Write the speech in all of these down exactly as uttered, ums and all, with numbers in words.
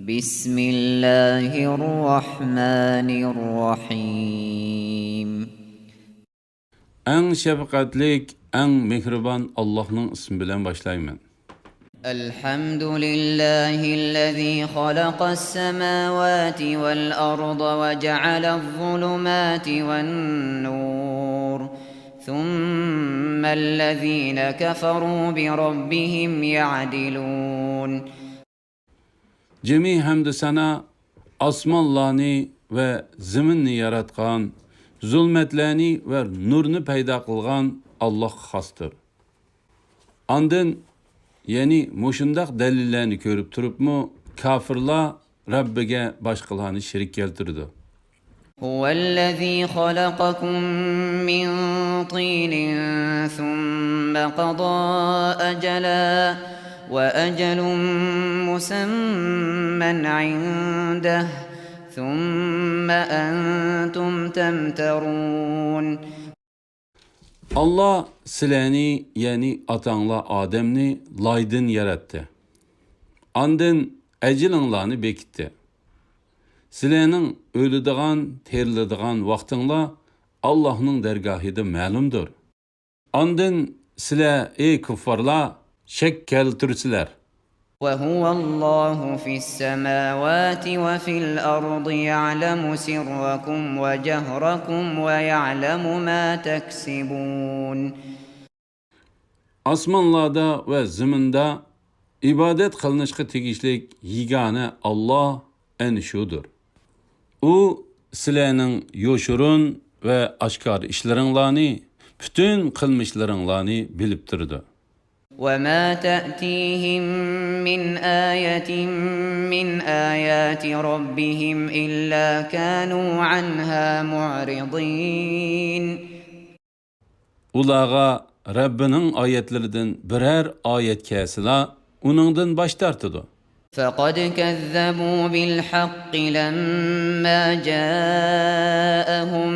بسم الله الرحمن الرحيم. ئەڭ شەپقەتلىك، ئەڭ مېھرىبان ئاللاھنىڭ ئىسمى بىلەن باشلايمەن. الحمد لله الذي خلق السماوات والأرض وجعل الظلمات والنور ثم الذين كفروا بربهم يعدلون. جىمى ھەمدۇسانا ئاسمانلارنى ۋە زېمىننى ياراتقان، زۇلمەتلەرنى ۋە نۇرنى پەيدا قىلغان ئاللاھقا خاستۇر. ئاندىن، يەنى مۇشۇنداق دەلىللەرنى كۆرۈپ تۇرۇپمۇ، كاپىرلار رەببىگە باشقىلارنى شېرىك كەلتۈرىدۇ. هو الذي خلقكم من طين ثم قضى أجلا وأجل مسمى عنده ثم أنتم تمترون. ئاللا سىلەرنى، يەنى ئاتاڭلار ئادەمنى لايدىن ياراتتى. ئاندىن ئەجىلىڭلارنى بېكىتتى. سىلەرنىڭ ئۆلىدىغان، تىرىلىدىغان ۋاقتىڭلار ئاللاھنىڭ دەرگاھىدا مەلۇمدۇر. ئاندىن سىلەر، ئەي كۇففارلار، شەك كەلتۈرىسىلەر. وهو الله في السماوات وفي الأرض يعلم سركم وجهركم ويعلم ما تكسبون. ئاسمانلاردا ۋە زېمىندا ئىبادەت قىلىنىشقا تېگىشلىك يېگانە ئاللا ئەنە شۇدۇر. ئۇ سىلەرنىڭ يوشۇرۇن ۋە ئاشكارا ئىشلىرىڭلارنى، پۈتۈن قىلمىشلىرىڭلارنى بىلىپ تۇرىدۇ. وما تأتيهم من آية من آيات ربهم إلا كانوا عنها معرضين. ئۇلارغا رەببىنىڭ ئايەتلىرىدىن بىرەر ئايەت كەلسىلا، ئۇنىڭدىن باش تارتىدۇ. فقد كذبوا بالحق لما جاءهم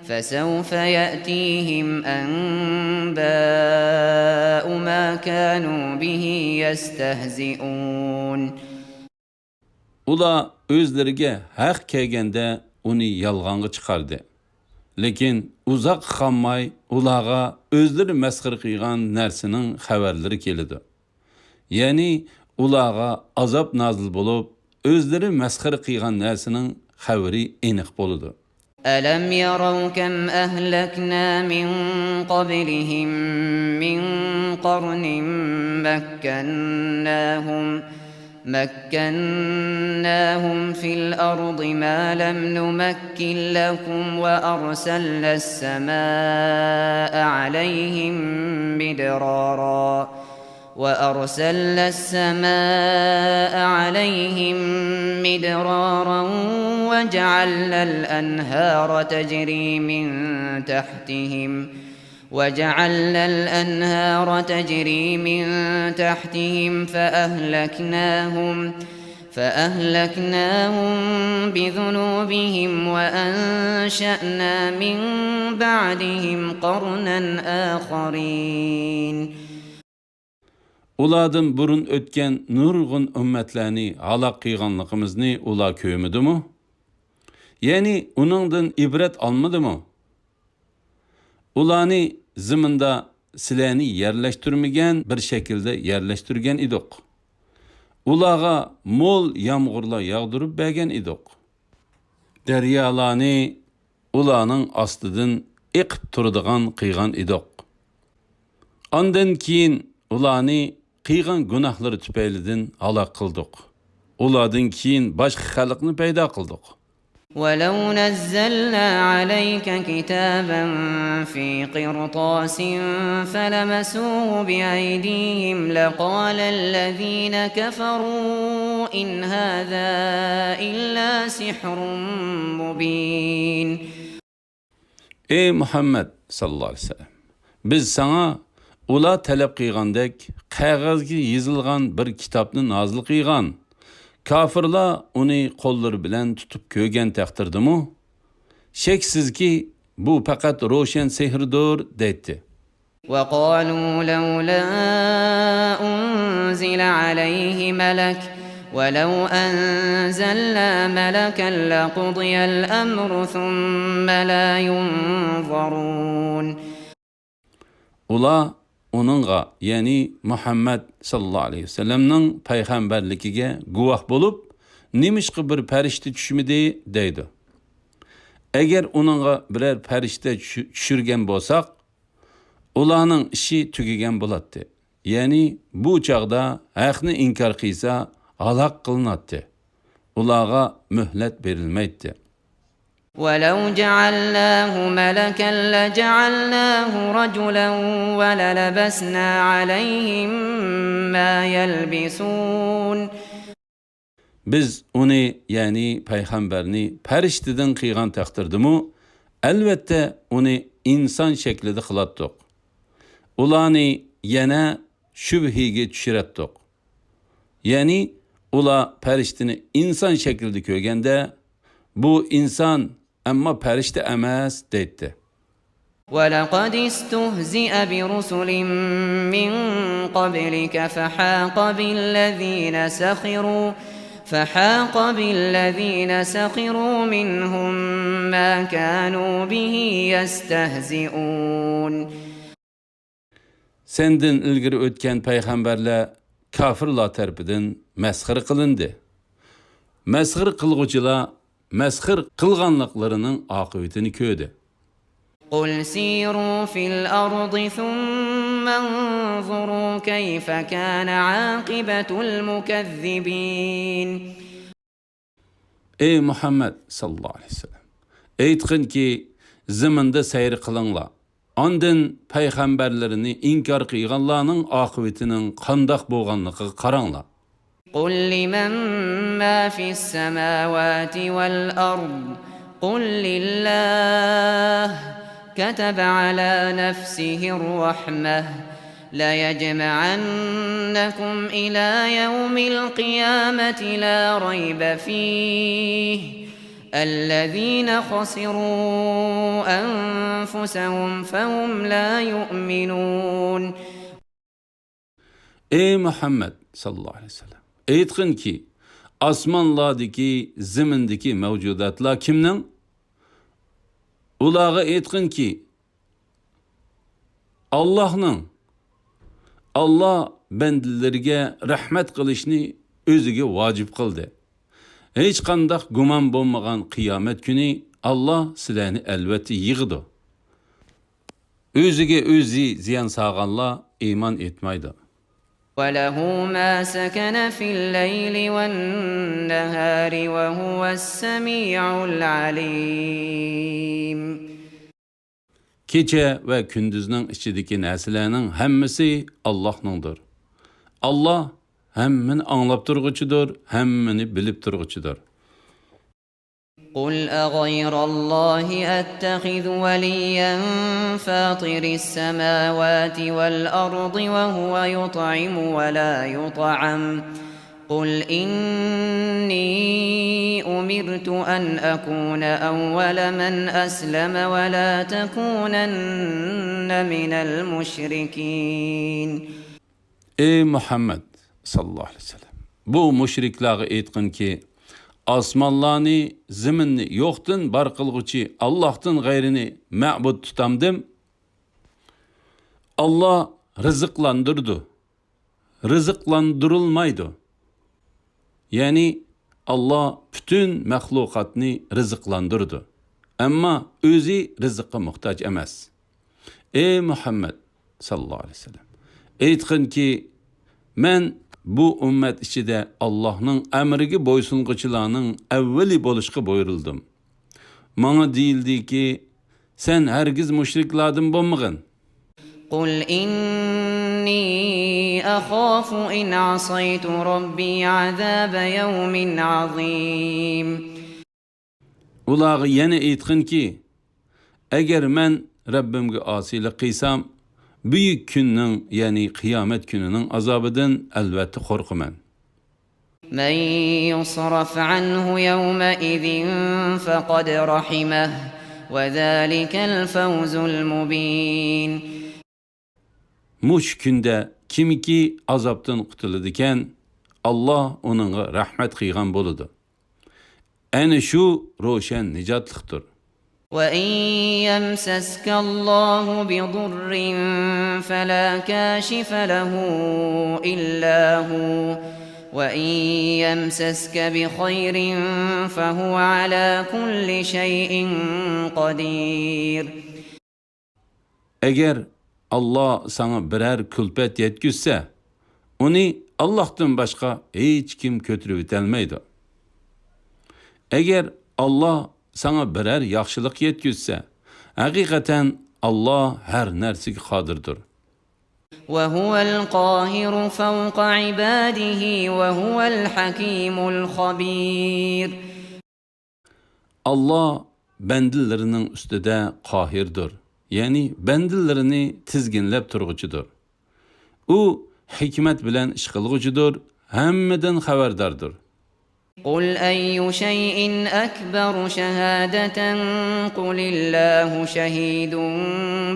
فسوف يأتيهم أنباء ما كانوا به يستهزئون. ئۇلار ئۆزلىرىگە ھەق كەلگەندە ئۇنى يالغانغا چىقاردى. لېكىن ئۇزاققا قالماي ئۇلارغا ئۆزلىرى مەسخىرە قىلغان نەرسىنىڭ خەۋەرلىرى كېلىدۇ. يەنى ئۇلارغا ئازاب نازىل بولۇپ، ئۆزلىرى مەسخىرە قىلغان نەرسىنىڭ خەۋىرى ئېنىق بولىدۇ. ألم يروا كم أهلكنا من قبلهم من قرن مكناهم، مكناهم في الأرض ما لم نمكن لكم وأرسلنا السماء عليهم مدرارا وأرسلنا السماء عليهم مدرارا وجعلنا الأنهار تجري من تحتهم، وجعلنا الأنهار تجري من تحتهم فأهلكناهم، فأهلكناهم بذنوبهم وأنشأنا من بعدهم قرنا آخرين. ئۇلاردىن بۇرۇن ئۆتكەن نۇرغۇن ئۈممەتلەرنى ھالاك قىلغانلىقىمىزنى ئۇلار كۆرمىدىمۇ؟ يەنى ئۇنىڭدىن ئىبرەت ئالمىدىمۇ؟ ئۇلارنى زېمىندا سىلەرنى يەرلەشتۈرمىگەن بىر شەكىلدە يەرلەشتۈرگەن ئىدۇق. ئۇلارغا مول يامغۇرلار ياغدۇرۇپ بەرگەن ئىدۇق. دەريالارنى ئۇلارنىڭ ئاستىدىن ئېقىپ تۇرىدىغان قىلغان ئىدۇق. ئاندىن كېيىن ئۇلارنى قىلغان گۇناھلىرى تۈپەيلىدىن ھالاك قىلدۇق. ئۇلاردىن كېيىن باشقا خەلقنى پەيدا قىلدۇق. ولو نزلنا عليك كتابا في قرطاس فلمسوه بأيديهم لقال الذين كفروا إن هذا إلا سحر مبين. ئەي مۇھەممەد ساللاللاھۇ ئەلەيھى ۋەسەللەم، بىز ساڭا ئۇلار تەلەپ قىلغاندەك قەغەزگە يېزىلغان بىر كىتابنى نازىل قىلغان. كاپىرلار ئۇنى قوللىرى بىلەن تۇتۇپ كۆرگەن تەقدىردىمۇ، شەكسىزكى، بۇ پەقەت روشەن سېھىردۇر، دەيتتى. وقالوا لولا أنزل عليه ملك ولو أنزلنا ملكا لقضي الأمر ثم لا ينظرون. ئۇلار ئۇنىڭغا، يەنى مۇھەممەد ساللاللاھۇ ئەلەيھى ۋەسەللەمنىڭ پەيغەمبەرلىكىگە گۇۋاھ بولۇپ، نېمىشقا بىر پەرىشتە چۈشمىدى؟ دەيدۇ. ئەگەر ئۇنىڭغا بىرەر پەرىشتە چۈشۈ-، چۈشۈرگەن بولساق، ئۇلارنىڭ ئىشى تۈگىگەن بولاتتى. يەنى بۇ چاغدا ھەقنى ئىنكار قىلسا، ھالاك قىلىناتتى. ئۇلارغا مۆھلەت بېرىلمەيتتى. ولو جعلناه ملكا لجعلناه رجلا وللبسنا عليهم ما يلبسون. بىز ئۇنى، يەنى پەيغەمبەرنى پەرىشتىدىن قىلغان تەقدىردىمۇ، ئەلۋەتتە ئۇنى ئىنسان شەكلىدە قىلاتتۇق. ئۇلارنى يەنە شۈبھىگە چۈشۈرەتتۇق. يەنى ئۇلار پەرىشتىنى ئىنسان شەكلىدە كۆرگەندە، بۇ ئىنسان، ئەمما پەرىشتە ئەمەس، دەيتتى. ولقد استهزئ برسل من قبلك فحاق بالذين سخروا، فحاق بالذين سخروا منهم ما كانوا به يستهزئون. سەندىن ئىلگىرى ئۆتكەن پەيغەمبەرلەر كاپىرلار تەرىپىدىن مەسخىرە قىلىندى. مەسخىرە قىلغۇچىلار مەسخىرە قىلغانلىقلىرىنىڭ ئاقىۋىتىنى كۆردى. قل سيروا في الأرض ثم انظروا كيف كان عاقبة المكذبين. ئەي مۇھەممەد ساللاللاھۇ ئەلەيھى ۋەسەللەم، ئېيتقىنكى، زېمىندا سەير قىلىڭلار، ئاندىن پەيغەمبەرلىرىنى ئىنكار قىلغانلارنىڭ ئاقىۋىتىنىڭ قانداق بولغانلىقىغا قاراڭلار. قل لمن ما في السماوات والأرض، قل لله، كتب على نفسه الرحمة، ليجمعنكم إلى يوم القيامة لا ريب فيه، الذين خسروا أنفسهم فهم لا يؤمنون. ئەي مۇھەممەد ساللاللاھۇ ئەلەيھى ۋەسەللەم، ئېيتقىنكى، ئاسمانلاردىكى، زېمىندىكى مەۋجۇداتلار كىمنىڭ؟ ئۇلارغا ئېيتقىنكى، ئاللاھنىڭ. ئاللاھ بەندىلىرىگە رەھمەت قىلىشنى ئۆزىگە ۋاجىپ قىلدى. ھېچقانداق گۇمان بولمىغان قىيامەت كۈنى ئاللاھ سىلەرنى ئەلۋەتتە يىغىدۇ. ئۆزىگە ئۆزى زىيان سالغانلار ئىمان ئېيتمايدۇ. وله ما سكن في الليل والنهار وهو السميع العليم. كېچە ۋە كۈندۈزنىڭ ئىچىدىكى نەرسىلەرنىڭ ھەممىسى ئاللاھنىڭدۇر. ئاللاھ ھەممىنى ئاڭلاپ تۇرغۇچىدۇر، ھەممىنى بىلىپ تۇرغۇچىدۇر. قل أغير الله أتخذ وليا فاطر السماوات والأرض وهو يطعم ولا يطعم، قل إني أمرت أن أكون أول من أسلم ولا تكونن من المشركين. ئەي مۇھەممەد ساللاللاھۇ ئەلەيھى ۋەسەللەم، بۇ مۇشرىكلارغا ئېيتقىنكى، ئاسمانلارنى، زېمىننى يوقتىن بار قىلغۇچى ئاللاھتىن غەيرىنى مەبۇد تۇتامدىم؟ ئاللاھ رىزىقلاندۇرىدۇ، رىزىقلاندۇرۇلمايدۇ. يەنى ئاللاھ پۈتۈن مەخلۇقاتنى رىزىقلاندۇرىدۇ، ئەمما ئۆزى رىزىققا موھتاج ئەمەس. ئەي مۇھەممەد ساللاللاھۇ ئەلەيھى ۋەسەللەم، ئېيتقىنكى، مەن بۇ ئۈممەت ئىچىدە ئاللاھنىڭ ئەمرىگە بويسۇنغۇچىلارنىڭ ئەۋۋىلى بولۇشقا بۇيرۇلدۇم. ماڭا دېيىلدىكى، سەن ھەرگىز مۇشرىكلاردىن بولمىغىن. قل إني أخاف إن عصيت ربي عذاب يوم عظيم. ئۇلارغا يەنە ئېيتقىنكى، ئەگەر مەن رەببىمگە ئاسىيلىق قىلسام، بۈيۈك كۈننىڭ، يەنى قىيامەت كۈنىنىڭ ئازابىدىن ئەلۋەتتە قورقىمەن. من يصرف عنه يومئذ فقد رحمه وذلك الفوز المبين. مۇشۇ كۈندە كىمكى ئازابتىن قۇتۇلىدىكەن، ئاللا ئۇنىڭغا رەھمەت قىلغان بولىدۇ. ئەنە شۇ روشەن نىجاتلىقتۇر. وَإِن يَمْسَسْكَ اللَّهُ بِضُرٍّ فَلَا كَاشِفَ لَهُ إِلَّا هُوَ، وَإِن يَمْسَسْكَ بِخَيْرٍ فَهُوَ عَلَى كُلِّ شَيْءٍ قَدِيرٌ. ئەگەر ئاللا ساڭا بىرەر كۈلپەت يەتكۈزسە، ئۇنى ئاللاھتىن باشقا ھېچكىم كۆتۈرۈۋېتەلمەيدۇ. ئەگەر ئاللا ساڭا بىرەر ياخشىلىق يەتكۈزسە، ھەقىقەتەن ئاللا ھەر نەرسىگە قادىردۇر. وَهُوَ الْقَاهِرُ فَوْقَ عِبَادِهِ وَهُوَ الْحَكِيمُ الْخَبِيرُ. ئاللا بەندىلىرىنىڭ ئۈستىدە قاھىردۇر، يەنى بەندىلىرىنى تىزگىنلەپ تۇرغۇچىدۇر. ئۇ ھېكمەت بىلەن ئىش قىلغۇچىدۇر، ھەممىدىن خەۋەرداردۇر. قُلْ أَيُّ شَيْءٍ أَكْبَرُ شَهَادَةً قُلِ اللَّهُ شَهِيدٌ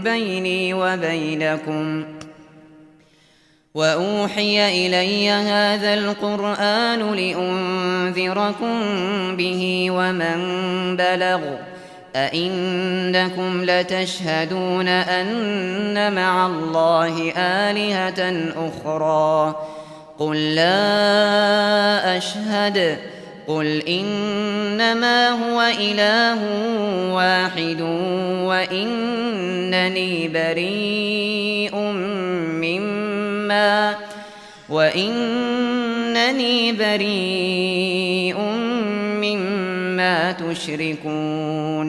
بَيْنِي وَبَيْنَكُمْ وَأُوحِيَ إِلَيَّ هَذَا الْقُرْآنُ لِأُنذِرَكُم بِهِ وَمَن بَلَغَ أَئِنَّكُمْ لَتَشْهَدُونَ أَنَّ مَعَ اللَّهِ آلِهَةً أُخْرَىٰ قُل لَّا أَشْهَدُ قُلْ إِنَّمَا هُوَ إِلَٰهٌ وَاحِدٌ وَإِنَّنِي بَرِيءٌ مِّمَّا وَإِنَّنِي بَرِيءٌ مِّمَّا تُشْرِكُونَ.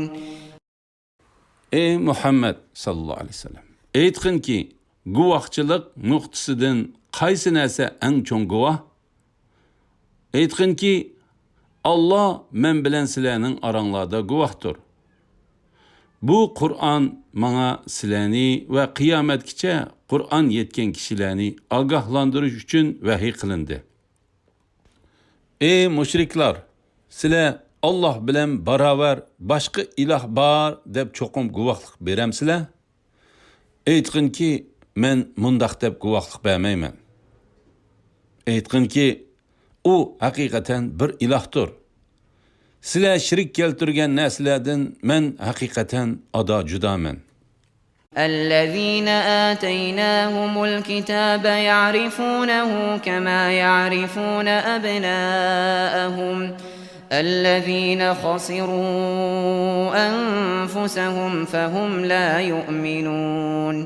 ئەي مۇھەممەد ساللاللاھۇ ئەلەيھى ۋەسەللەم، ئېيتقىنكى، گۇۋاھچىلىق نۇقتىسىدىن قايسى نەرسە ئەڭ چوڭ گۇۋاھ؟ ئېيتقىنكى، ئاللا مەن بىلەن سىلەرنىڭ ئاراڭلاردا گۇۋاھتۇر. بۇ قۇرئان ماڭا سىلەرنى ۋە قىيامەتكىچە قۇرئان يەتكەن كىشىلەرنى ئاگاھلاندۇرۇش ئۈچۈن ۋەھىي قىلىندى. ئەي مۇشرىكلار، سىلەر ئاللا بىلەن باراۋەر باشقا ئىلاھ بار دەپ چوقۇم گۇۋاھلىق بېرەمسىلەر؟ ئېيتقىنكى، مەن مۇنداق دەپ گۇۋاھلىق بەرمەيمەن. ئېيتقىنكى، ئۇ ھەقىقەتەن بىر ئىلاھتۇر. سىلەر شېرىك كەلتۈرگەن نەرسىلەردىن مەن ھەقىقەتەن ئادا جۇدامەن. الَّذِينَ آتَيْنَاهُمُ الْكِتَابَ يَعْرِفُونَهُ كَمَا يَعْرِفُونَ أَبْنَاءَهُمُ الَّذِينَ خَسِرُوا أَنفُسَهُمْ فَهُمْ لَا يُؤْمِنُونَ.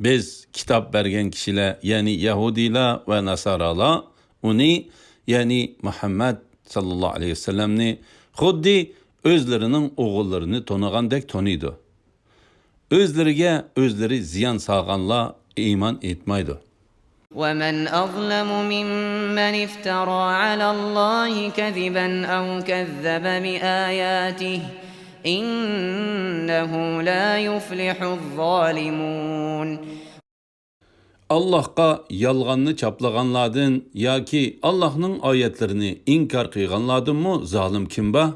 بىز كىتاب بەرگەن كىشىلەر، يەنى يەھۇدىيلار ۋە ناسارالار ئۇنى، يەنى مۇھەممەد ساللاللاھۇ ئەلەيھى ۋەسەللەمنى خۇددى ئۆزلىرىنىڭ ئوغۇللىرىنى تونۇغاندەك تونۇيدۇ. ئۆزلىرىگە ئۆزلىرى زىيان سالغانلار ئىمان ئېيتمايدۇ. وَمَنْ أَظْلَمُ مِمَّنِ افْتَرَىٰ عَلَى اللَّهِ كَذِبًا أَوْ كَذَّبَ بِآيَاتِهِ إِنَّهُ لَا يُفْلِحُ الظَّالِمُونَ. ئاللاھقا يالغاننى چاپلىغانلاردىن ياكى ئاللاھنىڭ ئايەتلىرىنى ئىنكار قىلغانلاردىنمۇ زالىم كىم بار؟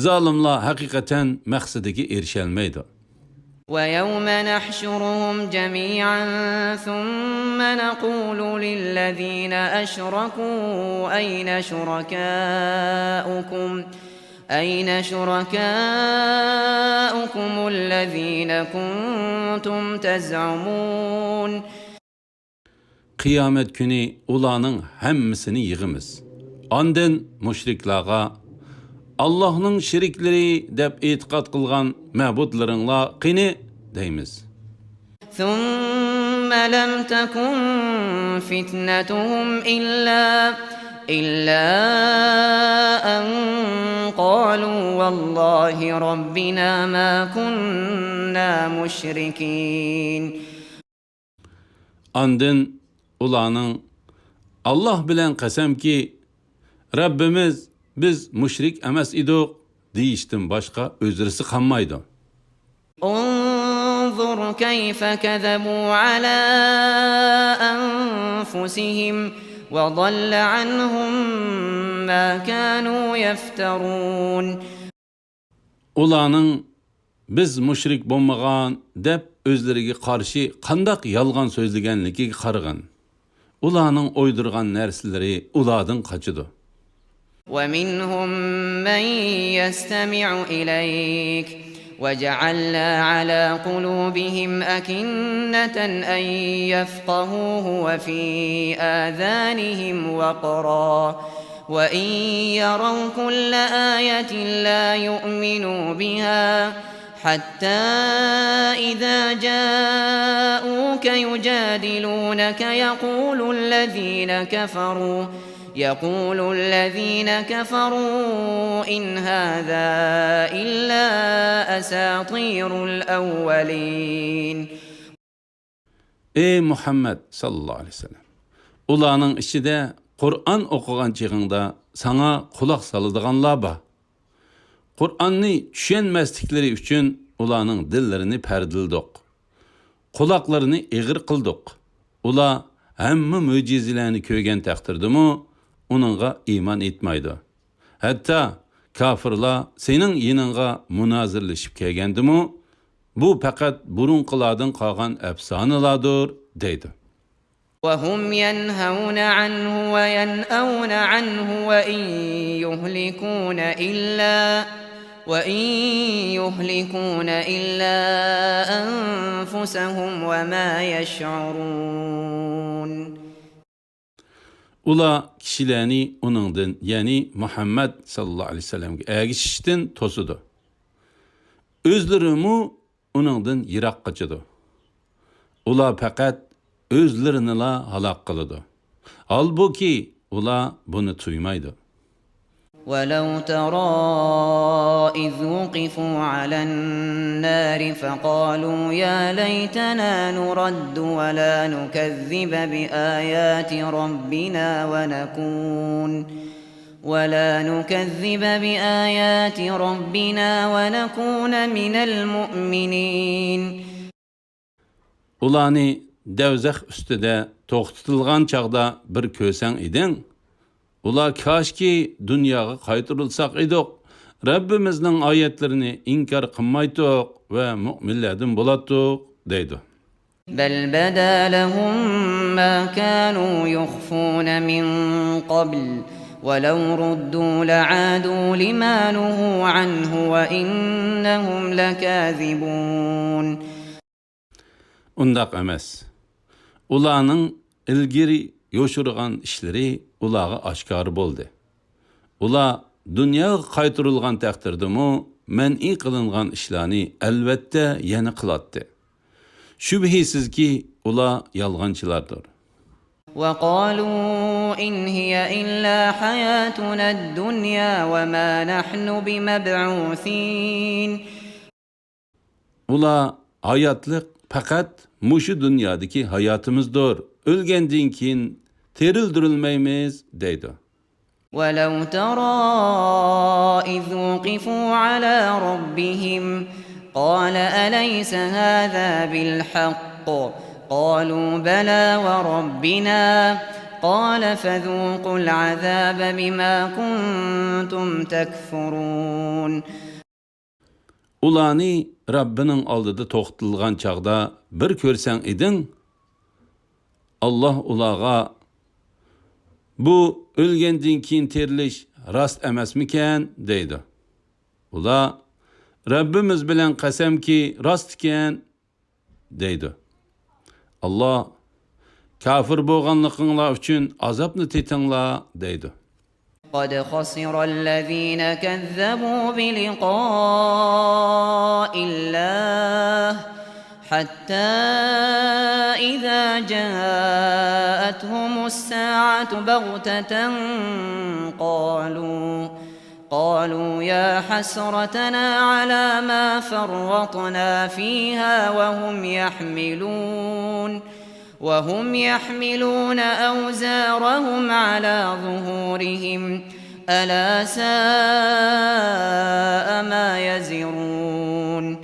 زالىملار ھەقىقەتەن مەقسىتىگە ئېرىشەلمەيدۇ. وَيَوْمَ نَحْشُرُهُمْ جَمِيعًا ثُمَّ نَقُولُ لِلَّذِينَ أَشْرَكُوا أَيْنَ شُرَكَاؤُكُمْ أَيْنَ شُرَكَاؤُكُمُ الَّذِينَ كُنتُمْ تَزْعُمُونَ. قىيامەت كۈنى ئۇلارنىڭ ھەممىسىنى يىغىمىز. ئاندىن مۇشرىكلارغا، «ئاللاھنىڭ شېرىكلىرى دەپ ئېتىقاد قىلغان مەبۇدلىرىڭلار قېنى؟» دەيمىز. ثُمَّ لَمْ تَكُنْ فِتْنَتُهُمْ إِلَّا، إِلَّا أَنْ قَالُوا وَاللَّهِ رَبِّنَا مَا كُنَّا مُشْرِكِينَ. ئاندىن ئۇلارنىڭ، «ئاللاھ بىلەن قەسەمكى، رەببىمىز، بىز مۇشرىك ئەمەس ئىدۇق» دېيىشتىن باشقا ئۆزرىسى قالمايدۇ. انظر كيف كذبوا على أنفسهم وضل عنهم ما كانوا يفترون. ئۇلارنىڭ «بىز مۇشرىك بولمىغان» دەپ ئۆزلىرىگە قارشى قانداق يالغان سۆزلىگەنلىكىگە قارىغىن. ئۇلارنىڭ ئويدۇرغان نەرسىلىرى ئۇلاردىن قاچىدۇ. ومنهم من يستمع إليك وجعلنا على قلوبهم أكنة أن يفقهوه وفي آذانهم وقرا وإن يروا كل آية لا يؤمنوا بها حتى إذا جاءوك يجادلونك يقول الذين كفروا يقول الذين كفروا إن هذا إلا أساطير الأولين. ئەي مۇھەممەد ساللاللاھۇ ئەلەيھى ۋەسەللەم، ئۇلارنىڭ ئىچىدە قۇرئان ئوقۇغان چېغىڭدا ساڭا قۇلاق سالىدىغانلار بار. قۇرئاننى چۈشەنمەسلىكلىرى ئۈچۈن ئۇلارنىڭ دىللىرىنى پەردىلىدۇق. قۇلاقلىرىنى ئېغىر قىلدۇق. ئۇلار ھەممە مۆجىزىلەرنى كۆرگەن تەقدىردىمۇ ئۇنىڭغا ئىمان ئېيتمايدۇ. ھەتتا كاپىرلار سېنىڭ يېنىڭغا مۇنازىرىلىشىپ كەلگەندىمۇ، بۇ پەقەت بۇرۇنقىلاردىن قالغان ئەپسانىلاردۇر، دەيدۇ. وهم ينهون عنه وينأون عنه وإن يهلكون إلا وإن يهلكون إلا أنفسهم وما يشعرون. ئۇلار كىشىلەرنى ئۇنىڭدىن، يەنى مۇھەممەد ساللاللاھۇ ئەلەيھى ۋەسەللەمگە ئەگىشىشتىن توسىدۇ. ئۆزلىرىمۇ ئۇنىڭدىن يىراق قاچىدۇ. ئۇلار پەقەت ئۆزلىرىنىلا ھالاك قىلىدۇ. ھالبۇكى، ئۇلار بۇنى تۇيمايدۇ. ولو ترى إذ وقفوا على النار فقالوا يا ليتنا نرد ولا نكذب بآيات ربنا ونكون ولا نكذب بآيات ربنا ونكون من المؤمنين. ئۇلارنى دەۋزەخ ئۈستىدە توختىتىلغان چاغدا بىر كۆرسەڭ ئىدىڭ، ئۇلار كاشكى دۇنياغا قايتۇرۇلساق ئىدۇق، رەببىمىزنىڭ ئايەتلىرىنى ئىنكار قىلمايتتۇق ۋە مۇئمىنلەردىن بولاتتۇق، دەيدۇ. بل بدا لهم ما كانوا يخفون من قبل ولو ردوا لعادوا لما نهوا عنه وإنهم لكاذبون. ئۇنداق ئەمەس. ئۇلارنىڭ ئىلگىرى يوشۇرغان ئىشلىرى ئۇلارغا ئاشكارا بولدى. ئۇلار دۇنياغا قايتۇرۇلغان تەقدىردىمۇ مەنئى قىلىنغان ئىشلارنى ئەلۋەتتە يەنە قىلاتتى. شۈبھىسىزكى، ئۇلار يالغانچىلاردۇر. وقالوا إن هي إلا حياتنا الدنيا وما نحن بمبعوثين. ئۇلار ھاياتلىق پەقەت مۇشۇ دۇنيادىكى ھاياتىمىزدۇر، ئۆلگەندىن كېيىن تىرىلدۈرۈلمەيمىز، دەيدۇ. ولو ترى إذ وقفوا على ربهم قال أليس هذا بالحق قالوا بلى وربنا قال فذوقوا العذاب بما كنتم تكفرون. ئۇلارنى رەببىنىڭ ئالدىدا توختىتىلغان چاغدا بىر كۆرسەڭ ئىدىڭ، ئاللاھ ئۇلارغا، بۇ ئۆلگەندىن كېيىن تىرىلىش راست ئەمەسمىكەن؟ دەيدۇ. ئۇلار، رەببىمىز بىلەن قەسەمكى، راست ئىكەن، دەيدۇ. ئاللاھ، كاپىر بولغانلىقىڭلار ئۈچۈن ئازابنى تېتىڭلار، دەيدۇ. قد خسر الذين كذبوا بلقاء الله حتى إذا جاءتهم الساعة بغتة قالوا قالوا يا حسرتنا على ما فرطنا فيها وهم يحملون وهم يحملون أوزارهم على ظهورهم ألا ساء ما يزرون.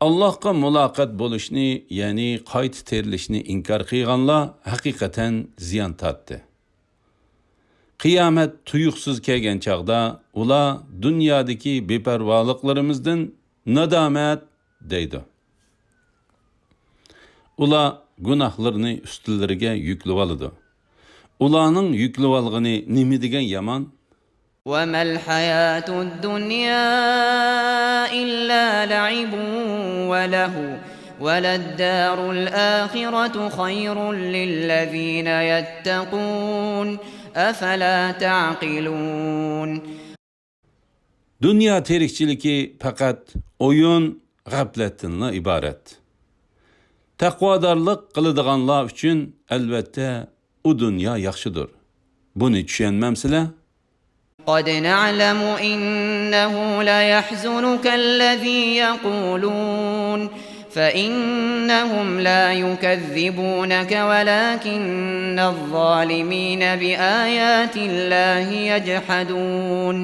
ئاللاھقا مۇلاقات بولۇشنى، يەنى قايتا تىرىلىشنى ئىنكار قىلغانلار ھەقىقەتەن زىيان تارتتى. قىيامەت تۇيۇقسىز كەلگەن چاغدا ئۇلار دۇنيادىكى بىپەرۋالىقلىرىمىزدىن نادامەت دەيدۇ. ئۇلار گۇناھلىرىنى ئۈستىلىرىگە يۈكلىۋالىدۇ. ئۇلارنىڭ يۈكلىۋالغىنى نېمە دېگەن يامان؟ وما الحياة الدنيا إلا لعب ولهو وللدار الآخرة خير للذين يتقون أفلا تعقلون. دۇنيا تىرىكچىلىكى پەقەت ئويۇن، غەپلەتتىنلا ئىبارەت. تەقۋادارلىق قىلىدىغانلار ئۈچۈن، ئەلۋەتتە، ئۇ دۇنيا ياخشىدۇر. بۇنى چۈشەنمەمسىلەر؟ قد نعلم إنه ليحزنك الذي يقولون فإنهم لا يكذبونك ولكن الظالمين بآيات الله يجحدون.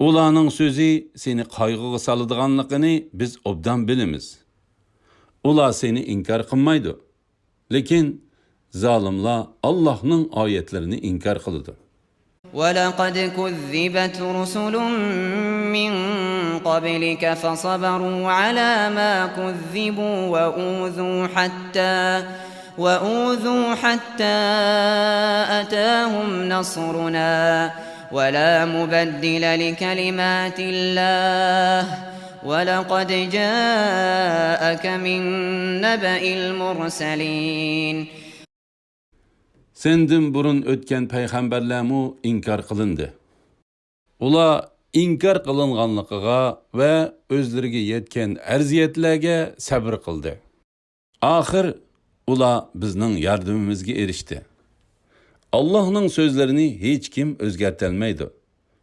ئۇلارنىڭ سۆزى سېنى قايغۇغا سالىدىغانلىقىنى بىز ئوبدان بىلىمىز. ئۇلار سېنى ئىنكار قىلمايدۇ. لېكىن زالىملار ئاللاھنىڭ ئايەتلىرىنى ئىنكار قىلىدۇ. ولقد كذبت رسل من قبلك فصبروا على ما كذبوا وأوذوا حتى وأوذوا حتى أتاهم نصرنا ولا مبدل لكلمات الله ولقد جاءك من نبأ المرسلين. سەندىن بۇرۇن ئۆتكەن پەيغەمبەرلەرمۇ ئىنكار قىلىندى. ئۇلار ئىنكار قىلىنغانلىقىغا ۋە ئۆزلىرىگە يەتكەن ئەزىيەتلەرگە سەبرى قىلدى. ئاخىر ئۇلار بىزنىڭ ياردىمىمىزگە ئېرىشتى. ئاللاھنىڭ سۆزلىرىنى ھېچكىم ئۆزگەرتەلمەيدۇ.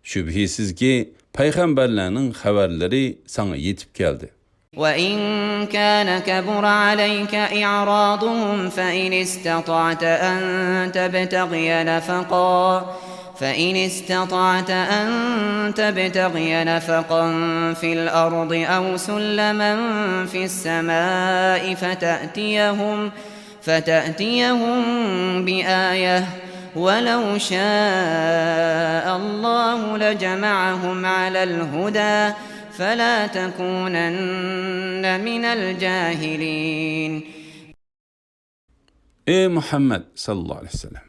شۈبھىسىزكى، پەيغەمبەرلەرنىڭ خەۋەرلىرى ساڭا يېتىپ كەلدى. وإن كان كبر عليك إعراضهم فإن استطعت أن تبتغي نفقا فإن استطعت أن تبتغي نفقا في الأرض أو سلما في السماء فتأتيهم فتأتيهم بآية ولو شاء الله لجمعهم على الهدى فلا تكونن من الجاهلين. ئەي مۇھەممەد ساللاللاھۇ ئەلەيھى ۋەسەللەم،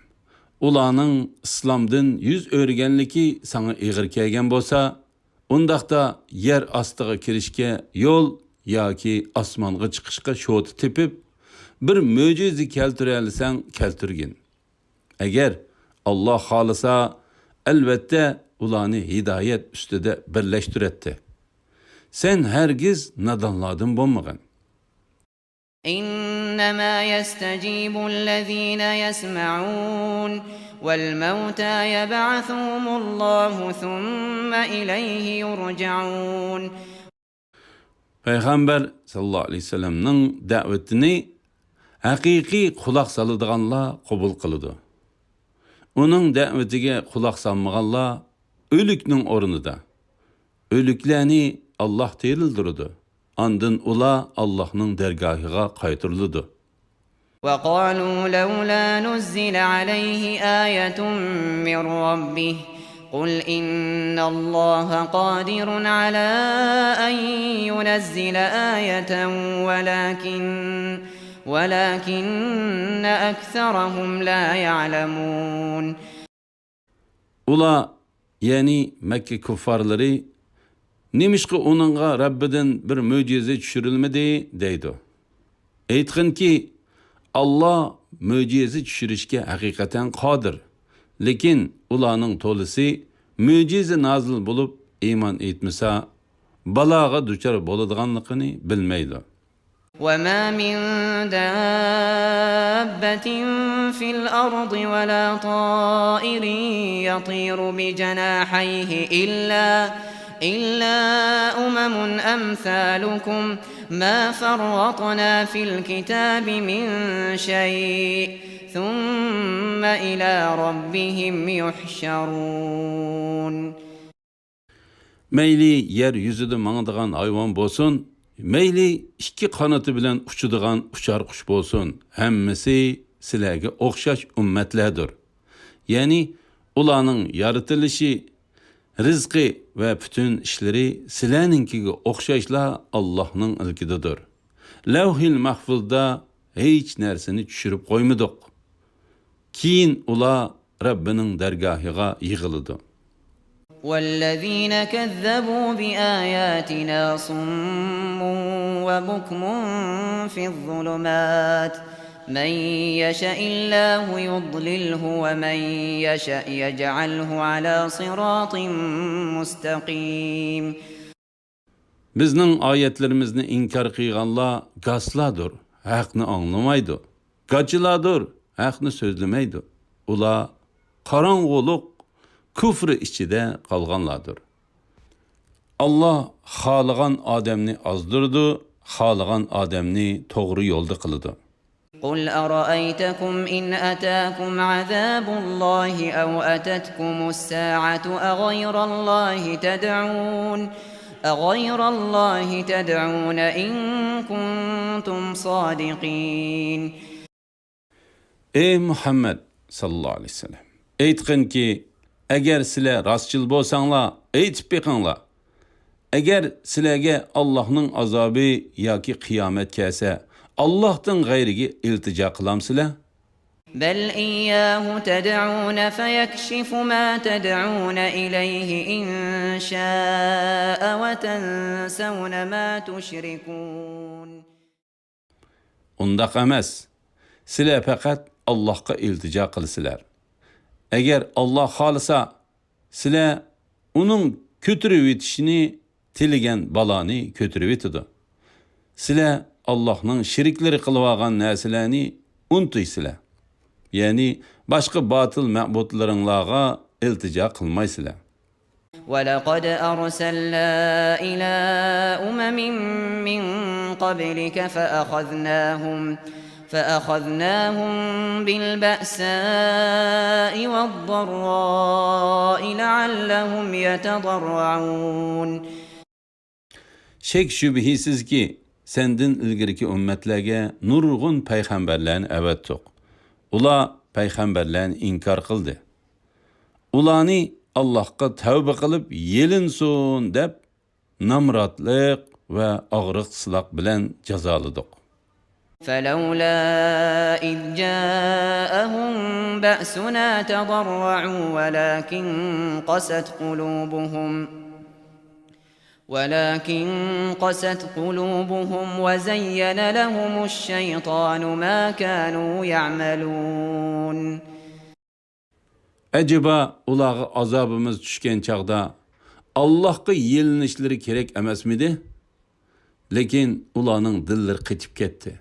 ئۇلارنىڭ ئىسلامدىن يۈز ئۆرۈگەنلىكى ساڭا ئېغىر كەلگەن بولسا، ئۇنداقتا يەر ئاستىغا كىرىشكە يول ياكى ئاسمانغا چىقىشقا شوتا تېپىپ، بىر مۆجىزە كەلتۈرەلىسەڭ كەلتۈرگىن. ئەگەر ئاللاھ خالىسا، ئەلۋەتتە ئۇلارنى ھىدايەت ئۈستىدە بىرلەشتۈرەتتى. سەن ھەرگىز نادانلاردىن بولمىغىن. إنما يستجيب الذين يسمعون والموتى يبعثهم الله ثم إليه يرجعون. پەيغەمبەر ساللاللاھۇ ئەلەيھى ۋەسەللەمنىڭ دەۋىتىنى ھەقىقىي قۇلاق سالىدىغانلار قوبۇل قىلىدۇ. ئۇنىڭ دەۋىتىگە قۇلاق سالمىغانلار ئۆلۈكنىڭ ئورنىدا. ئۆلۈكلەرنى ئاللاھ تىرىلدۈرىدۇ. ئاندىن ئۇلار ئاللاھنىڭ دەرگاھىغا قايتۇرۇلىدۇ. وقالوا لولا نزل عليه آية من ربه قل إن الله قادر على أن ينزل آية ولكن ولكن أكثرهم لا يعلمون. ئۇلار، يەنى مەككە كۇففارلىرى، نېمىشقا ئۇنىڭغا رەببىدىن بىر مۆجىزە چۈشۈرۈلمىدى؟ دەيدۇ. ئېيتقىنكى، ئاللاھ مۆجىزە چۈشۈرۈشكە ھەقىقەتەن قادىر. لېكىن ئۇلارنىڭ تولىسى مۆجىزە نازىل بولۇپ ئىمان ئېيتمىسا، بالاغا دۇچار بولىدىغانلىقىنى بىلمەيدۇ. وما من دابة في الأرض ولا طائر يطير بجناحيه إلا إلا أمم أمثالكم ما فرطنا في الكتاب من شيء ثم إلى ربهم يحشرون. مەيلى يەر يۈزىدە ماڭىدىغان ھايۋان بولسۇن، مەيلى ئىككى قانىتى بىلەن ئۇچىدىغان ئۇچار قۇش بولسۇن، ھەممىسى سىلەرگە ئوخشاش ئۈممەتلەردۇر. يەنى ئۇلارنىڭ يارىتىلىشى، رىزقى ۋە پۈتۈن ئىشلىرى سىلەرنىڭكىگە ئوخشاشلا ئاللاھنىڭ ئىلكىدىدۇر. لەۋھىل مەھفۇزدا ھېچ نەرسىنى چۈشۈرۈپ قويمىدۇق. كېيىن ئۇلار رەببىنىڭ دەرگاھىغا يىغىلىدۇ. والذين كذبوا بآياتنا صم وبكم في الظلمات من يشأ الله يضلله ومن يشأ يجعله على صراط مستقيم. بىزنىڭ ئايەتلىرىمىزنى ئىنكار قىلغانلار گاسلاردۇر، ھەقنى ئاڭلىمايدۇ. گاچىلاردۇر، ھەقنى سۆزلىمەيدۇ. ئۇلار قاراڭغۇلۇق، كۇفرى ئىچىدە قالغانلاردۇر. ئاللا خالىغان ئادەمنى ئازدۇرىدۇ، خالىغان ئادەمنى توغرا يولدا قىلىدۇ. قل أرأيتكم إن أتاكم عذاب الله أو أتتكم الساعة أغير الله تدعون أغير الله تدعون إن كنتم صادقين. ئەي مۇھەممەد ساللاللاھۇ ئەلەيھى ۋەسەللەم، ئېيتقىنكى، ئەگەر سىلەر راستچىل بولساڭلار، ئېيتىپ بېقىڭلار، ئەگەر سىلەرگە ئاللاھنىڭ ئازابى ياكى قىيامەت كەلسە، ئاللاھتىن غەيرىگە ئىلتىجا قىلامسىلەر؟ بل إياه تدعون فيكشف ما تدعون إليه إن شاء وتنسون ما تشركون. ئۇنداق ئەمەس. سىلەر پەقەت ئاللاھقا ئىلتىجا قىلىسىلەر. ئەگەر ئاللاھ خالىسا، سىلەر ئۇنىڭ كۆتۈرۈۋېتىشىنى تىلىگەن بالانى كۆتۈرۈۋېتىدۇ. سىلەر ئاللاھنىڭ شېرىكلىرى قىلىۋالغان نەرسىلەرنى ئۇنتۇيسىلەر. يەنى باشقا باتىل مەبۇدلىرىڭلارغا ئىلتىجا قىلمايسىلەر. ولقد أرسلنا إلى أمم من قبلك فأخذناهم فأخذناهم بالبأساء والضراء لعلهم يتضرعون. شەك-شۈبھىسىزكى، سەندىن ئىلگىرىكى ئۈممەتلەرگە نۇرغۇن پەيغەمبەرلەرنى ئەۋەتتۇق. ئۇلار پەيغەمبەرلەرنى ئىنكار قىلدى. ئۇلارنى ئاللاھقا تەۋبە قىلىپ يېلىنسۇن دەپ، نامراتلىق ۋە ئاغرىقسىزلىق بىلەن جازالىدۇق. فلولا إذ جاءهم بأسنا تضرعوا ولكن قست قلوبهم ولكن قست قلوبهم وزين لهم الشيطان ما كانوا يعملون. ئەجەبا، ئۇلارغا ئازابىمىز چۈشكەن چاغدا ئاللاھقا يېلىنىشلىرى كېرەك ئەمەسمىدى؟ لېكىن ئۇلارنىڭ دىللىرى قېتىپ كەتتى.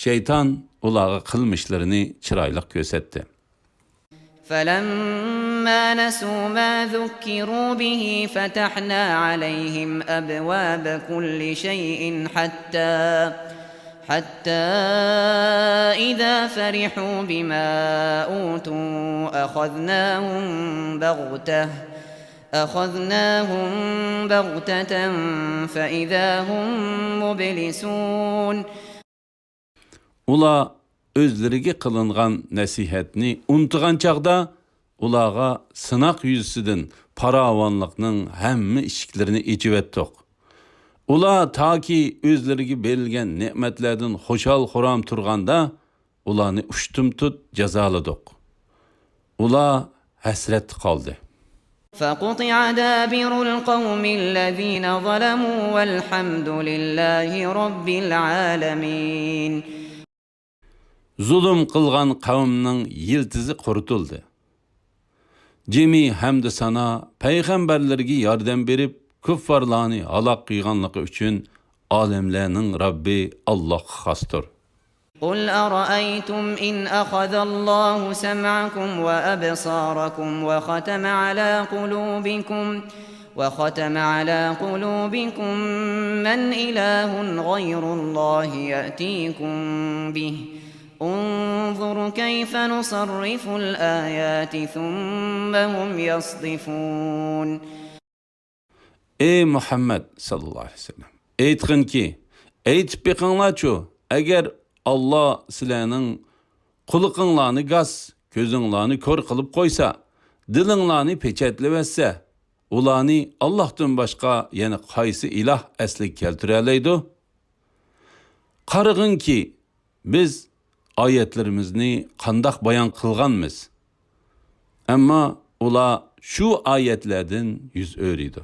شەيتان ئۇلارغا قىلمىشلىرىنى چىرايلىق كۆرسەتتى. فلما نسوا ما ذكروا به فتحنا عليهم أبواب كل شيء حتى حتى إذا فرحوا بما أوتوا أخذناهم بغتة أخذناهم بغتة فإذا هم مبلسون. ئۇلار ئۆزلىرىگە قىلىنغان نەسىھەتنى ئۇنتۇغان چاغدا، ئۇلارغا سىناق يۈزىسىدىن پاراۋانلىقنىڭ ھەممە ئىشىكلىرىنى ئېچىۋەتتۇق. ئۇلار تاكى ئۆزلىرىگە بېرىلگەن نېمەتلەردىن خۇشال-خۇرام تۇرغاندا، ئۇلارنى ئۇشتۇمتۇت جازالىدۇق. ئۇلار ھەسرەتتە قالدى. فقطع دابر القوم الذين ظلموا والحمد لله رب العالمين. زۇلۇم قىلغان قەۋمنىڭ يىلتىزى قۇرۇتۇلدى. جىمى ھەمدۇ سانا پەيغەمبەرلىرىگە ياردەم بېرىپ، كۇففارلارنى ھالاك قىلغانلىقى ئۈچۈن ئالەملەرنىڭ رەببى ئاللاھقا خاستۇر. قل أرأيتم إن أخذ الله سمعكم وأبصاركم وختم على قلوبكم وختم على قلوبكم من إله غير الله يأتيكم به انظر كيف نصرف الآيات ثم هم يصدفون. ئەي مۇھەممەد ساللاللاھۇ ئەلەيھى ۋەسەللەم، ئېيتقىنكى، ئېيتىپ بېقىڭلارچۇ، ئەگەر ئاللا سىلەرنىڭ قۇلىقىڭلارنى گاس، كۆزۈڭلارنى كور قىلىپ قويسا، دىلىڭلارنى پېچەتلىۋەتسە، ئۇلارنى ئاللاھتىن باشقا يەنە قايسى ئىلاھ ئەسلىگە كەلتۈرەلەيدۇ؟ قارىغىنكى، بىز ئايەتلىرىمىزنى قانداق بايان قىلغانمىز؟ ئەمما ئۇلار شۇ ئايەتلەردىن يۈز ئۆرۈيدۇ.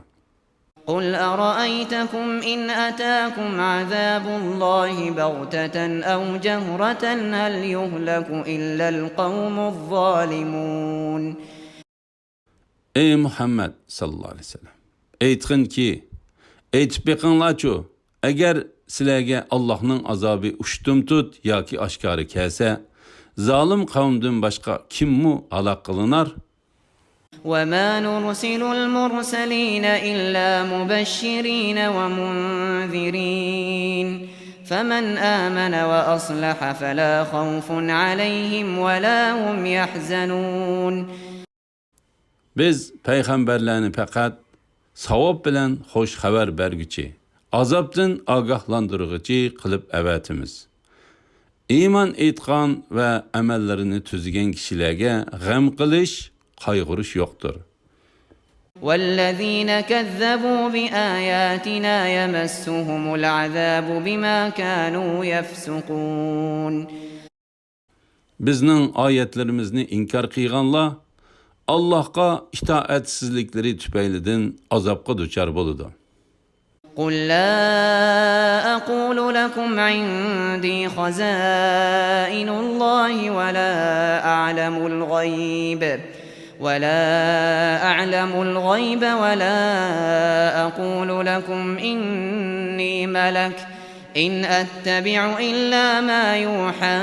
قل أرأيتكم إن أتاكم عذاب الله بغتة أو جهرة هل يهلك إلا القوم الظالمون. ئەي مۇھەممەد ساللاللاھۇ ئەلەيھى ۋەسەللەم، ئېيتقىنكى، ئېيتىپ بېقىڭلارچۇ، ئەگەر سىلەرگە ئاللاھنىڭ ئازابى ئۇشتۇمتۇت ياكى ئاشكارا كەلسە، زالىم قەۋمدىن باشقا كىممۇ ھالاك قىلىنار؟ وما نرسل المرسلين إلا مبشرين ومنذرين فمن آمن وأصلح فلا خوف عليهم ولا هم يحزنون. بىز پەيغەمبەرلەرنى پەقەت ساۋاب بىلەن خۇش خەۋەر بەرگۈچى، ئازابتىن ئاگاھلاندۇرغۇچى قىلىپ ئەۋەتىمىز. ئىمان ئېيتقان ۋە ئەمەللىرىنى تۈزىگەن كىشىلەرگە غەم قىلىش، قايغۇرۇش يوقتۇر. والذين كذبوا بآياتنا يمسهم العذاب بما كانوا يفسقون. بىزنىڭ ئايەتلىرىمىزنى ئىنكار قىلغانلار ئاللاھقا ئىتائەتسىزلىكلىرى تۈپەيلىدىن ئازابقا دۇچار بولىدۇ. قل لا أقول لكم عندي خزائن الله ولا أعلم الغيب ولا أعلم الغيب ولا أقول لكم إني ملك إن أتبع إلا ما يوحى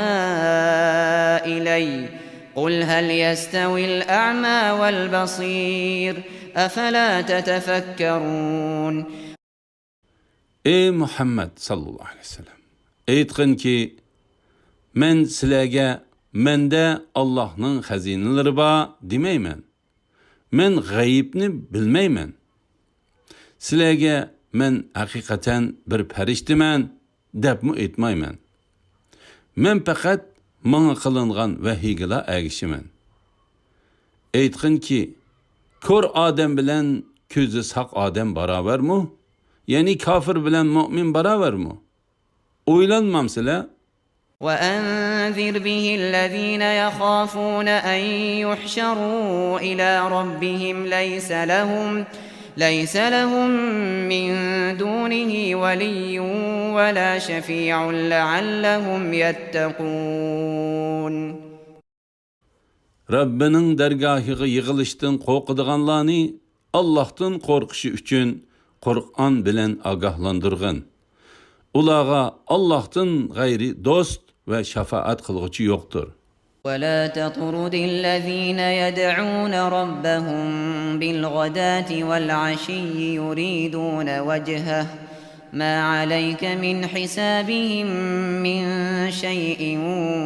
إلي قل هل يستوي الأعمى والبصير أفلا تتفكرون. ئەي مۇھەممەد ساللاللاھۇ ئەلەيھى ۋەسەللەم، ئېيتقىنكى، مەن سىلەرگە مەندە ئاللاھنىڭ خەزىنىلىرى بار دېمەيمەن. مەن غەيىبنى بىلمەيمەن. سىلەرگە مەن ھەقىقەتەن بىر پەرىشتىمەن دەپمۇ ئېيتمايمەن. مەن پەقەت ماڭا قىلىنغان ۋەھىيگىلا ئەگىشىمەن. ئېيتقىنكى، كور ئادەم بىلەن كۆزى ساق ئادەم باراۋەرمۇ؟ يەنى كافىر بىلەن مۆمىن باراۋەرمۇ؟ ئويلانمامسىلەر؟ وأنذر به الذين يخافون أن يحشروا إلى ربهم ليس لهم، ليس لهم من دونه ولي ولا شفيع لعلهم يتقون. رەببىنىڭ دەرگاھىغا يىغىلىشتىن قورقىدىغانلارنى ئاللاھتىن قورقۇشى ئۈچۈن قۇرئان بىلەن ئاگاھلاندۇرغىن. ئۇلارغا ئاللاھتىن غەيرى دوست ۋە شاپائەت قىلغۇچى يوقتۇر. ولا تطرد الذين يدعون ربهم بالغداة والعشي يريدون وجهه ما عليك من حسابهم من شيء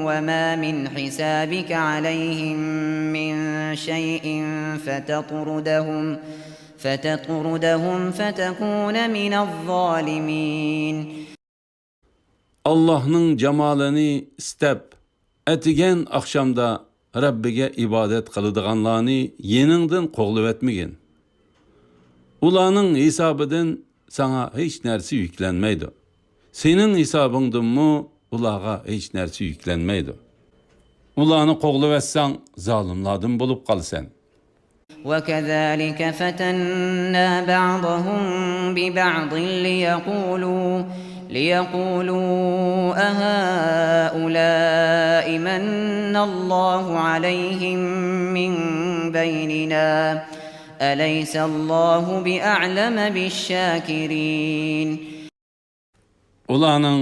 وما من حسابك عليهم من شيء فتطردهم، فتطردهم فتكون من الظالمين. ئاللاھنىڭ جامالىنى ئىستەپ، ئەتىگەن ئاخشامدا رەببىگە ئىبادەت قىلىدىغانلارنى يېنىڭدىن قوغلىۋەتمىگىن. ئۇلارنىڭ ھېسابىدىن ساڭا ھېچ نەرسە يۈكلەنمەيدۇ. سېنىڭ ھېسابىڭدىنمۇ ئۇلارغا ھېچ نەرسە يۈكلەنمەيدۇ. ئۇلارنى قوغلىۋەتسەڭ، زالىملاردىن بولۇپ قالىسەن. وكذلك فتنا بعضهم ببعض ليقولوا، ليقولوا أهؤلاء من الله عليهم من بيننا أليس الله بأعلم بالشاكرين. ئۇلارنىڭ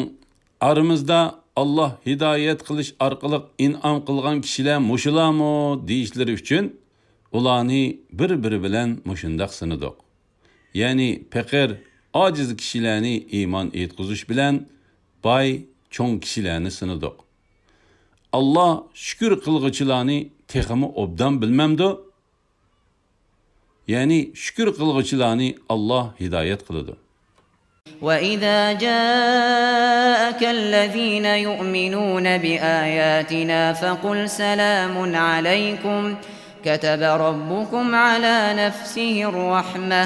ئارىمىزدا ئاللاھ ھىدايەت قىلىش ئارقىلىق ئىنئام قىلغان كىشىلەر مۇشۇلارمۇ دېيىشلىرى ئۈچۈن ئۇلارنى بىر-بىرى بىلەن مۇشۇنداق سىنىدۇق. يەنى پېقىر، ئاجىز كىشىلەرنى ئىمان ئېيتقۇزۇش بىلەن باي، چوڭ كىشىلەرنى سىنىدۇق. ئاللاھ شۈكۈر قىلغۇچىلارنى تېخىمۇ ئوبدان بىلمەمدۇ؟ يەنى شۈكۈر قىلغۇچىلارنى ئاللاھ ھىدايەت قىلىدۇ. وإذا جاءك الذين يؤمنون بآياتنا فقل سلام عليكم كتب ربكم على نفسه الرحمة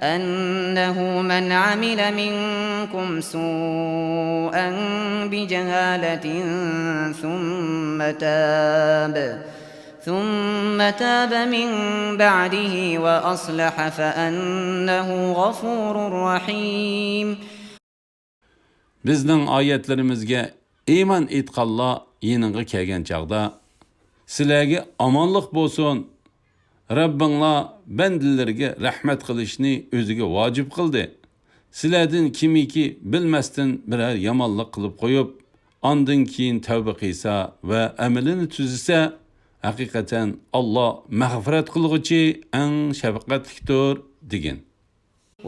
أنه من عمل منكم سوءا بجهالة ثم تاب ثم تاب من بعده وأصلح فأنه غفور رحيم. بىزنىڭ ئايەتلىرىمىزگە ئىمان ئېيتقانلار يېنىڭغا كەلگەن چاغدا، سىلەرگە ئامانلىق بولسۇن، رەببىڭلار بەندىلىرىگە رەھمەت قىلىشنى ئۆزىگە ۋاجىپ قىلدى. سىلەردىن كىمكى بىلمەستىن بىرەر يامانلىق قىلىپ قويۇپ، ئاندىن كېيىن تەۋبە قىلسا ۋە ئەمىلىنى تۈزىسە، ھەقىقەتەن ئاللا مەغپىرەت قىلغۇچى، ئەڭ شەپقەتلىكتۇر، دېگىن.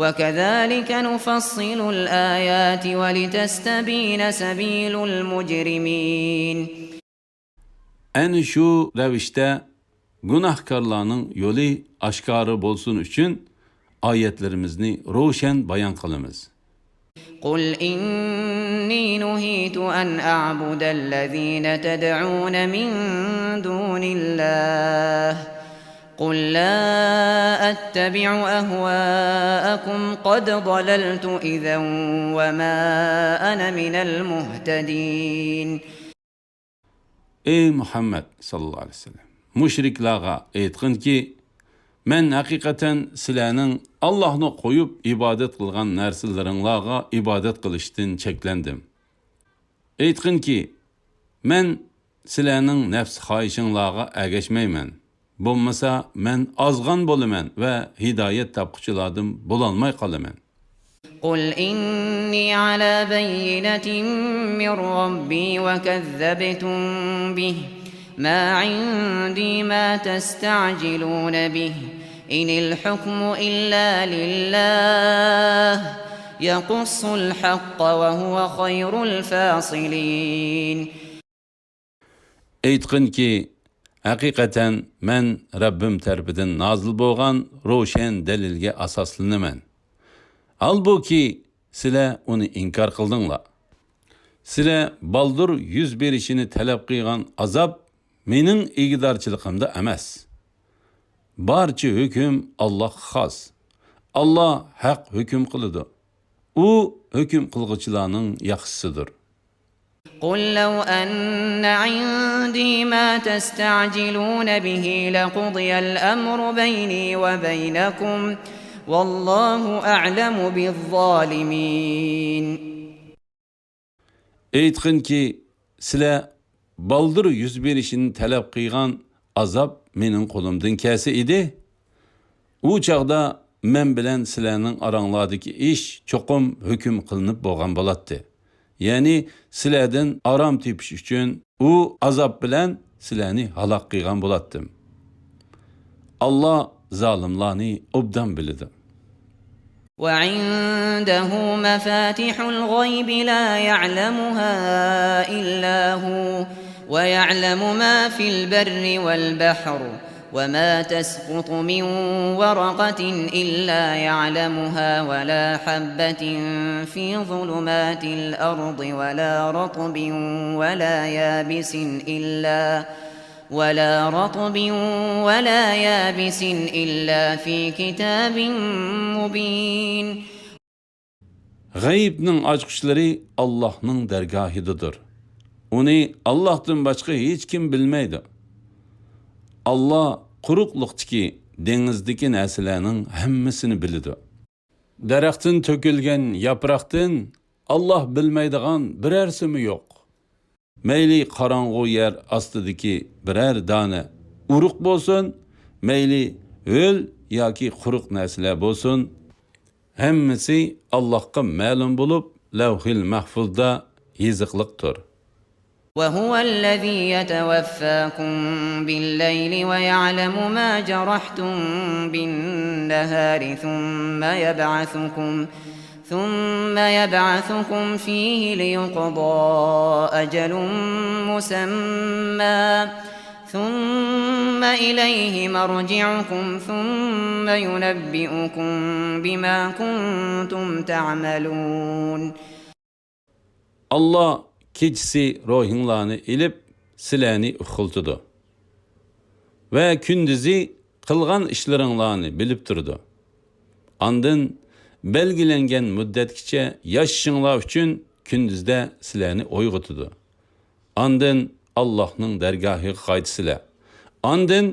وكذلك نفصل الآيات ولتستبين سبيل المجرمين. ئەنە شۇ رەۋىشتە گۇناھكارلارنىڭ يولى ئاشكارا بولسۇن ئۈچۈن ئايەتلىرىمىزنى روشەن بايان قىلىمىز. قل إني نهيت أن أعبد الذين تدعون من دون الله قل لا أتبع أهواءكم قد ضللت إذا وما أنا من المهتدين. ئەي مۇھەممەد ساللاللاھۇ ئەلەيھى ۋەسەللەم، مۇشرىكلارغا ئېيتقىنكى، مەن ھەقىقەتەن سىلەرنىڭ ئاللاھنى قويۇپ ئىبادەت قىلغان نەرسىلىرىڭلارغا ئىبادەت قىلىشتىن چەكلەندىم. ئېيتقىنكى، مەن سىلەرنىڭ نەپس خاھىشىڭلارغا ئەگەشمەيمەن. بولمىسا، مەن ئازغان بولىمەن ۋە ھىدايەت تاپقۇچىلاردىن بولالماي قالىمەن. قل إني على بينة من ربي وكذبتم به ما عندي ما تستعجلون به إن الحكم إلا لله يقص الحق وهو خير الفاصلين. ئېيتقىنكى، ھەقىقەتەن مەن رەببىم تەرىپىدىن نازىل بولغان روشەن دەلىلگە ئاساسلىنىمەن. ھالبۇكى، سىلەر ئۇنى ئىنكار قىلدىڭلار. سىلەر بالدۇر يۈز بېرىشىنى تەلەپ قىلغان ئازاب مېنىڭ ئىگىدارچىلىقىمدا ئەمەس. بارچە ھۆكۈم ئاللاھقا خاس. ئاللا ھەق ھۆكۈم قىلىدۇ. ئۇ ھۆكۈم قىلغۇچىلارنىڭ ياخشىسىدۇر. قل لو أن عندي ما تستعجلون به لقضي الأمر بيني وبينكم والله أعلم بالظالمين. ئېيتقىنكى، سىلەر بالدۇر يۈز بېرىشىنى تەلەپ قىلغان ئازاب مېنىڭ قولۇمدىن كەلسە ئىدى، ئۇ چاغدا مەن بىلەن سىلەرنىڭ ئاراڭلاردىكى ئىش چوقۇم ھۆكۈم قىلىنىپ بولغان بولاتتى. يەنى سىلەردىن ئارام تېپىش ئۈچۈن ئۇ ئازاب بىلەن سىلەرنى ھالاك قىلغان بولاتتىم. ئاللا زالىملارنى ئوبدان بىلىدۇ. وعنده مفاتح الغيب لا يعلمها إلا هو ويعلم ما في البر والبحر وما تسقط من ورقة إلا يعلمها ولا حبة في ظلمات الأرض ولا رطب ولا يابس إلا ولا رطب ولا يابس إلا في كتاب مبين. غەيىبنىڭ ئاچقۇچلىرى ئاللاھنىڭ دەرگاھىدىدۇر. ئۇنى ئاللاھتىن باشقا ھېچكىم بىلمەيدۇ. ئاللا قۇرۇقلۇقتىكى، دېڭىزدىكى نەرسىلەرنىڭ ھەممىسىنى بىلىدۇ. دەرەختىن تۆكۈلگەن ياپراقتىن ئاللا بىلمەيدىغان بىرەرسىمۇ يوق. مەيلى قاراڭغۇ يەر ئاستىدىكى بىرەر دانە ئۇرۇق بولسۇن، مەيلى ھۆل ياكى قۇرۇق نەرسىلەر بولسۇن، ھەممىسى ئاللاھقا مەلۇم بولۇپ، لەۋھىل مەھفۇزدا يېزىقلىقتۇر. وهو الذي يتوفاكم بالليل ويعلم ما جرحتم بالنهار ثم يبعثكم ثم يبعثكم فيه ليقضى أجل مسمى ثم إليه مرجعكم ثم ينبئكم بما كنتم تعملون. ئاللا كېچىسى روھىڭلارنى ئېلىپ، سىلەرنى ئۇخلىتىدۇ ۋە كۈندۈزى قىلغان ئىشلىرىڭلارنى بىلىپ تۇرىدۇ. ئاندىن بەلگىلەنگەن مۇددەتكىچە ياشىشىڭلار ئۈچۈن كۈندۈزدە سىلەرنى ئويغىتىدۇ. ئاندىن ئاللاھنىڭ دەرگاھىغا قايتىسىلەر. ئاندىن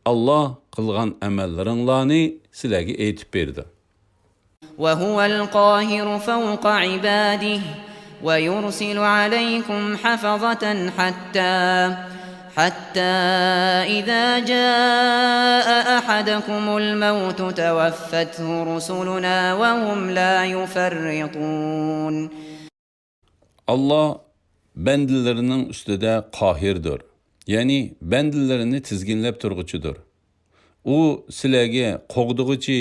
ئاللاھ قىلغان ئەمەللىرىڭلارنى سىلەرگە ئېيتىپ بېرىدۇ. وهو القاهر فوق عباده ويرسل عليكم حفظة حتى حتى إذا جاء أحدكم الموت توفته رسلنا وهم لا يفرطون. ئاللاھ بەندىلىرىنىڭ ئۈستىدە قاھىردۇر، يەنى بەندىلىرىنى تىزگىنلەپ تۇرغۇچىدۇر. ئۇ سىلەرگە قوغدىغۇچى،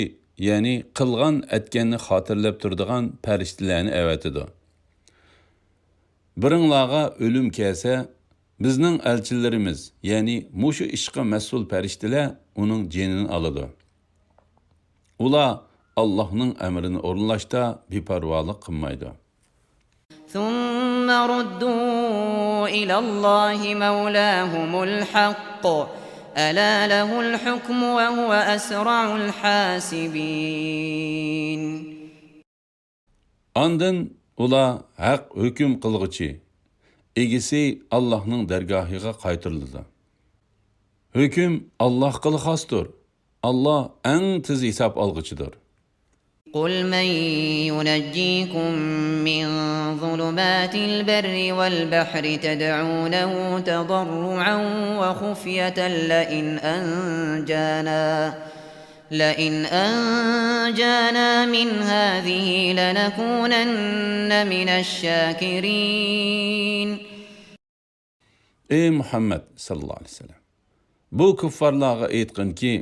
يەنى قىلغان ئەتكەننى خاتىرىلەپ تۇرىدىغان پەرىشتىلەرنى ئەۋەتىدۇ. بىرىڭلارغا ئۆلۈم كەلسە، بىزنىڭ ئەلچىلىرىمىز، يەنى مۇشۇ ئىشقا مەسئۇل پەرىشتىلەر ئۇنىڭ جېنىنى ئالىدۇ. ئۇلار ئاللاھنىڭ ئەمرىنى ئورۇنلاشتا بىپەرۋالىق قىلمايدۇ. ثم ردوا إلى الله مولاهم الحق ألا له الحكم وهو أسرع الحاسبين. ئاندىن ئۇلار ھەق ھۆكۈم قىلغۇچى، ئىگىسى ئاللاھنىڭ دەرگاھىغا قايتۇرۇلىدۇ. ھۆكۈم ئاللاھقىلا خاستۇر. ئاللاھ ئەڭ تېز ھېساب ئالغۇچىدۇر. قل من ينجيكم من ظلمات البر والبحر تدعونه تضرعا وخفية لئن أنجانا لئن أنجانا من هذه لنكونن من الشاكرين. ئەي مۇھەممەد ساللاللاھۇ ئەلەيھى ۋەسەللەم، بۇ كۇففارلارغا ئېيتقىنكى،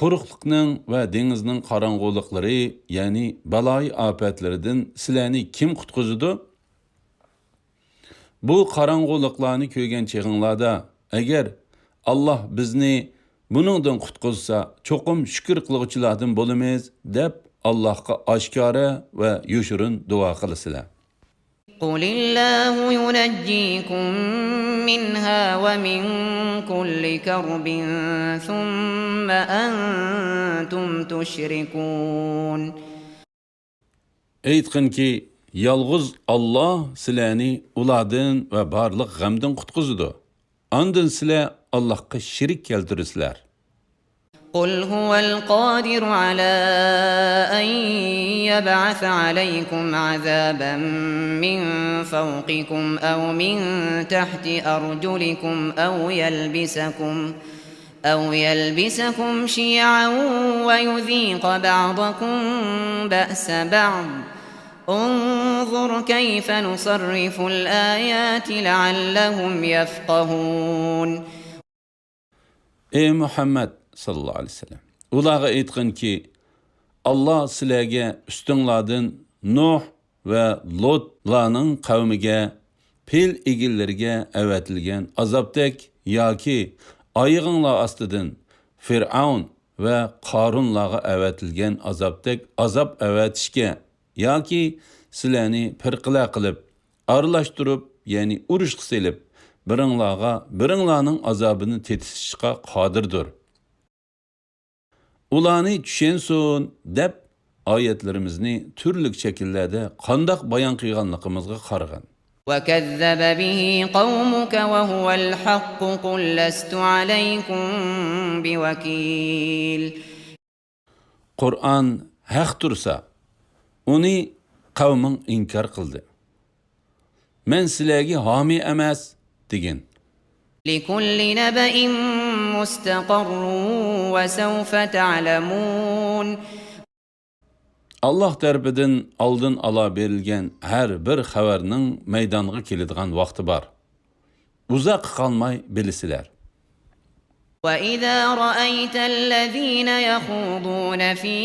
قۇرۇقلۇقنىڭ ۋە دېڭىزنىڭ قاراڭغۇلۇقلىرى، يەنى بالايىئاپەتلىرىدىن سىلەرنى كىم قۇتقۇزىدۇ؟ بۇ قاراڭغۇلۇقلارنى كۆرگەن چېغىڭلاردا، ئەگەر ئاللاھ بىزنى بۇنىڭدىن قۇتقۇزسا، چوقۇم شۈكۈر قىلغۇچىلاردىن بولىمىز، دەپ ئاللاھقا ئاشكارا ۋە يوشۇرۇن دۇئا قىلىسىلەر. قل الله ينجيكم منها ومن كل كرب ثم أنتم تشركون. ئېيتقىنكى، يالغۇز ئاللاھ سىلەرنى ئۇلاردىن ۋە بارلىق غەمدىن قۇتقۇزىدۇ. ئاندىن سىلەر ئاللاھقا شېرىك كەلتۈرىسىلەر. قل هو القادر على أن يبعث عليكم عذابا من فوقكم أو من تحت أرجلكم أو يلبسكم أو يلبسكم شيعا ويذيق بعضكم بأس بعض. انظر كيف نصرف الآيات لعلهم يفقهون. ئەي مۇھەممەد ساللاللاھۇ ئەلەيھى ۋەسەللەم، ئۇلارغا ئېيتقىنكى، ئاللاھ سىلەرگە ئۈستۈڭلاردىن نۇھ ۋە لۇتلارنىڭ قەۋمىگە، پىل ئىگىلىرىگە ئەۋەتىلگەن ئازابتەك ياكى ئايىغىڭلار ئاستىدىن فىرئەۋن ۋە قارۇنلارغا ئەۋەتىلگەن ئازابتەك ئازاب ئەۋەتىشكە ياكى سىلەرنى پىرقىلەر قىلىپ، ئارىلاشتۇرۇپ، يەنى ئۇرۇشقا سېلىپ، بىرىڭلارغا بىرىڭلارنىڭ ئازابىنى تېتىتىشقا قادىردۇر. ئۇلارنى چۈشەنسۇن دەپ، ئايەتلىرىمىزنى تۈرلۈك شەكىللەردە قانداق بايان قىلغانلىقىمىزغا قارىغىن. وكذب به قومك وهو الحق قل لست عليكم بوكيل. قۇرئان ھەق تۇرسا، ئۇنى قەۋمىڭ ئىنكار قىلدى. مەن سىلەرگە ھامىي ئەمەس، دېگىن. لكل نبإ مستقر وسوف تعلمون. ئاللاھ تەرىپىدىن ئالدىن ئالا بېرىلگەن ھەر بىر خەۋەرنىڭ مەيدانغا كېلىدىغان ۋاقتى بار. ئۇزاققا قالماي بىلىسىلەر. وإذا رأيت الذين يخوضون في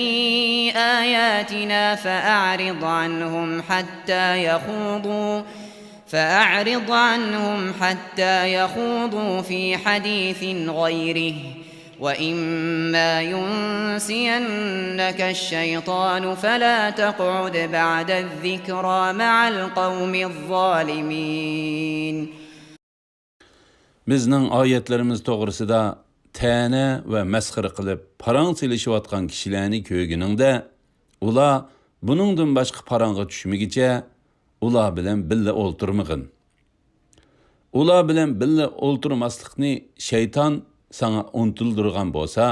آياتنا فأعرض عنهم حتى يخوضوا فأعرض عنهم حتى يخوضوا في حديث غيره وإما ينسينك الشيطان فلا تقعد بعد الذكرى مع القوم الظالمين. بىزنىڭ ئايەتلىرىمىز توغرىسىدا تەنە ۋە مەسخىرە قىلىپ پاراڭ سېلىشىۋاتقان كىشىلەرنى كۆرگىنىڭدە، ئۇلار بۇنىڭدىن باشقا پاراڭغا چۈشمىگۈچە ئۇلار بىلەن بىللە ئولتۇرمىغىن. ئۇلار بىلەن بىللە ئولتۇرماسلىقنى شەيتان ساڭا ئۇنتۇلدۇرغان بولسا،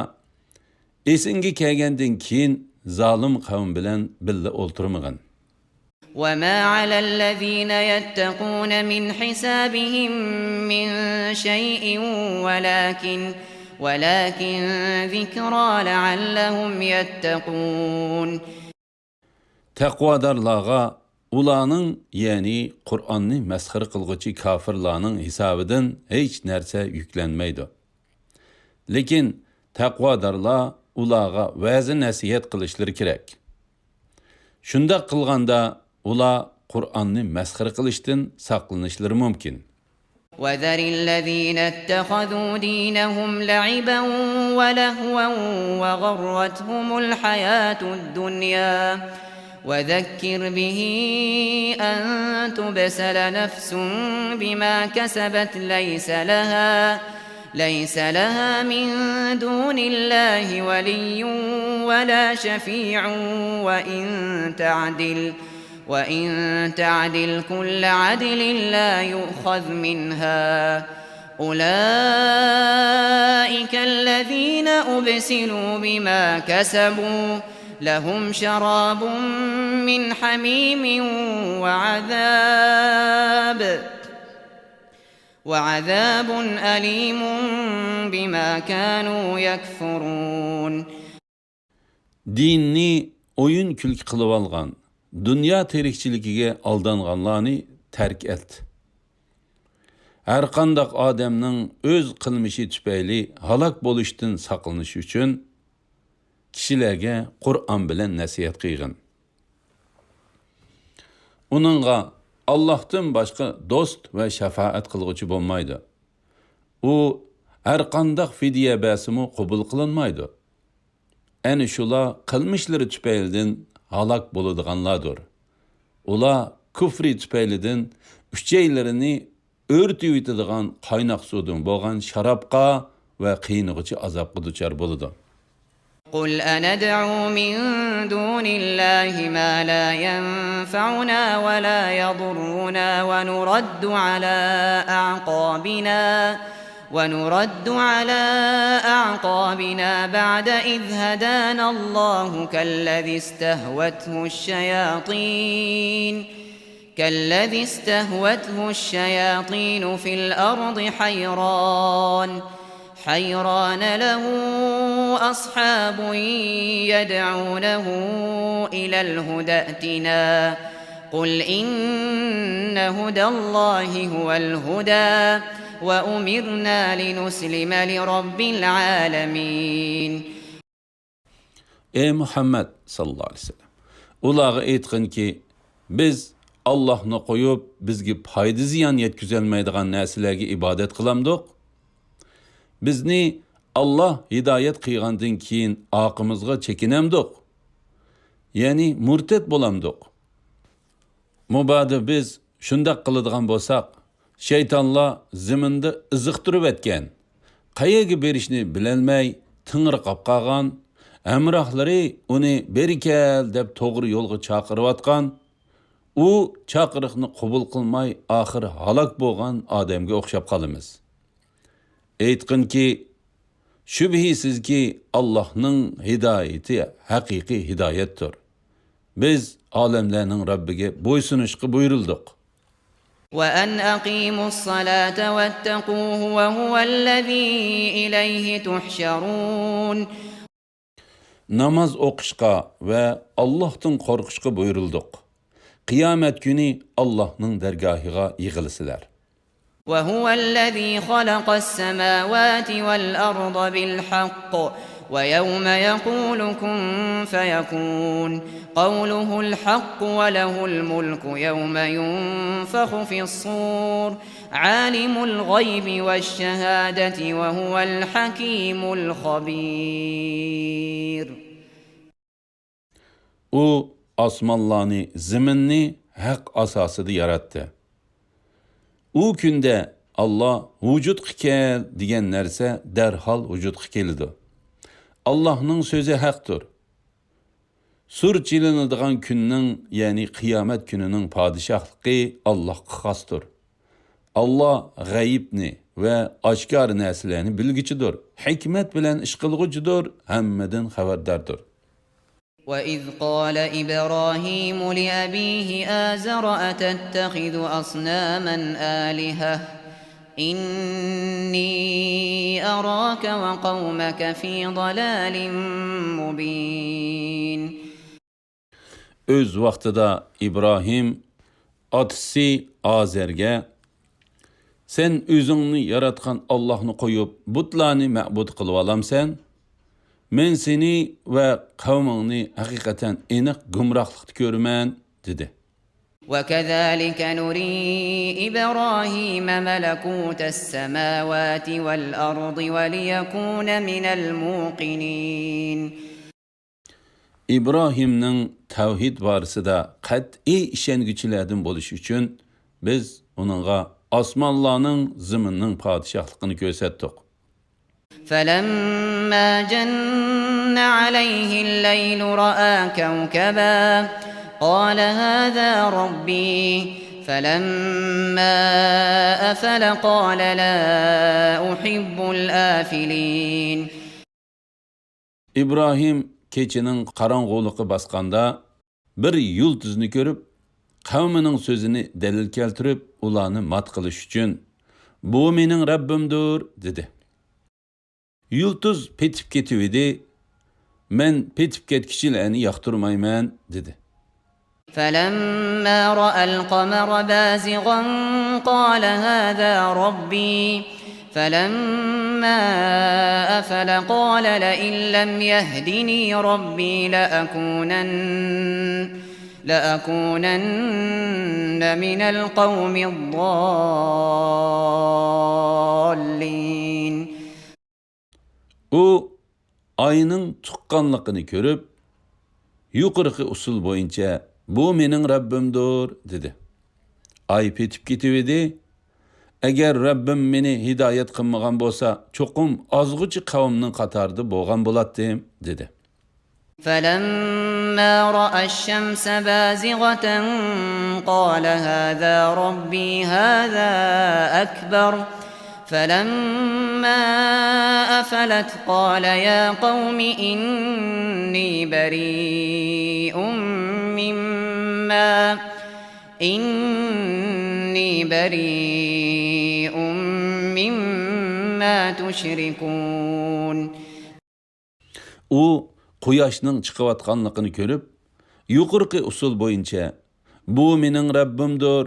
ئېسىڭگە كەلگەندىن كېيىن زالىم قەۋم بىلەن بىللە ئولتۇرمىغىن. وما على الذين يتقون من حسابهم من شيء ولكن، ولكن ذكرى لعلهم يتقون. تەقۋادارلارغا ئۇلارنىڭ، يەنى قۇرئاننى مەسخىرە قىلغۇچى كاپىرلارنىڭ ھېسابىدىن ھېچ نەرسە يۈكلەنمەيدۇ. لېكىن تەقۋادارلار ئۇلارغا ۋەزى نەسىھەت قىلىشلىرى كېرەك. شۇنداق قىلغاندا ئۇلار قۇرئاننى مەسخىرە قىلىشتىن ساقلىنىشلىرى مۇمكىن. وذر الذين اتخذوا دينهم لعبا ولهوا وغرتهم الحياة الدنيا وذكر به أن تبسل نفس بما كسبت ليس لها، ليس لها من دون الله ولي ولا شفيع وإن تعدل، وإن تعدل كل عدل لا يؤخذ منها، أولئك الذين أبسلوا بما كسبوا، لهم شراب من حميم وعذاب، وعذاب أليم بما كانوا يكفرون. دىننى ئويۇن-كۈلكە قىلىۋالغان، دۇنيا تىرىكچىلىكىگە ئالدانغانلارنى تەرك ئەت. ھەرقانداق ئادەمنىڭ ئۆز قىلمىشى تۈپەيلى ھالاك بولۇشتىن ساقلىنىش ئۈچۈن، كىشىلەرگە قۇرئان بىلەن نەسىھەت قىلغىن. ئۇنىڭغا ئاللاھتىن باشقا دوست ۋە شاپائەت قىلغۇچى بولمايدۇ. ئۇ ھەرقانداق فىدىيە بەرسىمۇ قوبۇل قىلىنمايدۇ. ئەنە شۇلار قىلمىشلىرى تۈپەيلىدىن ھالاك بولىدىغانلاردۇر. ئۇلار كۇفرى تۈپەيلىدىن ئۈچەيلىرىنى ئۆرتىۋېتىدىغان قايناق سۇدىن بولغان شارابقا ۋە قىينىغۇچى ئازابقا دۇچار بولىدۇ. قل أندع من دون الله ما لا ينفعنا ولا يضرنا ونرد على أعقابنا، ونرد على أعقابنا بعد إذ هدانا الله كالذي استهوته الشياطين، كالذي استهوته الشياطين في الأرض حيران، حيران له أصحاب يدعونه إلى الهدى ائتنا، قل إن هدى الله هو الهدى، وأمرنا لنسلم لرب العالمين. ئەي مۇھەممەد ساللاللاھۇ ئەلەيھى ۋەسەللەم، ئۇلارغا ئېيتقىنكى، بىز ئاللاھنى قويۇپ، بىزگە پايدا-زىيان يەتكۈزەلمەيدىغان نەرسىلەرگە ئىبادەت قىلامدۇق؟ بىزنى ئاللاھ ھىدايەت قىلغاندىن كېيىن ئارقىمىزغا چېكىنەمدۇق؟ يەنى مۇرتەت بولامدۇق؟ مۇبادا بىز شۇنداق قىلىدىغان بولساق، شەيتانلار زېمىندا ئېزىقتۇرۇۋەتكەن، قەيەرگە بېرىشنى بىلەلمەي تېڭىرقاپ قالغان، ھەمراھلىرى ئۇنى بېرى كەل دەپ توغرا يولغا چاقىرىۋاتقان، ئۇ چاقىرىقنى قوبۇل قىلماي ئاخىر ھالاك بولغان ئادەمگە ئوخشاپ قالىمىز. ئېيتقىنكى، شۈبھىسىزكى، ئاللاھنىڭ ھىدايىتى ھەقىقىي ھىدايەتتۇر. بىز ئالەملەرنىڭ رەببىگە بويسۇنۇشقا بۇيرۇلدۇق. وأن أقيموا الصلاة واتقوه وهو الذي إليه تحشرون. ناماز ئوقۇشقا ۋە ئاللاھتىن قورقۇشقا بۇيرۇلدۇق. قىيامەت كۈنى ئاللاھنىڭ دەرگاھىغا يىغىلىسىلەر. وهو الذي خلق السماوات والأرض بالحق ويوم يقول كن فيكون قوله الحق وله الملك يوم ينفخ في الصور عالم الغيب والشهادة وهو الحكيم الخبير. ئۇ ئاسمانلارنى، زېمىننى ھەق ئاساسىدا ياراتتى. ئۇ كۈندە ئاللا ۋۇجۇدقا كەل دېگەن نەرسە دەرھال ۋۇجۇدقا كېلىدۇ. ئاللانىڭ سۆزى ھەقتۇر. سۇر چېلىنىدىغان كۈننىڭ، يەنى قىيامەت كۈنىنىڭ پادىشاھلىقى ئاللاھقا خاستۇر. ئاللا غەيىبنى ۋە ئاشكارا نەرسىلەرنى بىلگۈچىدۇر، ھېكمەت بىلەن ئىش قىلغۇچىدۇر، ھەممىدىن خەۋەرداردۇر. وإذ قال إبراهيم لأبيه آزر أتتخذ أصناما آلهة إني أراك وقومك في ضلال مبين. ئۆز ۋاقتىدا ئىبراھىم ئاتىسى ئازەرگە، سەن ئۆزۈڭنى ياراتقان ئاللاھنى قويۇپ، بۇتلارنى مەبۇد قىلىۋالامسەن؟ مەن سېنى ۋە قەۋمىڭنى ھەقىقەتەن ئېنىق گۇمراھلىقتا كۆرىمەن، دېدى. وكذلك نري إبراهيم ملكوت السماوات والأرض وليكون من الموقنين. ئىبراھىمنىڭ تەۋھىد بارىسىدا قەتئىي ئىشەنگۈچىلەردىن بولۇش ئۈچۈن، بىز ئۇنىڭغا ئاسمانلارنىڭ، زېمىننىڭ پادىشاھلىقىنى كۆرسەتتۇق. فلما جن عليه الليل رأى كوكبا قال هذا ربي فلما أفل قال لا أحب الآفلين. ئىبراھىم كېچىنىڭ قاراڭغۇلۇقى باسقاندا، بىر يۇلتۇزنى كۆرۈپ، قەۋمىنىڭ سۆزىنى دەلىل كەلتۈرۈپ، ئۇلارنى مات قىلىش ئۈچۈن، بۇ مېنىڭ رەببىمدۇر، دېدى. يۇلتۇز پېتىپ كېتىۋىدى، مەن پېتىپ كەتكۈچىلەرنى ياقتۇرمايمەن، دېدى. فلما رأى القمر بازغا قال هذا ربي فلما أفل قال لئن لم يهدني ربي لأكونن لأكونن من القوم الضالين. ئۇ ئاينىڭ تۇغقانلىقىنى كۆرۈپ، يۇقىرىقى ئۇسۇل بويىچە، بۇ مېنىڭ رەببىمدۇر، دېدى. ئاي پېتىپ كېتىۋىدى. ئەگەر رەببىم مېنى ھىدايەت قىلمىغان بولسا، چوقۇم ئازغۇچى قەۋمنىڭ قاتارىدا بولغان بولاتتىم، دېدى. فلما رأى الشمس بازغة قال هذا ربي هذا أكبر فلما أفلت قال يا قوم إني بريء مما إني بريء مما تشركون. ئۇ قۇياشنىڭ چىقىۋاتقانلىقىنى كۆرۈپ، يۇقىرىقى ئۇسۇل بويىچە، بۇ مېنىڭ رەببىمدۇر،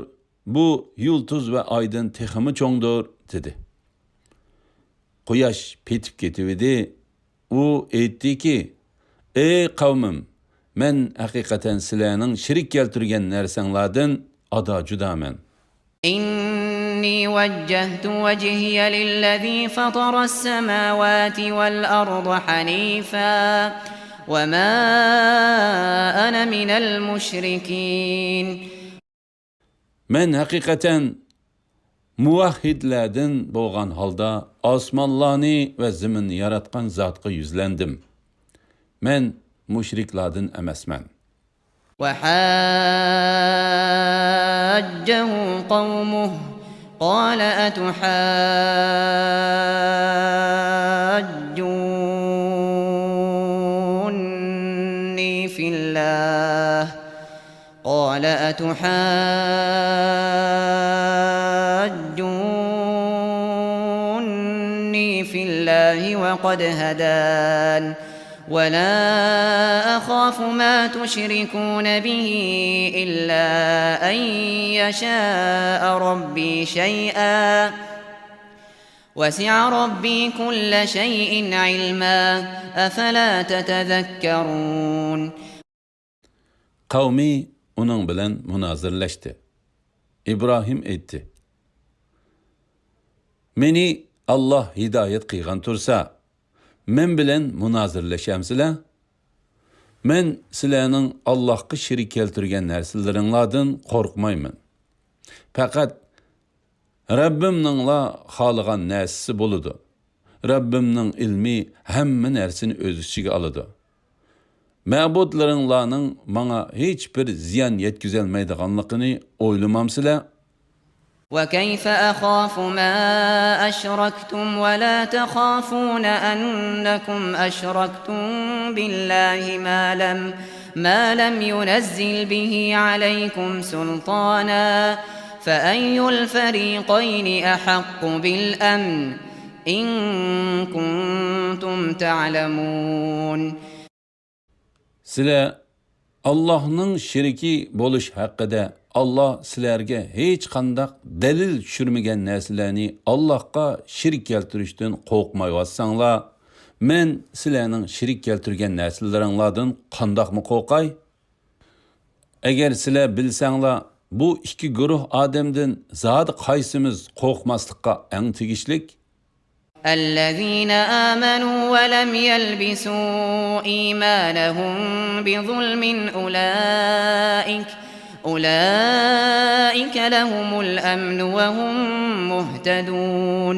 بۇ يۇلتۇز ۋە ئايدىن تېخىمۇ چوڭدۇر، دېدى. قۇياش پېتىپ كېتىۋىدى. ئۇ ئېيتتىكى، ئەي قەۋمىم، مەن ھەقىقەتەن سىلەرنىڭ شېرىك كەلتۈرگەن نەرسەڭلاردىن ئادا جۇدامەن. إني وجهت وجهي للذي فطر السماوات والأرض حنيفا وما أنا من المشركين. مەن ھەقىقەتەن مۇۋەھھىدلەردىن بولغان ھالدا ئاسمانلارنى ۋە زېمىننى ياراتقان زاتقا يۈزلەندىم. مەن مۇشرىكلاردىن ئەمەسمەن. وحاجه قومه قال أتحاجوني في الله قال أتحاجوني في الله وقد هدان ولا أخاف ما تشركون به إلا أن يشاء ربي شيئا وسع ربي كل شيء علما أفلا تتذكرون. قەۋمى ئۇنىڭ بىلەن مۇنازىرىلەشتى. ئىبراھىم ئېيتتى، مېنى ئاللا ھىدايەت قىلغان تۇرسا، مەن بىلەن مۇنازىرىلىشەمسىلەر؟ مەن سىلەرنىڭ ئاللاھقا شېرىك كەلتۈرگەن نەرسىلىرىڭلاردىن قورقمايمەن. پەقەت رەببىمنىڭلا خالىغان نەرسىسى بولىدۇ. رەببىمنىڭ ئىلمى ھەممە نەرسىنى ئۆز ئىچىگە ئالىدۇ. مەبۇدلىرىڭلارنىڭ ماڭا ھېچبىر زىيان يەتكۈزەلمەيدىغانلىقىنى ئويلىمامسىلەر؟ وكيف أخاف ما أشركتم ولا تخافون أنكم أشركتم بالله ما لم، ما لم ينزل به عليكم سلطانا، فأي الفريقين أحق بالأمن إن كنتم تعلمون. سىلەر ئاللاھنىڭ شېرىكى بولۇش ھەققىدە، ئاللاھ سىلەرگە ھېچقانداق دەلىل چۈشۈرمىگەن نەرسىلەرنى ئاللاھقا شېرىك كەلتۈرۈشتىن قورقمايۋاتساڭلار، مەن سىلەرنىڭ شېرىك كەلتۈرگەن نەرسىلىرىڭلاردىن قانداقمۇ قورقاي؟ ئەگەر سىلەر بىلسەڭلار، بۇ ئىككى گۇرۇھ ئادەمدىن زادى قايسىمىز قورقماسلىققا ئەڭ تېگىشلىك؟ الذين آمنوا ولم يلبسوا إيمانهم بظلم أولئك، أولئك لهم الأمن وهم مهتدون.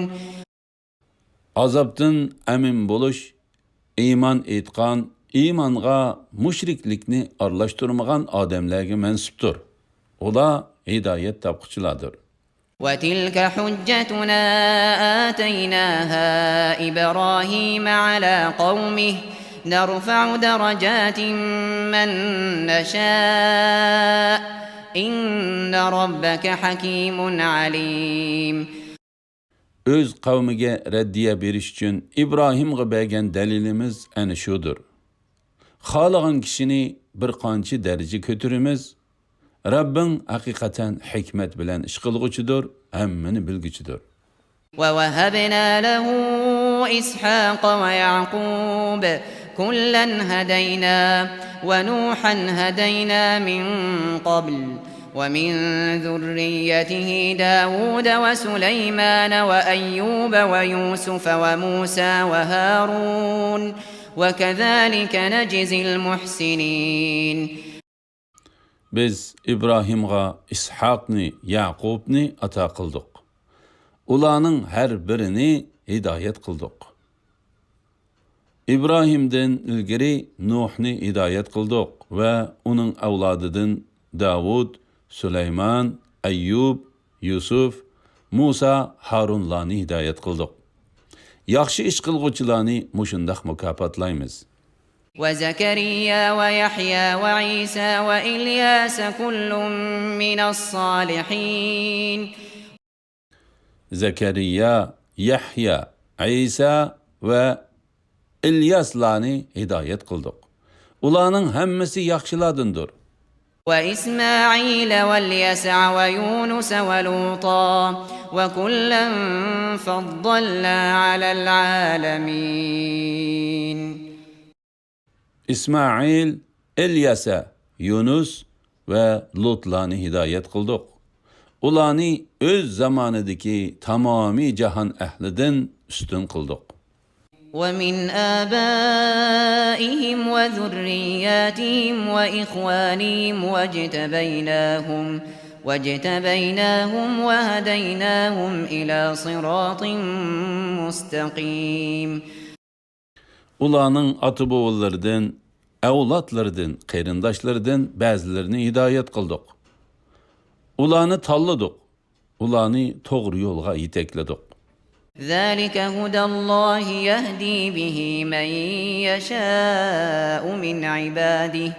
ئازابتىن ئەمىن بولۇش، ئىمان ئېيتقان، ئىمانغا مۇشرىكلىكنى ئارىلاشتۇرمىغان ئادەملەرگە مەنسۇپتۇر. ئۇلار ھىدايەت تاپقۇچىلاردۇر. وتلك حجتنا آتيناها إبراهيم على قومه نرفع درجات من نشاء إن ربك حكيم عليم. ئۆز قەۋمىگە رەددىيە بېرىش ئۈچۈن ئىبراھىمغا بەرگەن دەلىلىمىز ئەنە شۇدۇر. خالىغان كىشىنى بىر قانچە دەرىجە كۆتۈرىمىز. رەببىڭ ھەقىقەتەن ھېكمەت بىلەن ئىش قىلغۇچىدۇر، ھەممىنى بىلگۈچىدۇر. ووهبنا له إسحاق ويعقوب كلا هدينا ونوحا هدينا من قبل ومن ذريته داود وسليمان وأيوب ويوسف وموسى وهارون وكذلك نجزي المحسنين. بىز ئىبراھىمغا ئىسھاقنى، يەقۇبنى ئاتا قىلدۇق. ئۇلارنىڭ ھەر بىرىنى ھىدايەت قىلدۇق. ئىبراھىمدىن ئىلگىرى نۇھنى ھىدايەت قىلدۇق ۋە ئۇنىڭ ئەۋلادىدىن داۋۇت، سۇلايمان، ئەييۇب، يۈسۈف، مۇسا، ھارۇنلارنى ھىدايەت قىلدۇق. ياخشى ئىش قىلغۇچىلارنى مۇشۇنداق مۇكاپاتلايمىز. وزكريا ويحيى وعيسى وإلياس كل من الصالحين. زەكەرىيا، يەھيا، ئەيسا ۋە ئىلياسلارنى ھىدايەت قىلدۇق. ئۇلارنىڭ ھەممىسى ياخشىلاردىندۇر. وإسماعيل واليسع ويونس ولوطا وكلا فضلنا على العالمين. ئىسمائىل، ئىلياسا، يۇنۇس ۋە لۇتلارنى ھىدايەت قىلدۇق. ئۇلارنى ئۆز زامانىدىكى تامامىي جاھان ئەھلىدىن ئۈستۈن قىلدۇق. ومن آبائهم وذرياتهم وإخوانهم واجتبيناهم، واجتبيناهم وهديناهم إلى صراط مستقيم. ئۇلارنىڭ ئاتا-بوۋىلىرىدىن، ئەۋلادلىرىدىن، قېرىنداشلىرىدىن بەزىلىرىنى ھىدايەت قىلدۇق. ئۇلارنى تاللىدۇق. ئۇلارنى توغرا يولغا يېتەكلىدۇق. ذلك هدى الله يهدي به من يشاء من عباده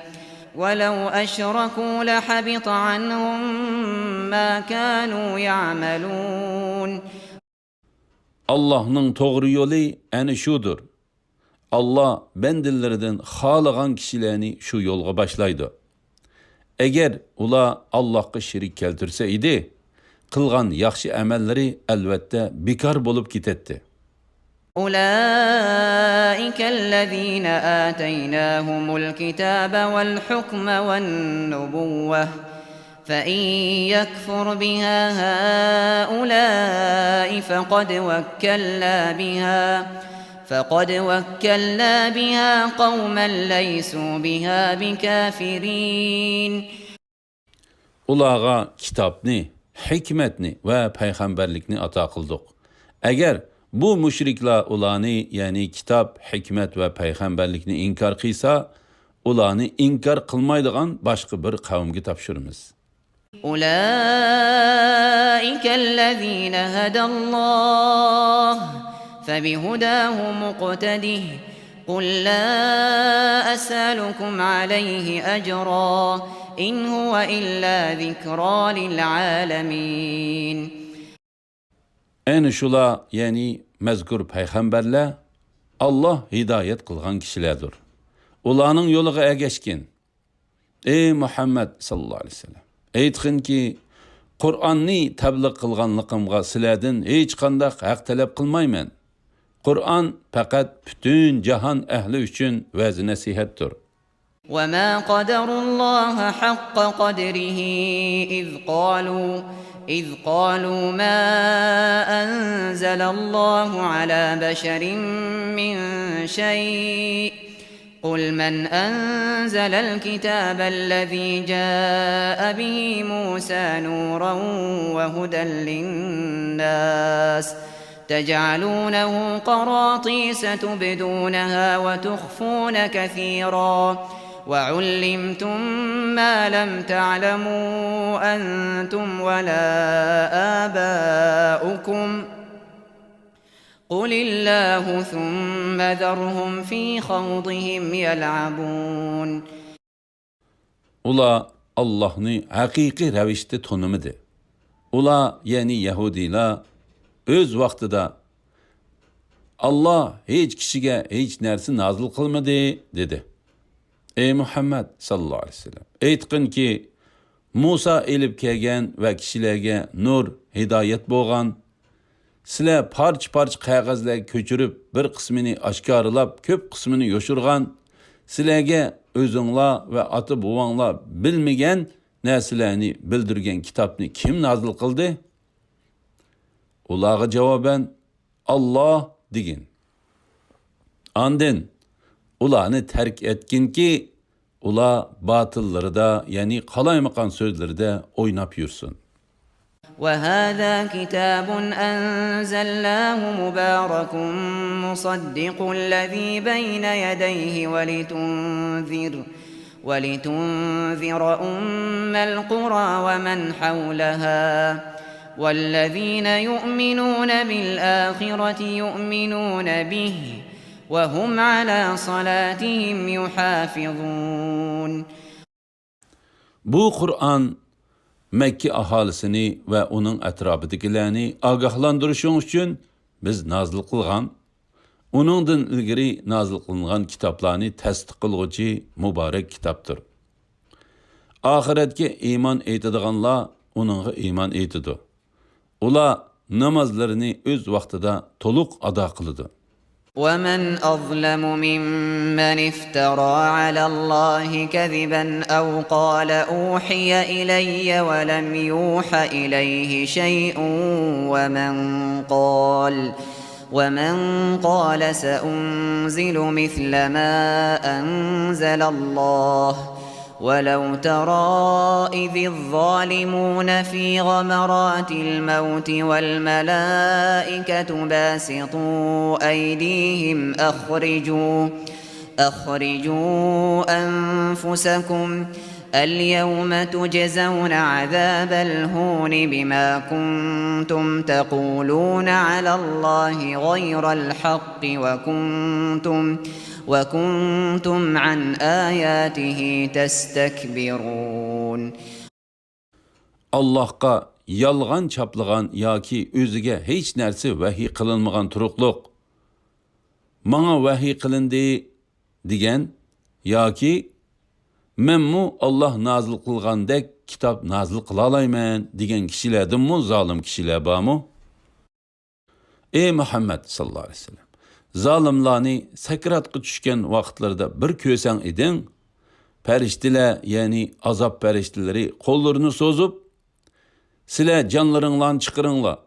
ولو أشركوا لحبط عنهم ما كانوا يعملون. ئاللاھنىڭ توغرا يولى ئەنە شۇدۇر. ئاللاھ بەندىلىرىدىن خالىغان كىشىلەرنى شۇ يولغا باشلايدۇ. ئەگەر ئۇلار ئاللاھقا شېرىك كەلتۈرسە ئىدى، قىلغان ياخشى ئەمەللىرى ئەلۋەتتە بىكار بولۇپ كېتەتتى. أولئك الذين آتيناهم الكتاب والحكم والنبوة فإن يكفر بها هؤلاء فقد وكلنا بها، فقد وكلنا بها قوما ليسوا بها بكافرين. ئۇلارغا كىتابنى، ھېكمەتنى ۋە پەيغەمبەرلىكنى ئاتا قىلدۇق. ئەگەر بۇ مۇشرىكلار ئۇلارنى، يەنى كىتاب، ھېكمەت ۋە پەيغەمبەرلىكنى ئىنكار قىلسا، ئۇلارنى ئىنكار قىلمايدىغان باشقا بىر قەۋمگە تاپشۇرىمىز. أولئك الذين هدى الله فبهداه مقتده قل لا أسألكم عليه أجرا إن هو إلا ذكرى للعالمين. ئەنە شۇلار، يەنى مەزكۇر پەيغەمبەرلەر ئاللاھ ھىدايەت قىلغان كىشىلەردۇر. ئۇلارنىڭ يولىغا ئەگەشكىن. ئەي مۇھەممەد ساللاللاھۇ ئەلەيھى ۋەسەللەم، ئېيتقىنكى، قۇرئاننى تەبلىغ قىلغانلىقىمغا سىلەردىن ھېچقانداق ھەق تەلەپ قىلمايمەن. قۇرئان پەقەت پۈتۈن جاھان ئەھلى ئۈچۈن ۋەز-نەسىھەتتۇر. وما قدروا الله حق قدره إذ قالوا إذ قالوا ما أنزل الله على بشر من شيء قل من أنزل الكتاب الذي جاء به موسى نورا وهدى للناس تجعلونه قراطيس تبدونها وتخفون كثيرا وعلمتم ما لم تعلموا أنتم ولا آباؤكم قل الله ثم ذرهم في خوضهم يلعبون. ئۇلار ئاللاھنى ھەقىقىي رەۋىشتە تونۇمىدى. ئۇلار، يەنى يەھۇدىيلار، ئۆز ۋاقتىدا «ئاللاھ ھېچ كىشىگە ھېچ نەرسە نازىل قىلمىدى» دېدى. ئەي مۇھەممەد ساللاللاھۇ ئەلەيھى ۋەسەللەم، ئېيتقىنكى، مۇسا ئېلىپ كەلگەن ۋە كىشىلەرگە نۇر، ھىدايەت بولغان، سىلەر پارچە-پارچە قەغەزلەرگە كۆچۈرۈپ، بىر قىسمىنى ئاشكارىلاپ، كۆپ قىسمىنى يوشۇرغان، سىلەرگە ئۆزۈڭلار ۋە ئاتا-بوۋاڭلار بىلمىگەن نەرسىلەرنى بىلدۈرگەن كىتابنى كىم نازىل قىلدى؟ ئۇلارغا جاۋابەن، «ئاللاھ» دېگىن. ئاندىن ئۇلارنى تەرك ئەتكىنكى، ئۇلار باتىللىرىدا، يەنى قالايمىقان سۆزلىرىدە ئويناپ يۈرسۇن. وهذا كتاب أنزلناه مبارك مصدق الذي بين يديه ولتنذر، ولتنذر أم القرى ومن حولها، والذين يؤمنون بالآخرة يؤمنون به، وهم على صلاتهم يحافظون. بۇ قۇرئان مەككە ئاھالىسىنى ۋە ئۇنىڭ ئەتراپىدىكىلەرنى ئاگاھلاندۇرۇشۇڭ ئۈچۈن بىز نازىل قىلغان، ئۇنىڭدىن ئىلگىرى نازىل قىلىنغان كىتابلارنى تەستىق قىلغۇچى مۇبارەك كىتابتۇر. ئاخىرەتكە ئىمان ئېيتىدىغانلار ئۇنىڭغا ئىمان ئېيتىدۇ. ئۇلار نامازلىرىنى ئۆز ۋاقتىدا تولۇق ئادا قىلىدۇ. ومن أظلم ممن افترى على الله كذبا أو قال أوحي إلي ولم يوح إليه شيء ومن قال ومن قال سأنزل مثل ما أنزل الله ولو ترى إذ الظالمون في غمرات الموت والملائكة باسطو أيديهم أخرجوا أخرجوا أنفسكم اليوم تجزون عذاب الهون بما كنتم تقولون على الله غير الحق وكنتم وكنتم عن آياته تستكبرون. ئاللاھقا يالغان چاپلىغان ياكى ئۆزىگە ھېچ نەرسە ۋەھىي قىلىنمىغان تۇرۇقلۇق، «ماڭا ۋەھىي قىلىندى» دېگەن ياكى «مەنمۇ ئاللاھ نازىل قىلغاندەك كىتاب نازىل قىلالايمەن» دېگەن كىشىلەردىنمۇ زالىم كىشىلەر بارمۇ؟ ئەي مۇھەممەد ساللاللاھۇ ئەلەيھى ۋەسەللەم، زالىملارنى سەكراتقا چۈشكەن ۋاقىتلىرىدا بىر كۆرسەڭ ئىدىڭ، پەرىشتىلەر، يەنى ئازاب پەرىشتىلىرى قوللىرىنى سوزۇپ، «سىلەر جانلىرىڭلارنى چىقىرىڭلار،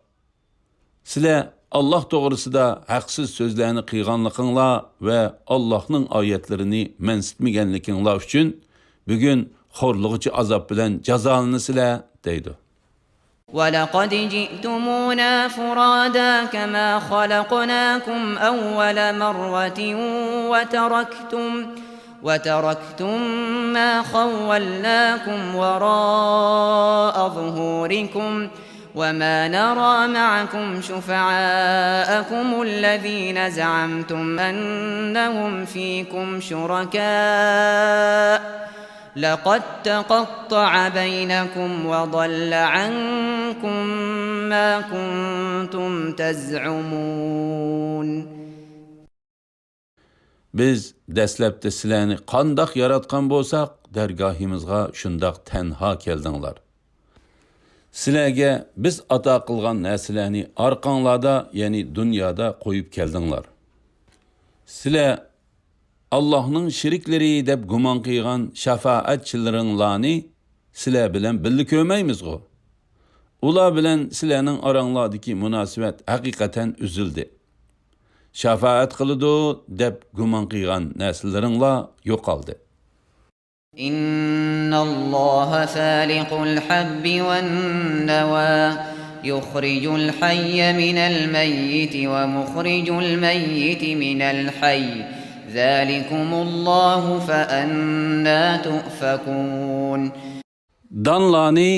سىلەر ئاللاھ توغرىسىدا ھەقسىز سۆزلەرنى قىلغانلىقىڭلار ۋە ئاللاھنىڭ ئايەتلىرىنى مەنسىتمىگەنلىكىڭلار ئۈچۈن بۈگۈن خورلىغۇچى ئازاب بىلەن جازالىنىسىلەر» دەيدۇ. ولقد جئتمونا فرادا كما خلقناكم أول مرة وتركتم، وتركتم ما خولناكم وراء ظهوركم، وما نرى معكم شفعاءكم الذين زعمتم أنهم فيكم شركاء، لقد تقطع بينكم وضل عنكم ما كنتم تزعمون. بىز دەسلەپتە سىلەرنى قانداق ياراتقان بولساق، دەرگاھىمىزغا شۇنداق تەنھا كەلدىڭلار. سىلەرگە بىز ئاتا قىلغان نەرسىلەرنى ئارقاڭلاردا، يەنى دۇنيادا قويۇپ كەلدىڭلار. سىلەر ئاللاھنىڭ شېرىكلىرى دەپ گۇمان قىلغان شاپائەتچىلىرىڭلارنى سىلەر بىلەن بىللە كۆرمەيمىزغۇ؟ ئۇلار بىلەن سىلەرنىڭ ئاراڭلاردىكى مۇناسىۋەت ھەقىقەتەن ئۈزۈلدى. شاپائەت قىلىدۇ دەپ گۇمان قىلغان نەرسىلىرىڭلار يوقالدى. إن الله فالق الحب والنوى، يخرج الحي من الميت ومخرج الميت من الحي، ذلكم الله فأنى تؤفكون. دانلارنى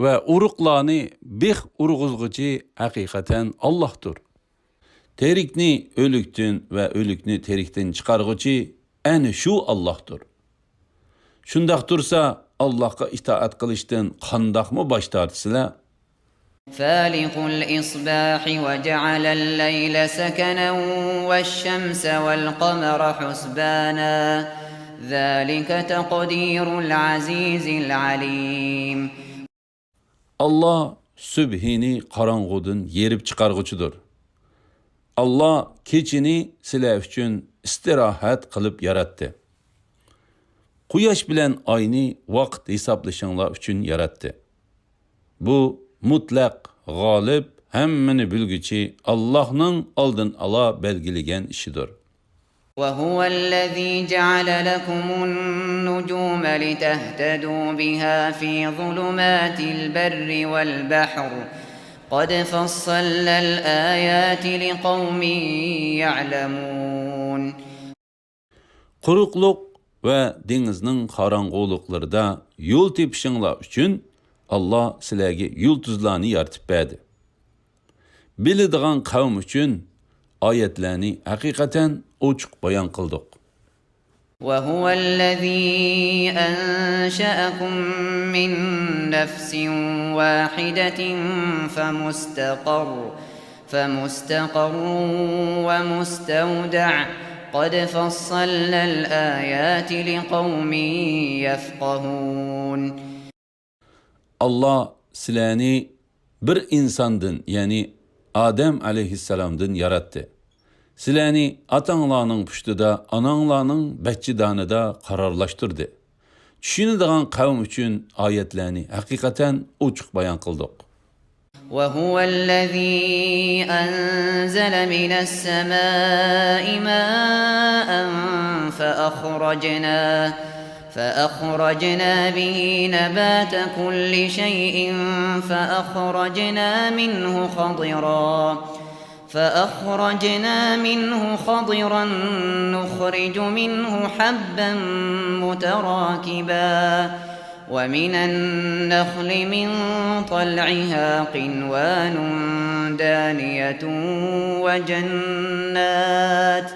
ۋە ئۇرۇقلارنى بىخ ئۇرغۇزغۇچى ھەقىقەتەن ئاللاھتۇر. تىرىكنى ئۆلۈكتىن ۋە ئۆلۈكنى تىرىكتىن چىقارغۇچى ئەنە شۇ ئاللاھتۇر. شۇنداق تۇرسا، ئاللاھقا ئىتائەت قىلىشتىن قانداقمۇ باش تارتىسىلەر؟ فالق الإصباح وجعل الليل سكنا والشمس والقمر حسبانا، ذلك تقدير العزيز العليم. ئاللا سۈبھىنى قاراڭغۇدىن يېرىپ چىقارغۇچىدۇر. ئاللا كېچىنى سىلەر ئۈچۈن ئىستىراھەت قىلىپ ياراتتى. قۇياش بىلەن ئاينى ۋاقىت ھېسابلىشىڭلار ئۈچۈن ياراتتى. بۇ مۇتلەق، غالىب، ھەممىنى بىلگۈچى ئاللاھنىڭ ئالدىن ئالا بەلگىلىگەن ئىشىدۇر. وهو الذي جعل لكم النجوم لتهتدوا بها في ظلمات البر والبحر، قد فصلنا الآيات لقوم يعلمون. قۇرۇقلۇق ۋە دېڭىزنىڭ قاراڭغۇلۇقلىرىدا يول تېپىشىڭلار ئۈچۈن ئاللا سىلەرگە يۇلتۇزلارنى يارىتىپ بەردى. بىلىدىغان قەۋم ئۈچۈن ئايەتلەرنى ھەقىقەتەن ئوچۇق بايان قىلدۇق. وهو الذي أنشأكم من نفس واحدة فمستقر، فمستقر ومستودع، قد فصلنا الآيات لقوم يفقهون. ئاللا سىلەرنى بىر ئىنساندىن، يەنى ئادەم ئەلەيھىسسالامدىن ياراتتى. سىلەرنى ئاتاڭلارنىڭ پۇشتىدا، ئاناڭلارنىڭ بەچچىدانىدا قارارلاشتۇردى. چۈشىنىدىغان قەۋم ئۈچۈن ئايەتلەرنى ھەقىقەتەن ئوچۇق بايان قىلدۇق. وهو الذي أنزل من السماء ماء فأخرجنا، فأخرجنا به نبات كل شيء فأخرجنا منه خضرا، فأخرجنا منه خضرا نخرج منه حبا متراكبا، ومن النخل من طلعها قنوان دانية وجنات،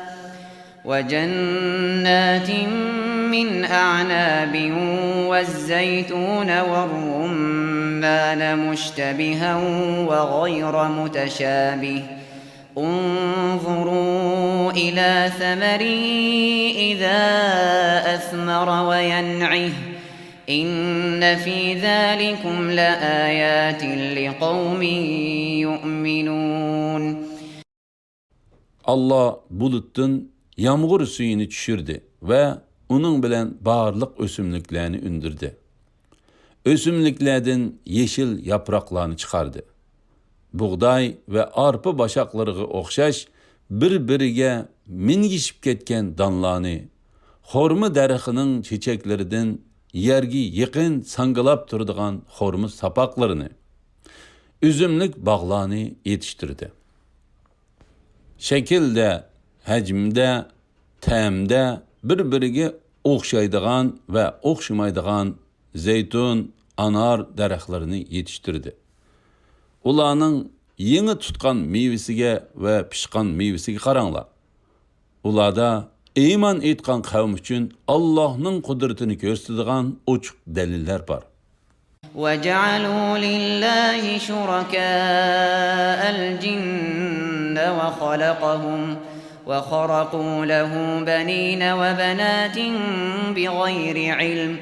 وجنات من أعناب والزيتون والرمان مشتبها وغير متشابه، انظروا إلى ثمره إذا أثمر وينعه، إن في ذلكم لآيات لقوم يؤمنون. ئاللا بۇلۇتتىن يامغۇر سۈيىنى چۈشۈردى ۋە ئۇنىڭ بىلەن بارلىق ئۆسۈملۈكلەرنى ئۈندۈردى. ئۆسۈملۈكلەردىن يېشىل ياپراقلارنى چىقاردى. بۇغداي ۋە ئارپا باشاقلىرىغا ئوخشاش بىر-بىرىگە مىنگىشىپ كەتكەن دانلارنى، خورما دەرىخىنىڭ چېچەكلىرىدىن يەرگە يېقىن ساڭگىلاپ تۇرىدىغان خورما ساپاقلىرىنى، ئۈزۈملۈك باغلارنى يېتىشتۈردى. شەكىلدە، ھەجمىدە، تەمدە بىر-بىرىگە ئوخشايدىغان ۋە ئوخشىمايدىغان زەيتۇن، ئانار دەرەخلىرىنى يېتىشتۈردى. ئۇلارنىڭ يېڭى تۇتقان مېۋىسىگە ۋە پىشقان مېۋىسىگە قاراڭلار. ئۇلاردا ئىمان ئېيتقان قەۋم ئۈچۈن ئاللاھنىڭ قۇدرىتىنى كۆرسىتىدىغان ئوچۇق دەلىللەر بار. وجعلوا لله شركاء الجن وخلقهم وخرقوا له بنين وبنات بغير علم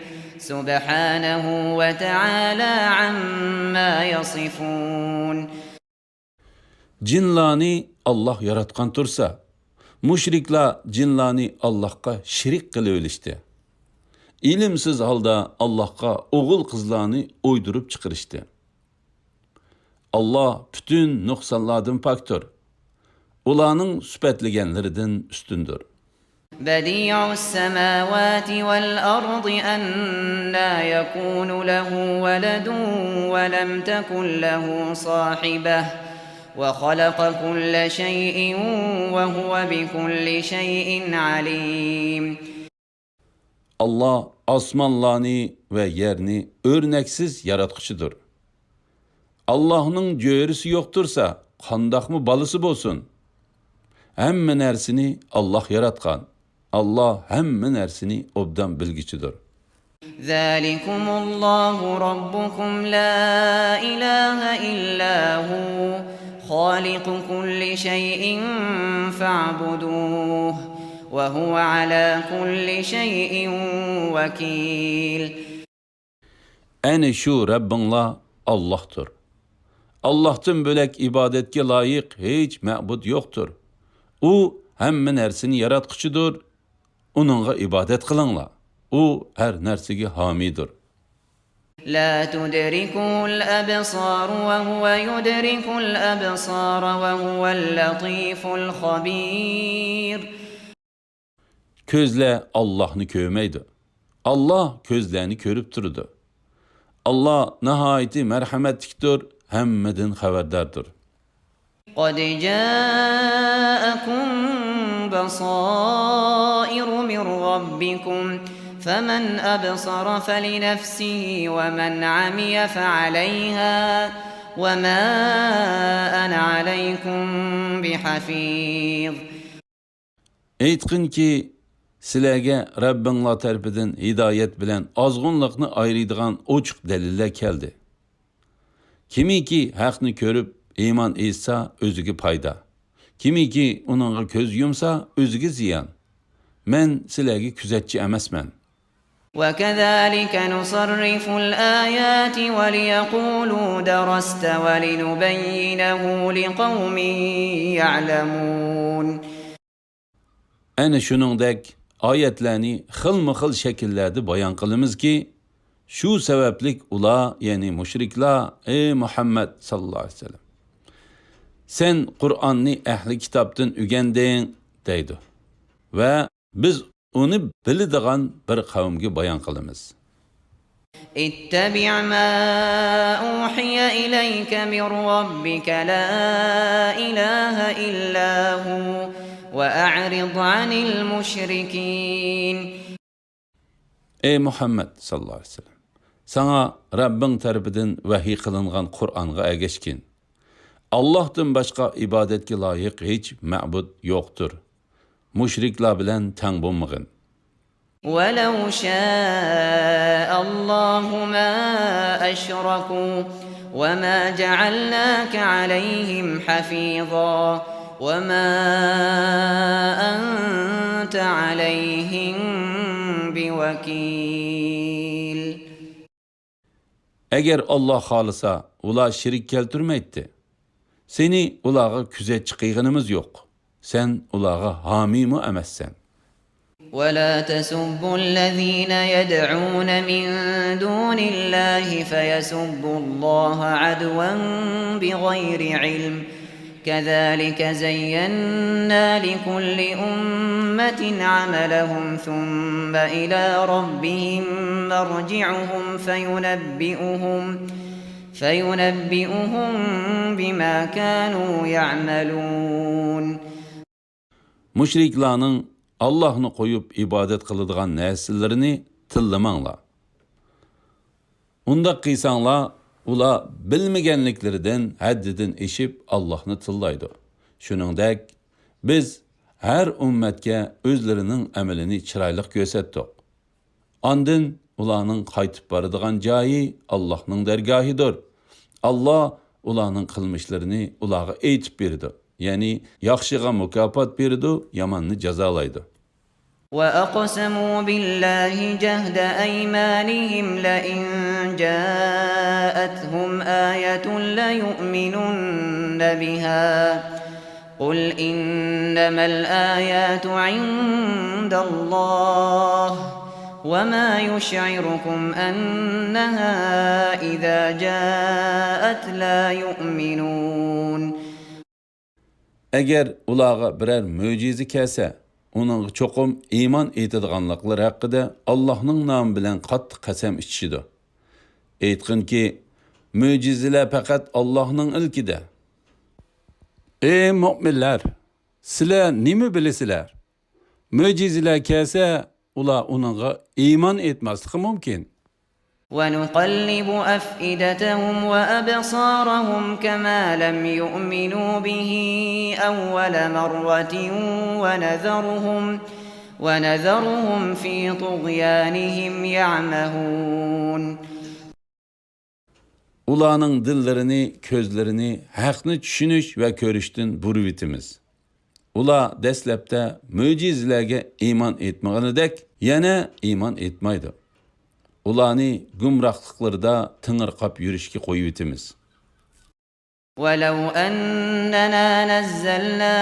سبحانه وتعالى عما يصفون. جىنلارنى ئاللاھ ياراتقان تۇرسا، مۇشرىكلار جىنلارنى ئاللاھقا شېرىك قىلىۋېلىشتى. ئىلىمسىز ھالدا ئاللاھقا ئوغۇل-قىزلارنى ئويدۇرۇپ چىقىرىشتى. ئاللاھ پۈتۈن نۇقسانلاردىن پاكتۇر. ئۇلارنىڭ سۈپەتلىگەنلىرىدىن ئۈستۈندۇر. بديع السماوات والأرض أنى يكون له ولد ولم تكن له صاحبة وخلق كل شيء وهو بكل شيء عليم. ئاللاھ ئاسمانلارنى ۋە يەرنى ئۆرنەكسىز ياراتقۇچىدۇر. ئاللاھنىڭ جۆرىسى يوق تۇرسا، قانداقمۇ بالىسى بولسۇن؟ ھەممە نەرسىنى ئاللاھ ياراتقان. ئاللاھ ھەممە نەرسىنى ئوبدان بىلگۈچىدۇر. ذلكم الله ربكم لا إله إلا هو خالق كل شيء فاعبدوه وهو على كل شيء وكيل. ئەنە شۇ رەببىڭلار ئاللاھتۇر. ئاللاھتىن بۆلەك ئىبادەتكە لايىق ھېچ مەبۇد يوقتۇر. ئۇ ھەممە نەرسىنى ياراتقۇچىدۇر. ئۇنىڭغا ئىبادەت قىلىڭلار. ئۇ ھەر نەرسىگە ھامىيدۇر. لا تدركه الأبصار وهو يدرك الأبصار وهو اللطيف الخبير. كۆزلەر ئاللاھنى كۆرمەيدۇ. ئاللاھ كۆزلەرنى كۆرۈپ تۇرىدۇ. ئاللاھ ناھايىتى مەرھەمەتلىكتۇر، ھەممىدىن خەۋەرداردۇر. قد جاءكم بصائر من ربكم فمن أبصر فلنفسه ومن عمي فعليها وما أنا عليكم بحفيظ. ئېيتقىنكى، سىلەرگە رەببىڭلار تەرىپىدىن ھىدايەت بىلەن ئازغۇنلۇقنى ئايرىيدىغان ئوچۇق دەلىللەر كەلدى. كىمكى ھەقنى كۆرۈپ ئىمان ئېيتسا، ئۆزىگە پايدا. كىمكى ئۇنىڭغا كۆز يۇمسا، ئۆزىگە زىيان. مەن سىلەرگە كۆزەتچى ئەمەسمەن. وكذلك نصرف الآيات وليقولوا درست ولنبينه لقوم يعلمون. ئەنە شۇنىڭدەك ئايەتلەرنى خىلمۇ خىل شەكىللەردە بايان قىلىمىزكى، شۇ سەۋەبلىك ئۇلار، يەنى مۇشرىكلار، ئەي مۇھەممەد ساللاللاھۇ ئەلەيھى ۋەسەللەم، سەن قۇرئاننى ئەھلى كىتابتىن ئۆگەندىڭ، دەيدۇ. ۋە بىز ئۇنى بىلىدىغان بىر قەۋمگە بايان قىلىمىز. اتبع ما أوحي إليك من ربك لا إله إلا هو وأعرض عن المشركين. ئەي مۇھەممەد ساللاللاھۇ ئەلەيھى ۋەسەللەم، ساڭا رەببىڭ تەرىپىدىن ۋەھىي قىلىنغان قۇرئانغا ئەگەشكىن. ئاللاھتىن باشقا ئىبادەتكە لايىق ھېچ مەبۇد يوقتۇر. مۇشرىكلار بىلەن تەڭ بولمىغىن. ولو شاء الله ما أشركوا وما جعلناك عليهم حفيظا وما أنت عليهم بوكيل. ئەگەر ئاللاھ خالىسا، ئۇلار شېرىك كەلتۈرمەيتتى. سېنى ئۇلارغا كۆزەتچى قىلغىنىمىز يوق. سەن ئۇلارغا ھامىيمۇ ئەمەسسەن. ولا تسبوا الذين يدعون من دون الله فيسبوا الله عدوا بغير علم كذلك زينا لكل أمة عملهم ثم إلى ربهم مرجعهم فينبئهم فينبئهم بما كانوا يعملون. مۇشرىكلارنىڭ ئاللاھنى قويۇپ ئىبادەت قىلىدىغان نەرسىلىرىنى تىللىماڭلار. ئۇنداق قىلساڭلار، ئۇلار بىلمىگەنلىكلىرىدىن ھەددىدىن ئېشىپ ئاللاھنى تىللايدۇ. شۇنىڭدەك، بىز ھەر ئۈممەتكە ئۆزلىرىنىڭ ئەمىلىنى چىرايلىق كۆرسەتتۇق. ئاندىن ئۇلارنىڭ قايتىپ بارىدىغان جايى ئاللاھنىڭ دەرگاھىدۇر. ئاللاھ ئۇلارنىڭ قىلمىشلىرىنى ئۇلارغا ئېيتىپ بېرىدۇ. يەنى ياخشىغا مۇكاپات بېرىدۇ، ياماننى جازالايدۇ. وأقسموا بالله جهد أيمانهم لئن جاءتهم آية ليؤمنن بها قل إنما الآيات عند الله وما يشعركم أنها إذا جاءت لا يؤمنون. ئەگەر ئۇلارغا بىرەر مۆجىزە كەلسە، ئۇنىڭغا چوقۇم ئىمان ئېيتىدىغانلىقلىرى ھەققىدە ئاللاھنىڭ نامى بىلەن قاتتىق قەسەم ئىچىشىدۇ. ئېيتقىنكى، مۆجىزىلەر پەقەت ئاللاھنىڭ ئىلكىدە. ئەي مۆمىنلەر، سىلەر نېمە بىلىسىلەر؟ مۆجىزىلەر كەلسە، ئۇلار ئۇنىڭغا ئىمان ئېيتماسلىقى مۇمكىن. ونقلب أفئدتهم وأبصارهم كما لم يؤمنوا به أول مرة ونذرهم، ونذرهم في طغيانهم يعمهون. ئۇلارنىڭ دىللىرىنى، كۆزلىرىنى ھەقنى چۈشىنىش ۋە كۆرۈشتىن بۇرۇۋېتىمىز. ئۇلار دەسلەپتە مۆجىزىلەرگە ئىمان ئېيتمىغىنىدەك، يەنە ئىمان ئېيتمايدۇ. ئۇلارنى گۇمراھلىقلىرىدا تېڭىرقاپ يۈرۈشكە قويۇۋېتىمىز. ولو أننا نزلنا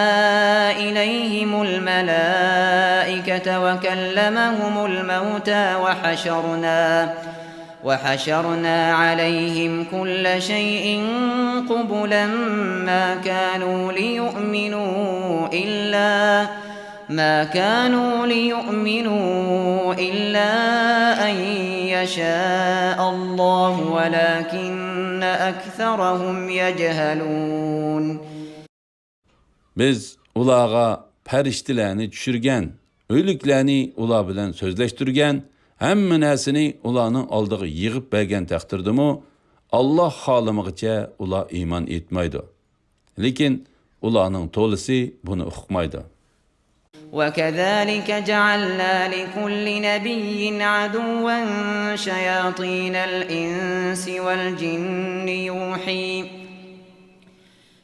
إليهم الملائكة وكلمهم الموتى وحشرنا، وحشرنا عليهم كل شيء قبلا ما كانوا ليؤمنوا إلا، ما كانوا ليؤمنوا إلا أن يشاء الله ولكن أكثرهم يجهلون. بىز ئۇلارغا پەرىشتىلەرنى چۈشۈرگەن، ئۆلۈكلەرنى ئۇلار بىلەن سۆزلەشتۈرگەن، ھەممە نەرسىنى ئۇلارنىڭ ئالدىغا يىغىپ بەرگەن تەقدىردىمۇ، ئاللاھ خالىمىغىچە ئۇلار ئىمان ئېيتمايدۇ. لېكىن ئۇلارنىڭ تولىسى بۇنى ئۇقمايدۇ. وكذلك جعلنا لكل نبي عدوا شياطين الإنس والجن يوحي،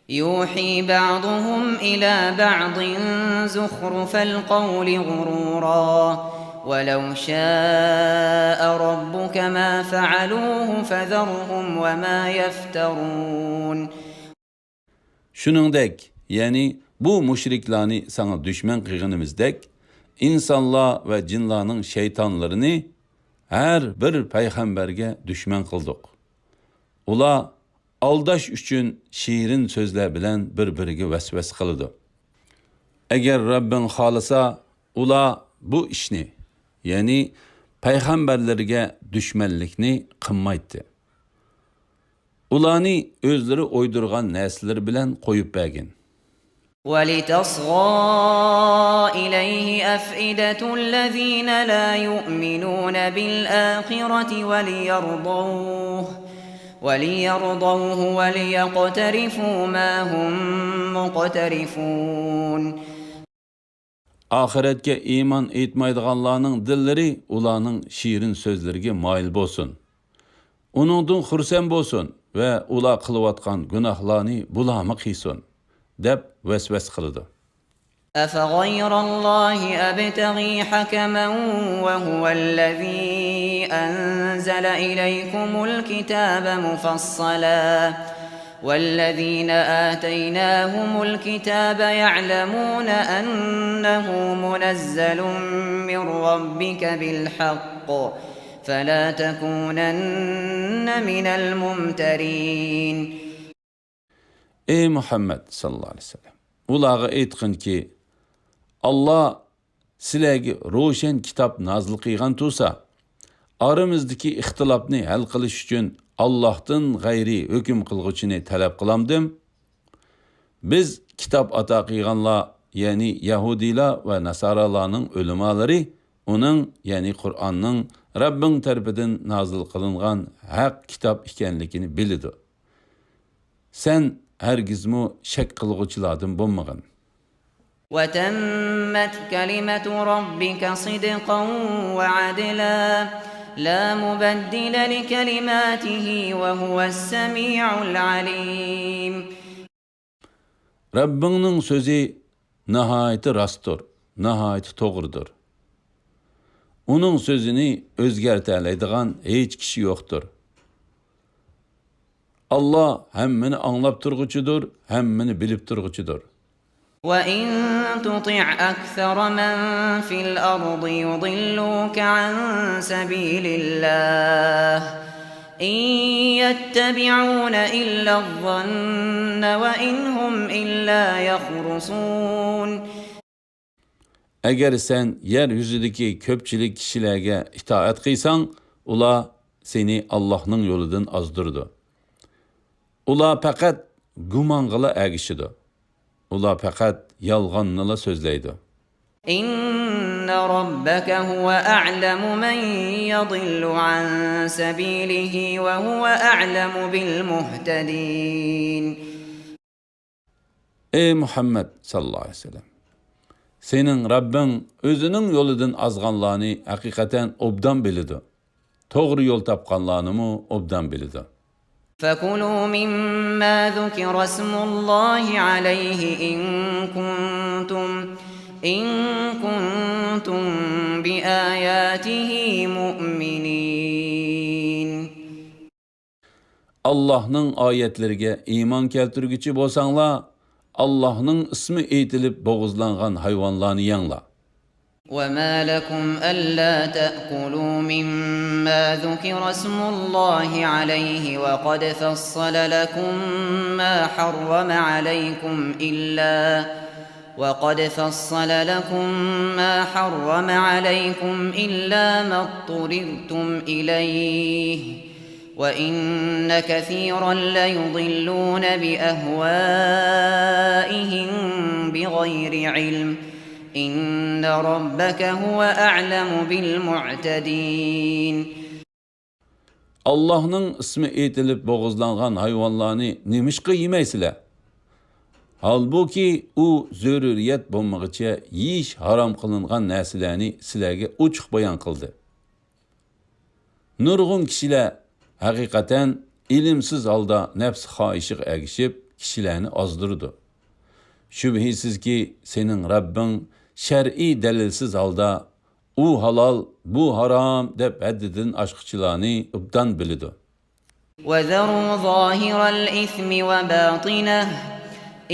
يوحي بعضهم إلى بعض زخرف القول غرورا ولو شاء ربك ما فعلوه فذرهم وما يفترون. شۇنىڭدەك، يەنى بۇ مۇشرىكلارنى ساڭا دۈشمەن قىلغىنىمىزدەك، ئىنسانلار ۋە جىنلارنىڭ شەيتانلىرىنى ھەر بىر پەيغەمبەرگە دۈشمەن قىلدۇق. ئۇلار ئالداش ئۈچۈن شېرىن سۆزلەر بىلەن بىر-بىرىگە ۋەسۋەسە قىلىدۇ. ئەگەر رەببىڭ خالىسا، ئۇلار بۇ ئىشنى، يەنى پەيغەمبەرلىرىگە دۈشمەنلىكنى قىلمايتتى. ئۇلارنى ئۆزلىرى ئويدۇرغان نەرسىلىرى بىلەن قويۇپ بەرگىن. ولتصغى إليه أفئدة الذين لا يؤمنون بالآخرة وليرضوه، وليرضوه وليقترفوا ما هم مقترفون. ئاخىرەتكە ئىمان ئېيتمايدىغانلارنىڭ دىللىرى ئۇلارنىڭ شېرىن سۆزلىرىگە مايىل بولسۇن. ئۇنىڭدىن خۇرسەن بولسۇن ۋە ئۇلار قىلىۋاتقان گۇناھلارنى بۇلارمۇ قىلسۇن، دەپ ۋەسۋەسە قىلىدۇ. أفغير الله أبتغي حكما وهو الذي أنزل إليكم الكتاب مفصلا والذين آتيناهم الكتاب يعلمون أنه منزل من ربك بالحق فلا تكونن من الممترين. ئەي مۇھەممەد ساللاللاھۇ ئەلەيھى ۋەسەللەم، ئۇلارغا ئېيتقىنكى، ئاللا سىلەرگە روشەن كىتاب نازىل قىلغان تۇرسا، ئارىمىزدىكى ئىختىلاپنى ھەل قىلىش ئۈچۈن ئاللاھتىن غەيرىي ھۆكۈم قىلغۇچىنى تەلەپ قىلامدىم؟ بىز كىتاب ئاتا قىلغانلار، يەنى يەھۇدىيلار ۋە ناسارالارنىڭ ئۆلىمالىرى ئۇنىڭ، يەنى قۇرئاننىڭ رەببىڭ تەرىپىدىن نازىل قىلىنغان ھەق كىتاب ئىكەنلىكىنى بىلىدۇ. سەن ھەرگىزمۇ شەك قىلغۇچىلاردىن بولمىغىن. وتمت كلمة ربك صدقا وعدلا لا مبدل لكلماته وهو السميع العليم. رەببىڭنىڭ سۆزى ناھايىتى راستتۇر، ناھايىتى توغرىدۇر. ئۇنىڭ سۆزىنى ئۆزگەرتەلەيدىغان ھېچ كىشى يوقتۇر. ئاللا ھەممىنى ئاڭلاپ تۇرغۇچىدۇر، ھەممىنى بىلىپ تۇرغۇچىدۇر. وإن تطع أكثر من في الأرض يضلوك عن سبيل الله إن يتبعون إلا الظن وإن هم إلا يخرصون. ئەگەر سەن يەر يۈزىدىكى كۆپچىلىك كىشىلەرگە ئىتائەت قىلساڭ، ئۇلار سېنى ئاللاھنىڭ يولىدىن ئازدۇرىدۇ. ئۇلار پەقەت گۇمانغىلا ئەگىشىدۇ. ئۇلار پەقەت يالغاننىلا سۆزلەيدۇ. إن ربك هو أعلم من يضل عن سبيله وهو أعلم بالمهتدين. ئەي مۇھەممەد ساللاللاھۇ ئەلەيھى ۋەسەللەم، سېنىڭ رەببىڭ ئۆزىنىڭ يولىدىن ئازغانلارنى ھەقىقەتەن ئوبدان بىلىدۇ. توغرا يول تاپقانلارنىمۇ ئوبدان بىلىدۇ. فكلوا مما ذكر اسم الله عليه إن كنتم إن كنتم بآياته مؤمنين. ئاللاھنىڭ ئايەتلىرىگە ئىمان كەلتۈرگۈچى بولساڭلار، ئاللاھنىڭ ئىسمى ئېيتىلىپ بوغۇزلانغان ھايۋانلارنى يەڭلار. وما لكم ألا تأكلوا مما ذكر اسم الله عليه وقد فصل لكم ما حرم عليكم إلا وقد فصل لكم ما حرم عليكم إلا ما اضطررتم إليه وإن كثيرا ليضلون بأهوائهم بغير علم إن ربك هو أعلم بالمعتدين. ئاللاھنىڭ ئىسمى ئېيتىلىپ بوغۇزلانغان ھايۋانلارنى نېمىشقا يېمەيسىلەر؟ ھالبۇكى، ئۇ زۆرۈرىيەت بولمىغىچە يېيىش ھارام قىلىنغان نەرسىلەرنى سىلەرگە ئوچۇق بايان قىلدى. نۇرغۇن كىشىلەر ھەقىقەتەن ئىلىمسىز ھالدا نەپس خاھىشىغا ئەگىشىپ، كىشىلەرنى ئازدۇرىدۇ. شۈبھىسىزكى، سېنىڭ رەببىڭ شەرئىي دەلىلسىز ھالدا ئۇ ھالال، بۇ ھارام دەپ ھەددىدىن ئاشقۇچىلارنى ئوبدان بىلىدۇ. وذروا ظاهر الإثم وباطنه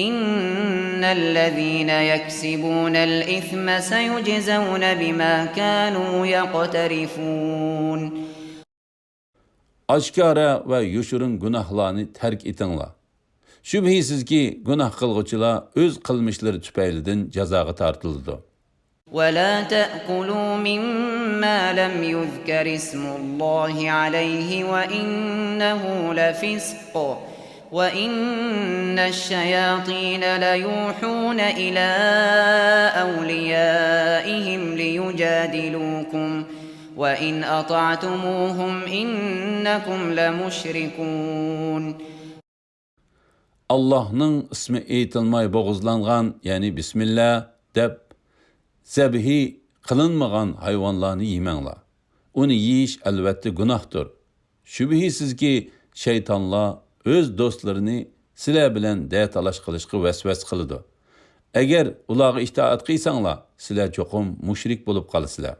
إن الذين يكسبون الإثم سيجزون بما كانوا يقترفون. ئاشكارا ۋە يوشۇرۇن گۇناھلارنى تەرك ئېتىڭلار. شۈبھىسىزكى، گۇناھ قىلغۇچىلار ئۆز قىلمىشلىرى تۈپەيلىدىن جازاغا تارتىلىدۇ. ولا تأكلوا مما لم يذكر اسم الله عليه وإنه لفسق وإن الشياطين ليوحون إلى أوليائهم ليجادلوكم وإن أطعتموهم إنكم لمشركون. ئاللاھنىڭ ئىسمى ئېيتىلماي بوغۇزلانغان، يەنى بىسمىللا دەپ زەبھى قىلىنمىغان ھايۋانلارنى يېمەڭلار. ئۇنى يېيىش ئەلۋەتتە گۇناھتۇر. شۈبھىسىزكى، شەيتانلار ئۆز دوستلىرىنى سىلەر بىلەن دەتالاش قىلىشقا ۋەسۋەسە قىلىدۇ. ئەگەر ئۇلارغا ئىتائەت قىلساڭلار، سىلەر چوقۇم مۇشرىك بولۇپ قالىسىلەر.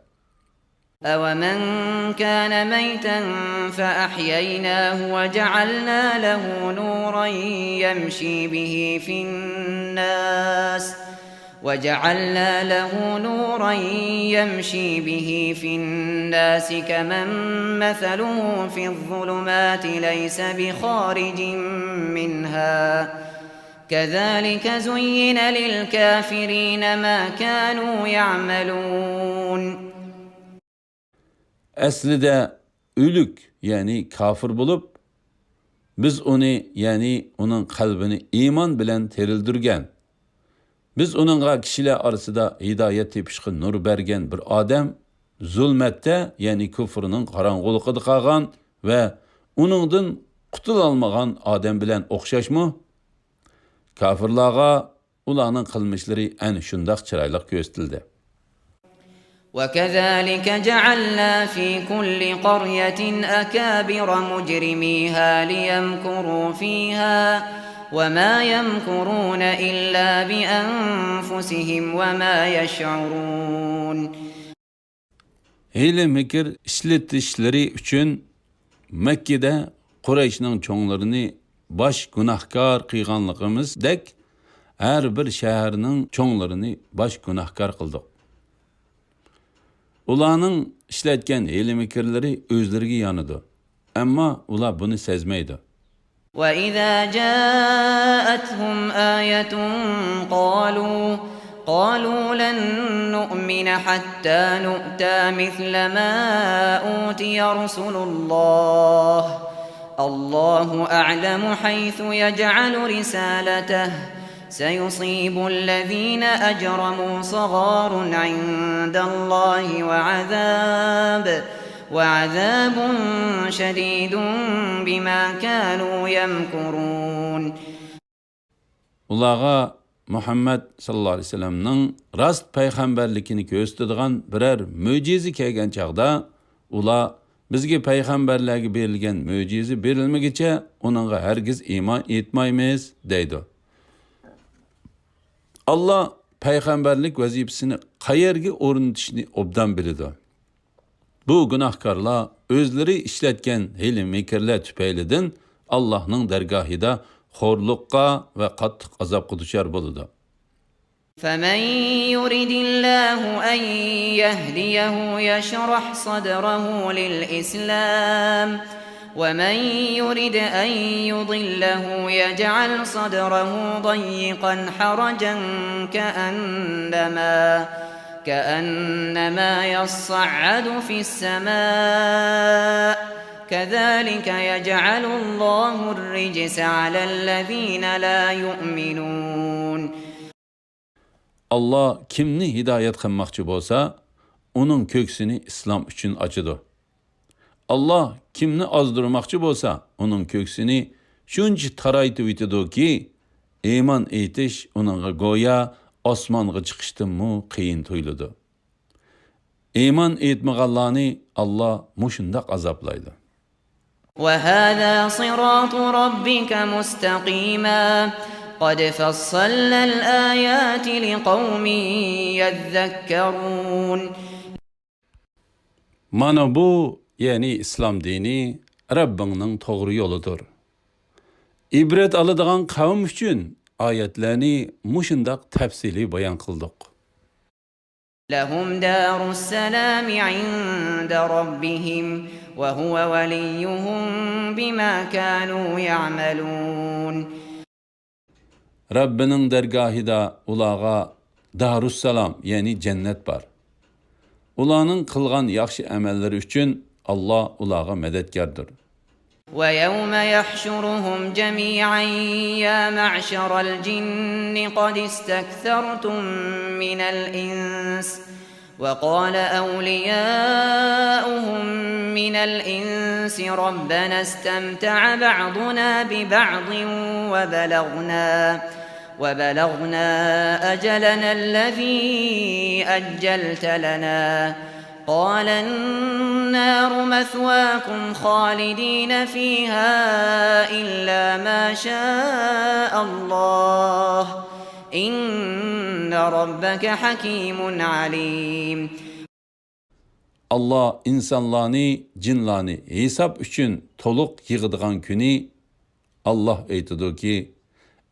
أومن كان ميتا فأحييناه وجعلنا له نورا يمشي به في الناس وجعلنا له نورا يمشي به في الناس كمن مثله في الظلمات ليس بخارج منها كذلك زين للكافرين ما كانوا يعملون. ئەسلىدە ئۆلۈك، يەنى كاپىر بولۇپ، بىز ئۇنى، يەنى ئۇنىڭ قەلبىنى ئىمان بىلەن تىرىلدۈرگەن. بىز ئۇنىڭغا كىشىلەر ئارىسىدا ھىدايەت تېپىشقا نۇر بەرگەن بىر ئادەم زۇلمەتتە، يەنى كۇفرىنىڭ قاراڭغۇلۇقىدا قالغان ۋە ئۇنىڭدىن قۇتۇلالمىغان ئادەم بىلەن ئوخشاشمۇ؟ كاپىرلارغا ئۇلارنىڭ قىلمىشلىرى ئەنە شۇنداق چىرايلىق كۆرسىتىلدى. وكذلك جعلنا في كل قرية أكابر مجرميها ليمكروا فيها وما يمكرون إلا بأنفسهم وما يشعرون. ھىيلە-مىكىر ئىشلىتىشلىرى ئۈچۈن مەككىدە قۇرەيشنىڭ چوڭلىرىنى باش گۇناھكار قىلغانلىقىمىزدەك، ھەر بىر شەھەرنىڭ چوڭلىرىنى باش گۇناھكار قىلدۇق. ئۇلارنىڭ ئىشلەتكەن ھىيلە-مىكىرلىرى ئۆزلىرىگە يانىدۇ، ئەمما ئۇلار بۇنى سەزمەيدۇ. وإذا جاءتهم آية قالوا قالوا لن نؤمن حتى نؤتى مثل ما أوتي رسل الله الله أعلم حيث يجعل رسالته سيصيب الذين أجرموا صغار عند الله وعذاب وعذاب شديد بما كانوا يمكرون. ئۇلارغا مۇھەممەد ساللاللاھۇ ئەلەيھى ۋەسەللەمنىڭ راست پەيغەمبەرلىكىنى كۆرسىتىدىغان بىرەر مۆجىزە كەلگەن چاغدا، ئۇلار، بىزگە پەيغەمبەرلەرگە بېرىلگەن مۆجىزە بېرىلمىگىچە ئۇنىڭغا ھەرگىز ئىمان ئېيتمايمىز، دەيدۇ. ئاللا پەيغەمبەرلىك ۋەزىپىسىنى قەيەرگە ئورنىتىشنى ئوبدان بىلىدۇ. بۇ گۇناھكارلار ئۆزلىرى ئىشلەتكەن ھىيلە-مىكىرلەر تۈپەيلىدىن ئاللاھنىڭ دەرگاھىدا خورلۇققا ۋە قاتتىق ئازابقا دۇچار بولىدۇ. فمن يرد الله أن يهديه يشرح صدره للإسلام ومن يرد أن يضله يجعل صدره ضيقا حرجا كأنما كأنما يصعد في السماء كذلك يجعل الله الرجس على الذين لا يؤمنون. ئاللا كىمنى ھىدايەت قىلماقچى بولسا، ئۇنىڭ كۆكسىنى ئىسلام ئۈچۈن ئاچىدۇ. ئاللا كىمنى ئازدۇرماقچى بولسا، ئۇنىڭ كۆكسىنى شۇنچە تارايتىۋېتىدۇكى، ئىمان ئېيتىش ئۇنىڭغا گويا ئاسمانغا چىقىشتىنمۇ قىيىن تۇيۇلىدۇ. ئىمان ئېيتمىغانلارنى ئاللا مۇشۇنداق ئازابلايدۇ. وهذا صراط ربك مستقيما قد فصلنا الآيات لقوم يذكرون. مانا بۇ، يەنى ئىسلام دىنى رەببىڭنىڭ توغرا يولىدۇر. ئىبرەت ئالىدىغان قەۋم ئۈچۈن ئايەتلەرنى مۇشۇنداق تەپسىلىي بايان قىلدۇق. لهم دار السلام عند ربهم وهو وليهم بما كانوا يعملون. رەببىنىڭ دەرگاھىدا ئۇلارغا دارۇسسالام، يەنى جەننەت بار. ئۇلارنىڭ قىلغان ياخشى ئەمەللىرى ئۈچۈن ئاللا ئۇلارغا مەدەتكاردۇر. ويوم يحشرهم جميعا يا معشر الجن قد استكثرتم من الإنس وقال أولياؤهم من الإنس ربنا استمتع بعضنا ببعض وبلغنا وبلغنا أجلنا الذي أجلت لنا قال النار مثواكم خالدين فيها إلا ما شاء الله إن ربك حكيم عليم. ئاللا ئىنسانلارنى، جىنلارنى ھېساب ئۈچۈن تولۇق يىغىدىغان كۈنى ئاللا ئېيتىدۇكى،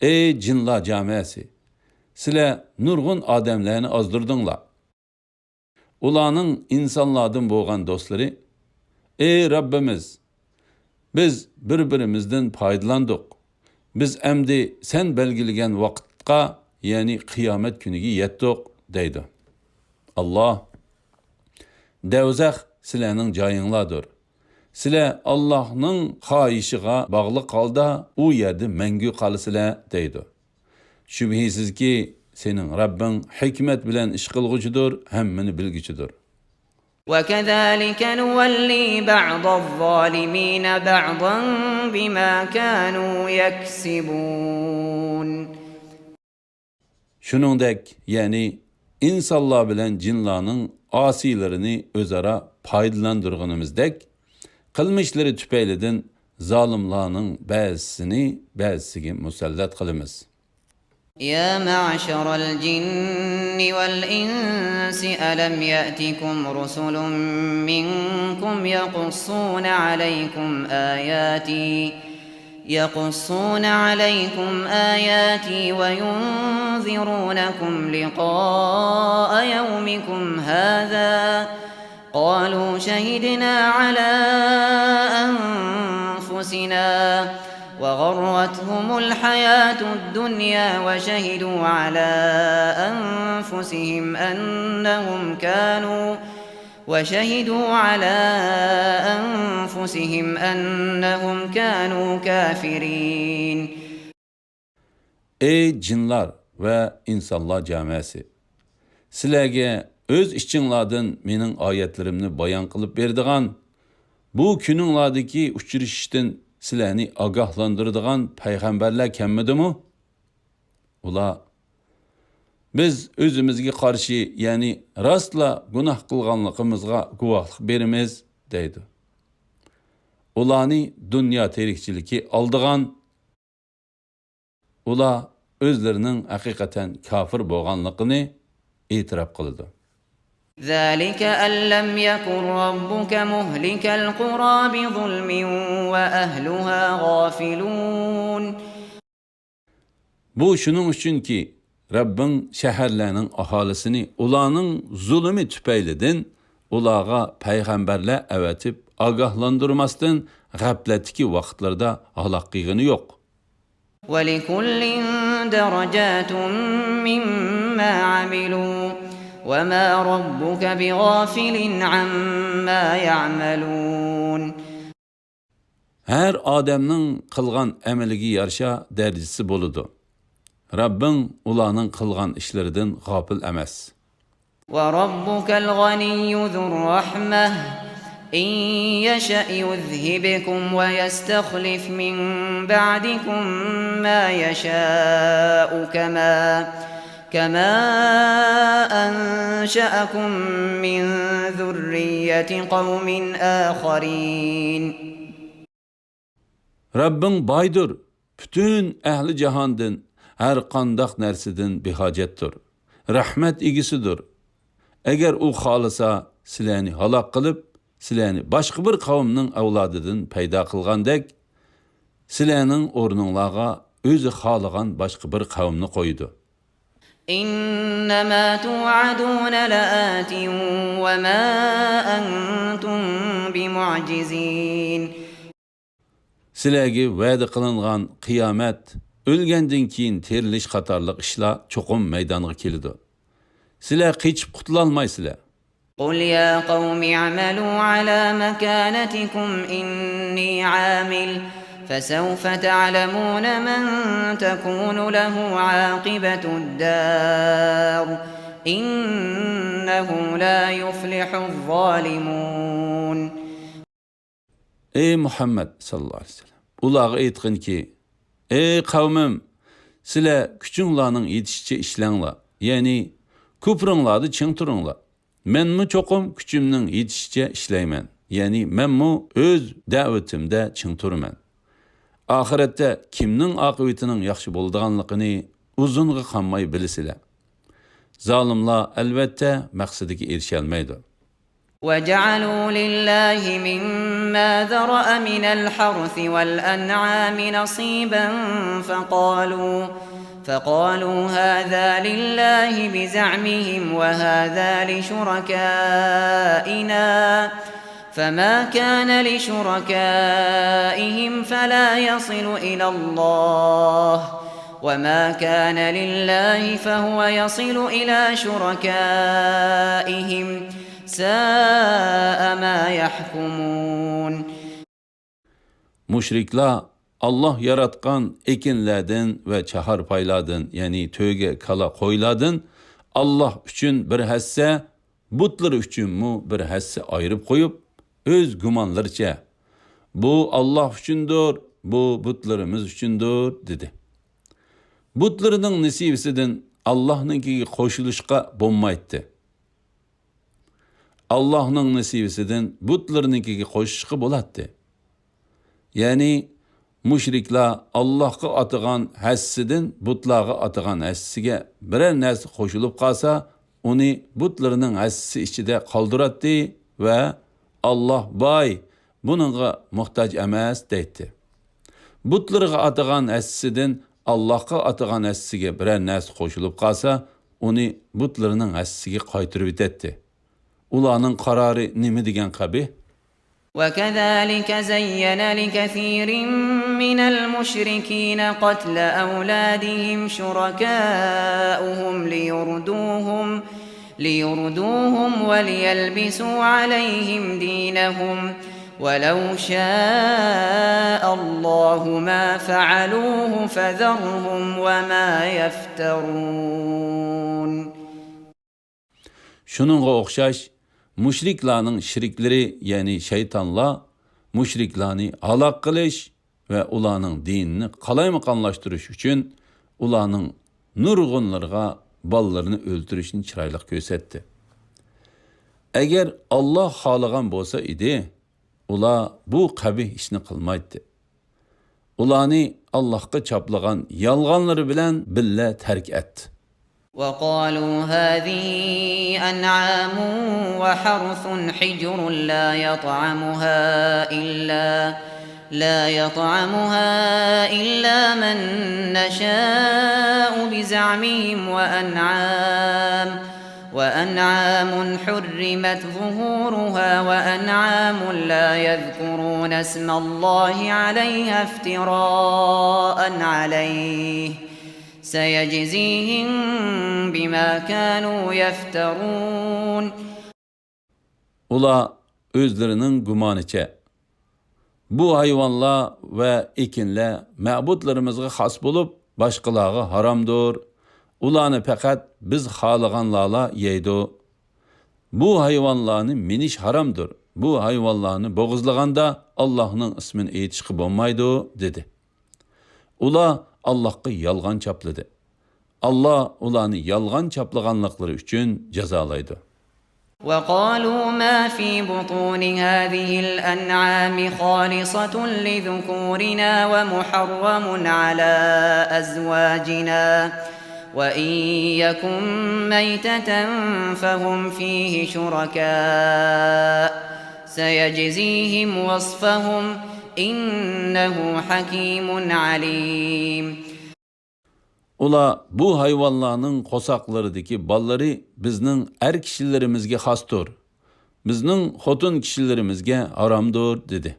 ئەي جىنلار جامەسى! سىلەر نۇرغۇن ئادەملەرنى ئازدۇردۇڭلار. ئۇلارنىڭ ئىنسانلاردىن بولغان دوستلىرى، ئەي رەببىمىز! بىز بىر-بىرىمىزدىن پايدىلاندۇق. بىز ئەمدى سەن بەلگىلىگەن ۋاقىتقا، يەنى قىيامەت كۈنىگە يەتتۇق، دەيدۇ. ئاللا، دەۋزەخ سىلەرنىڭ جايىڭلاردۇر. سىلەر ئاللاھنىڭ خاھىشىغا باغلىق ھالدا ئۇ يەردە مەڭگۈ قالىسىلەر، دەيدۇ. شۈبھىسىزكى، سېنىڭ رەببىڭ ھېكمەت بىلەن ئىش قىلغۇچىدۇر، ھەممىنى بىلگۈچىدۇر. وكذلك نولي بعض الظالمين بعضا بما كانوا يكسبون. شۇنىڭدەك، يەنى ئىنسانلار بىلەن جىنلارنىڭ ئاسىيلىرىنى ئۆزئارا پايدىلاندۇرغىنىمىزدەك، قىلمىشلىرى تۈپەيلىدىن زالىملارنىڭ بەزىسىنى بەزىسىگە مۇسەللەت قىلىمىز. يا معشر الجن والإنس ألم يأتكم رسل منكم يقصون عليكم آياتي يقصون عليكم آياتي وينذرونكم لقاء يومكم هذا قالوا شهدنا على أنفسنا وغرتهم الحياة الدنيا وشهدوا على أنفسهم أنهم كانوا وشهدوا على أنفسهم أنهم كانوا كافرين. ئەي جىنلار ۋە ئىنسانلار جامەسى! سىلەرگە ئۆز ئىچىڭلاردىن مېنىڭ ئايەتلىرىمنى بايان قىلىپ بېرىدىغان، بۇ كۈنۈڭلاردىكى ئۇچرىشىشتىن سىلەرنى ئاگاھلاندۇرىدىغان پەيغەمبەرلەر كەلمىدىمۇ؟ ئۇلار، بىز ئۆزىمىزگە قارشى، يەنى راستلا گۇناھ قىلغانلىقىمىزغا گۇۋاھلىق بېرىمىز، دەيدۇ. ئۇلارنى دۇنيا تىرىكچىلىكى ئالدىغان، ئۇلار ئۆزلىرىنىڭ ھەقىقەتەن كاپىر بولغانلىقىنى ئېتىراپ قىلىدۇ. ذلك أن لم يكن ربك مهلك القرى بظلم وأهلها غافلون. بۇ شۇنىڭ ئۈچۈنكى، رەببىڭ شەھەرلەرنىڭ ئاھالىسىنى ئۇلارنىڭ زۇلۇمى تۈپەيلىدىن ئۇلارغا پەيغەمبەرلەر ئەۋەتىپ ئاگاھلاندۇرماستىن غەپلەتتىكى ۋاقىتلىرىدا ھالاك قىلغىنى يوق. ولكل درجات مما عملوا وما ربك بغافل عما يعملون. ھەر ئادەمنىڭ قىلغان ئەمىلىگە يارىشا دەرىجىسى بولىدۇ. رەببىڭ ئۇلارنىڭ قىلغان ئىشلىرىدىن غاپىل ئەمەس. وربك الغني ذو الرحمة إن يشأ يذهبكم ويستخلف من بعدكم ما يشاء كما كما أنشأكم من ذرية قوم آخرين. رەببىڭ بايدۇر، پۈتۈن ئەھلى جاھاندىن، ھەر قانداق نەرسىدىن بىھاجەتتۇر. رەھمەت ئىگىسىدۇر. ئەگەر ئۇ خالىسا، سىلەرنى ھالاك قىلىپ، سىلەرنى باشقا بىر قەۋمنىڭ ئەۋلادىدىن پەيدا قىلغاندەك، سىلەرنىڭ ئورنۇڭلارغا ئۆزى خالىغان باشقا بىر قەۋمنى قويىدۇ. إنما توعدون لآت وما أنتم بمعجزين. سىلەرگە ۋەدە قىلىنغان قىيامەت، ئۆلگەندىن كېيىن تىرىلىش قاتارلىق ئىشلار چوقۇم مەيدانغا كېلىدۇ. سىلەر قېچىپ قۇتۇلالمايسىلەر. قل يا قوم اعملوا على مكانتكم إني عامل فسوف تعلمون من تكون له عاقبة الدار إنه لا يفلح الظالمون. ئەي مۇھەممەد ساللاللاھۇ ئەلەيھى ۋەسەللەم، ئۇلارغا ئېيتقىنكى، ئەي قەۋمىم، سىلەر كۈچۈڭلارنىڭ يېتىشىچە ئىشلەڭلار، يەنى كۇپرۇڭلاردا چىڭ تۇرۇڭلار. مەنمۇ چوقۇم كۈچۈمنىڭ يېتىشىچە ئىشلەيمەن، يەنى مەنمۇ ئۆز دەۋىتىمدە چىڭ تۇرىمەن. ئاخىرەتتە كىمنىڭ ئاقىۋىتىنىڭ ياخشى بولىدىغانلىقىنى ئۇزۇنغا قالماي بىلىسىلەر. زالىملار ئەلۋەتتە مەقسىتىگە ئېرىشەلمەيدۇ. وجعلوا لله مما ذرأ من الحرث والأنعام نصيبا فقالوا فقالوا هذا لله بزعمهم وهذا لشركائنا فما كان لشركائهم فلا يصل إلى الله وما كان لله فهو يصل إلى شركائهم ساء ما يحكمون. مۇشرىكلار ئاللاھ ياراتقان ئېكىنلەردىن ۋە چاھارپايلاردىن، يەنى تۆگە، كالا، قويلاردىن ئاللاھ ئۈچۈن بىر ھەسسە، بۇتلىرى ئۈچۈنمۇ بىر ھەسسە ئايرىپ قويۇپ، ئۆز گۇمانلىرىچە، «بۇ ئاللاھ ئۈچۈندۇر، بۇ بۇتلىرىمىز ئۈچۈندۇر» دېدى. بۇتلىرىنىڭ نېسىۋىسىدىن ئاللاھنىڭكىگە قوشۇلۇشقا بولمايتتى. ئاللاھنىڭ نېسىۋىسىدىن بۇتلىرىنىڭكىگە قوشۇشقا بولاتتى. يەنى مۇشرىكلار ئاللاھقا ئاتىغان ھەسسىدىن بۇتلارغا ئاتىغان ھەسسىگە بىرەر نەرسە قوشۇلۇپ قالسا، ئۇنى بۇتلىرىنىڭ ھەسسىسى ئىچىدە قالدۇراتتى ۋە «ئاللاھ باي، بۇنىڭغا موھتاج ئەمەس» دەيتتى. بۇتلىرىغا ئاتىغان ھەسسىدىن ئاللاھقا ئاتىغان ھەسسىگە بىرەر نەرسە قوشۇلۇپ قالسا، ئۇنى بۇتلىرىنىڭ ھەسسىسىگە قايتۇرۇۋېتەتتى. ئۇلارنىڭ قارارى نېمە دېگەن قەبىھ؟ وكذلك زين لكثير من المشركين قتل أولادهم شركاؤهم ليردوهم، ليردوهم وليلبسوا عليهم دينهم، ولو شاء الله ما فعلوه فذرهم وما يفترون. شۇنىڭغا ئوخشاش، مۇشرىكلارنىڭ شېرىكلىرى، يەنى شەيتانلار، مۇشرىكلارنى ھالاك قىلىش ۋە ئۇلارنىڭ دىنىنى قالايمىقانلاشتۇرۇش ئۈچۈن ئۇلارنىڭ نۇرغۇنلىرىغا بالىلىرىنى ئۆلتۈرۈشنى چىرايلىق كۆرسەتتى. ئەگەر ئاللاھ خالىغان بولسا ئىدى، ئۇلار بۇ قەبىھ ئىشنى قىلمايتتى. ئۇلارنى ئاللاھقا چاپلىغان يالغانلىرى بىلەن بىللە تەرك ئەت. وقالوا هذه أنعام وحرث حجر لا يطعمها إلا، لا يطعمها إلا من نشاء بزعمهم وأنعام، وأنعام حرمت ظهورها وأنعام لا يذكرون اسم الله عليها افتراء عليه سيجزيهم بما كانوا يفترون. ئۇلار ئۆزلىرىنىڭ گۇمانىچە، بۇ ھايۋانلار ۋە ئېكىنلەر مەبۇدلىرىمىزغا خاس بولۇپ، باشقىلارغا ھارامدۇر. ئۇلارنى پەقەت بىز خالىغانلارلا يەيدۇ. بۇ ھايۋانلارنى مىنىش ھارامدۇر. بۇ ھايۋانلارنى بوغۇزلىغاندا ئاللاھنىڭ ئىسمىنى ئېيتىشقا بولمايدۇ، دېدى. ئۇلار ئاللاھقا يالغان چاپلىدى. ئاللاھ ئۇلارنى يالغان چاپلىغانلىقلىرى ئۈچۈن جازالايدۇ. وقالوا ما في بطون هذه الأنعام خالصة لذكورنا ومحرم على أزواجنا وإن يكن ميتة فهم فيه شركاء سيجزيهم وصفهم إنه حكيم عليم. ئۇلار بۇ ھايۋانلارنىڭ قورساقلىرىدىكى بالىلىرى بىزنىڭ ئەر كىشىلىرىمىزگە خاستۇر، بىزنىڭ خوتۇن كىشىلىرىمىزگە ھارامدۇر، دېدى.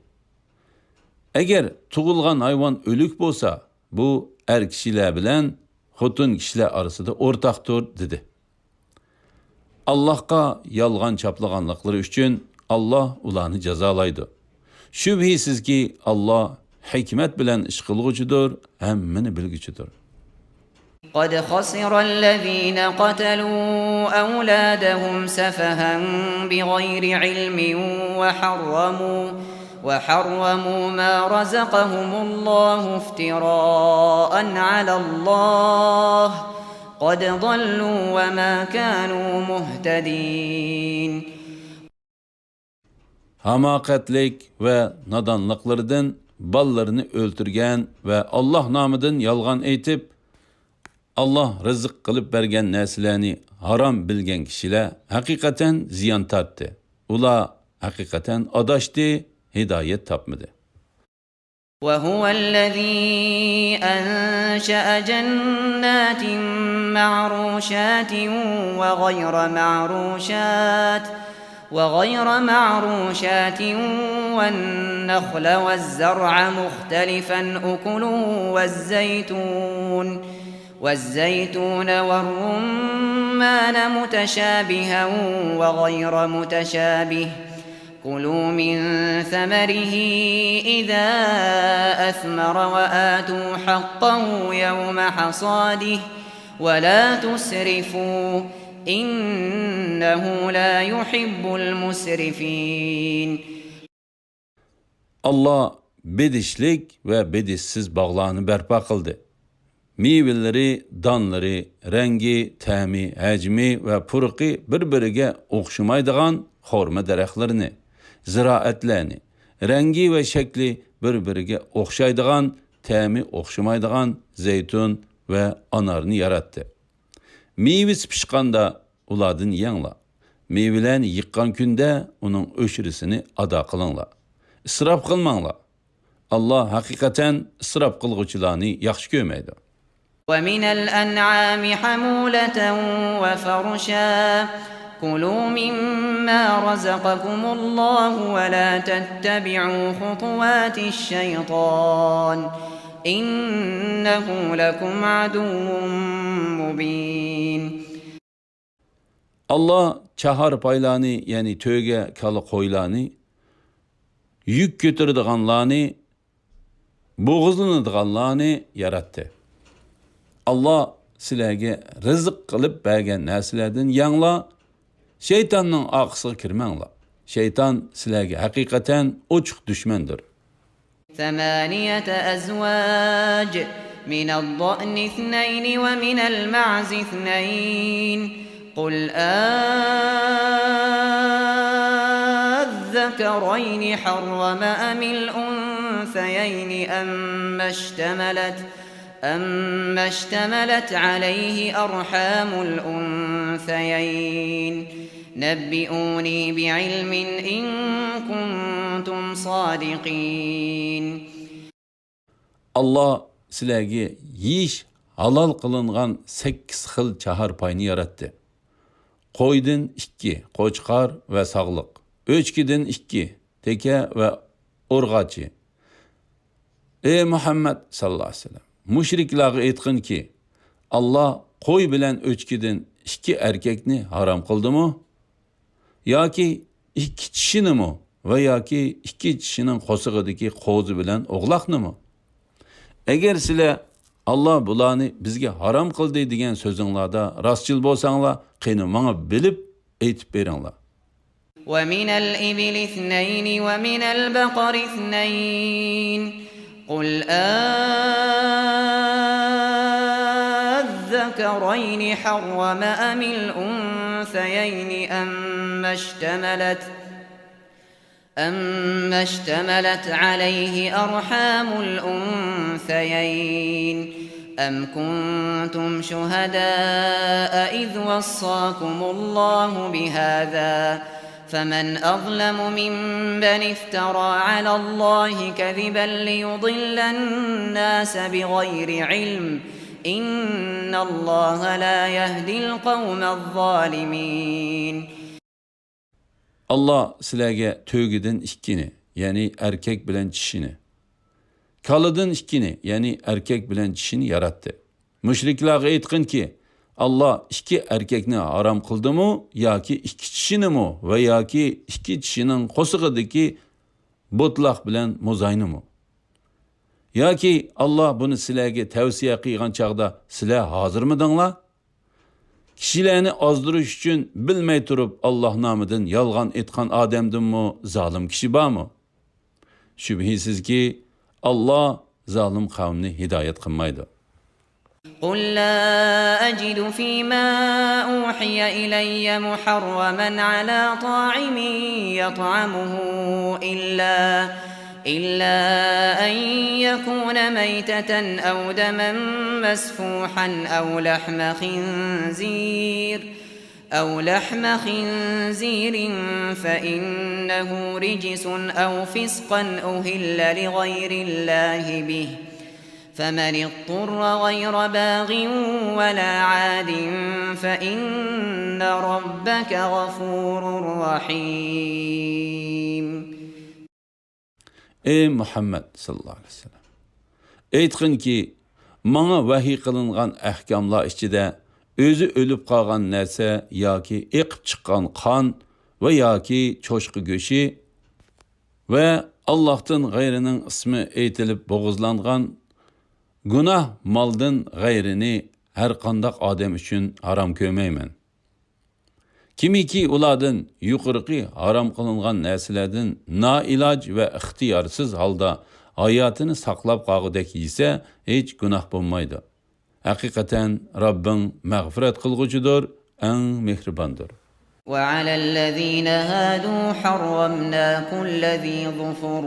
ئەگەر تۇغۇلغان ھايۋان ئۆلۈك بولسا، بۇ ئەر كىشىلەر بىلەن خوتۇن كىشىلەر ئارىسىدا ئورتاقتۇر، دېدى. ئاللاھقا يالغان چاپلىغانلىقلىرى ئۈچۈن ئاللاھ ئۇلارنى جازالايدۇ. شۈبھىسىزكى، ئاللاھ ھېكمەت بىلەن ئىش قىلغۇچىدۇر، ھەممىنى بىلگۈچىدۇر. قد خسر الذين قتلوا أولادهم سفها بغير علم وحرموا، وحرموا ما رزقهم الله افتراء على الله، قد ضلوا وما كانوا مهتدين. ھاماقەتلىك ۋە نادانلىقلىرىدىن بالىلىرىنى ئۆلتۈرگەن ۋە ئاللاھ نامىدىن يالغان ئېيتىپ، ئاللاھ رىزىق قىلىپ بەرگەن نەرسىلەرنى ھارام بىلگەن كىشىلەر ھەقىقەتەن زىيان تارتتى. ئۇلار ھەقىقەتەن ئاداشتى، ھىدايەت تاپمىدى. وهو الذي أنشأ جنات معروشات وغير معروشات، وغير معروشات والنخل والزرع مختلفا أكله والزيتون، والزيتون والرمان متشابها وغير متشابه، كلوا من ثمره إذا أثمر وآتوا حقه يوم حصاده ولا تسرفوا إنه لا يحب المسرفين. ئاللا بېدىشلىك ۋە بېدىشسىز باغلارنى بەرپا قىلدى. مېۋىلىرى، دانلىرى، رەڭگى، تەمى، ھەجمى ۋە پۇرىقى بىر-بىرىگە ئوخشىمايدىغان خورما دەرەخلىرىنى، زىرائەتلەرنى، رەڭگى ۋە شەكلى بىر-بىرىگە ئوخشايدىغان، تەمى ئوخشىمايدىغان زەيتۇن ۋە ئانارنى ياراتتى. مېۋىسى پىشقاندا ئۇلاردىن يەڭلار. مېۋىلەرنى يىغقان كۈندە ئۇنىڭ ئۆشرىسىنى ئادا قىلىڭلار. ئىسراپ قىلماڭلار. ئاللا ھەقىقەتەن ئىسراپ قىلغۇچىلارنى ياخشى كۆرمەيدۇ. ومن الأنعام حمولة وفرشا كلوا مما رزقكم الله ولا تتبعوا خطوات الشيطان إنه لكم عدو مبين. ئاللا چاھارپايلارنى، يەنى تۆگە، كالا، قويلارنى، يۈك كۆتۈرىدىغانلارنى، بوغۇزلىنىدىغانلارنى ياراتتى. ئاللا سىلەرگە رىزىق قىلىپ بەرگەن نەرسىلەردىن يەڭلار، شەيتاننىڭ ئارقىسىغا كىرمەڭلار. شەيتان سىلەرگە ھەقىقەتەن ئوچۇق دۈشمەندۇر. ثمانية أزواج من الضأن اثنين ومن المعز اثنين قل أذكرين حرم أم الأنثيين أما اشتملت أما اشتملت عليه أرحام الأنثيين نبئوني بعلم إن كنتم صادقين. ئاللا سىلەرگە يېيىش ھالال قىلىنغان سەككىز خىل چاھارپاينى ياراتتى. قويدىن ئىككى، قوچقار ۋە ساغلىق. ئۆچكىدىن ئىككى، تېكە ۋە ئورغاچى. ئەي مۇھەممەد ساللاللاھۇ ئەلەيھى ۋەسەللەم، مۇشرىكلارغا ئېيتقىنكى، ئاللا قوي بىلەن ئۆچكىدىن ئىككى ئەركەكنى ھارام قىلدىمۇ؟ ياكى ئىككى چىشىنىمۇ ۋە ياكى ئىككى چىشىنىڭ قورسىقىدىكى قوزا بىلەن ئوغلاقنىمۇ؟ ئەگەر سىلەر، ئاللا بۇلارنى بىزگە ھارام قىلدى دېگەن سۆزۈڭلاردا راستچىل بولساڭلار، قېنى ماڭا بىلىپ ئېيتىپ بېرىڭلار. ومن الإبل اثنين ومن البقر اثنين قل أذكرين حرم أم الأنثيين أما اشتملت أما اشتملت عليه أرحام الأنثيين أم كنتم شهداء إذ وصاكم الله بهذا فمن أظلم ممن افترى على الله كذبا ليضل الناس بغير علم إن الله لا يهدي القوم الظالمين. ئاللا سىلەرگە تۆگىدىن ئىككىنى، يەنى ئەركەك بىلەن چىشىنى، كالىدىن ئىككىنى، يەنى ئەركەك بىلەن چىشىنى ياراتتى. مۇشرىكلارغا ئېيتقىنكى، ئاللا ئىككى ئەركەكنى ھارام قىلدىمۇ ياكى ئىككى چىشىنىمۇ ۋە ياكى ئىككى چىشىنىڭ قورسىقىدىكى بوتىلاق بىلەن موزاينىمۇ؟ ياكى ئاللا بۇنى سىلەرگە تەۋسىيە قىلغان چاغدا سىلەر ھازىرمىدىڭلار؟ كىشىلەرنى ئازدۇرۇش ئۈچۈن بىلمەي تۇرۇپ ئاللا نامىدىن يالغان ئېيتقان ئادەمدىنمۇ زالىم كىشى بارمۇ؟ شۈبھىسىزكى، ئاللا زالىم قەۋمنى ھىدايەت قىلمايدۇ. قل لا أجد فيما أوحي إلي محرما على طاعم يطعمه إلا إلا أن يكون ميتة أو دما مسفوحا أو لحم خنزير أو لحم خنزير فإنه رجس أو فسقا أهل لغير الله به فمن اضطر غير باغ ولا عاد فإن ربك غفور رحيم. ئەي مۇھەممەد ساللاللاھۇ ئەلەيھى ۋەسەللەم، ئېيتقىنكى، ماڭا ۋەھىي قىلىنغان ئەھكاملار ئىچىدە ئۆزى ئۆلۈپ قالغان نەرسە ياكى ئېقىپ چىققان قان ۋە ياكى چوشقا گۆشى، ۋە ئاللاھتىن غەيرىنىڭ ئىسمى ئېيتىلىپ بوغۇزلانغان گۇناھ مالدىن غەيرىنى ھەرقانداق ئادەم ئۈچۈن ھارام كۆرمەيمەن. كىمكى ئۇلاردىن، يۇقىرىقى ھارام قىلىنغان نەرسىلەردىن نائىلاج ۋە ئىختىيارسىز ھالدا ھاياتىنى ساقلاپ قالغۇدەك يېسە، ھېچ گۇناھ بولمايدۇ. ھەقىقەتەن رەببىڭ مەغپىرەت قىلغۇچىدۇر، ئەڭ مېھرىباندۇر. وعلى الذين هادوا حرمنا كل ذي ظفر،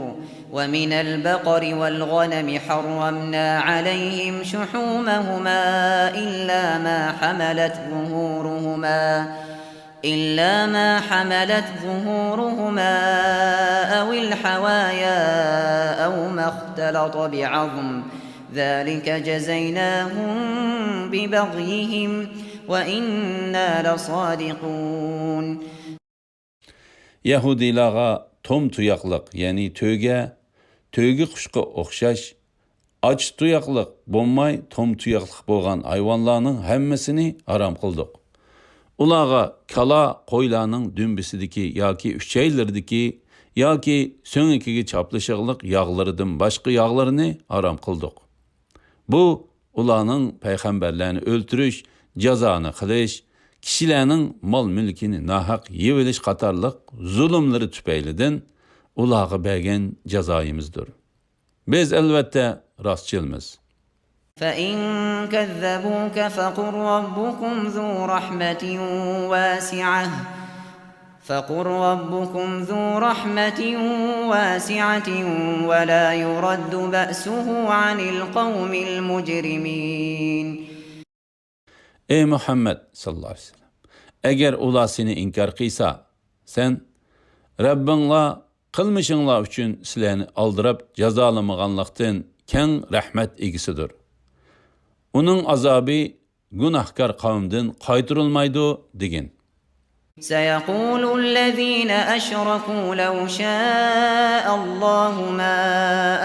ومن البقر والغنم حرمنا عليهم شحومهما إلا ما حملت ظهورهما، إلا ما حملت ظهورهما أو الحوايا أو ما اختلط بعظم، ذلك جزيناهم ببغيهم وإنا لصادقون. يەھۇدىيلارغا توم تۇياقلىق، يەنى تۆگە، تۆگە قۇشقا ئوخشاش ئاچ تۇياقلىق بولماي، توم تۇياقلىق بولغان ھايۋانلارنىڭ ھەممىسىنى ھارام قىلدۇق. ئۇلارغا كالا قويلارنىڭ دۈمبىسىدىكى ياكى ئۈچەيلىرىدىكى ياكى سۆڭىكىگە چاپلىشىغلىق ياغلىرىدىن باشقا ياغلىرىنى ھارام قىلدۇق. بۇ ئۇلارنىڭ پەيغەمبەرلەرنى ئۆلتۈرۈش، جازانى قىلىش، كىشىلەرنىڭ مال-مۈلكىنى ناھەق يېۋېلىش قاتارلىق زۇلۇملىرى تۈپەيلىدىن ئۇلارغا بەرگەن جازايىمىزدۇر. بىز، ئەلۋەتتە، راستچىلمىز. فإن كذبوك فقل ربكم ذو رحمة واسعة، فقل ربكم ذو رحمة واسعة ولا يرد بأسه عن القوم المجرمين. ئەي مۇھەممەد ساللاللاھۇ ئەلەيھى ۋەسەللەم، ئەگەر ئۇلار سېنى ئىنكار قىلسا، سەن، رەببىڭلار قىلمىشىڭلار ئۈچۈن سىلەرنى ئالدىراپ جازالىمىغانلىقتىن، كەڭ رەھمەت ئىگىسىدۇر. ئۇنىڭ ئازابى گۇناھكار قەۋمدىن قايتۇرۇلمايدۇ، دېگىن. سيقول الذين أشركوا لو شاء الله ما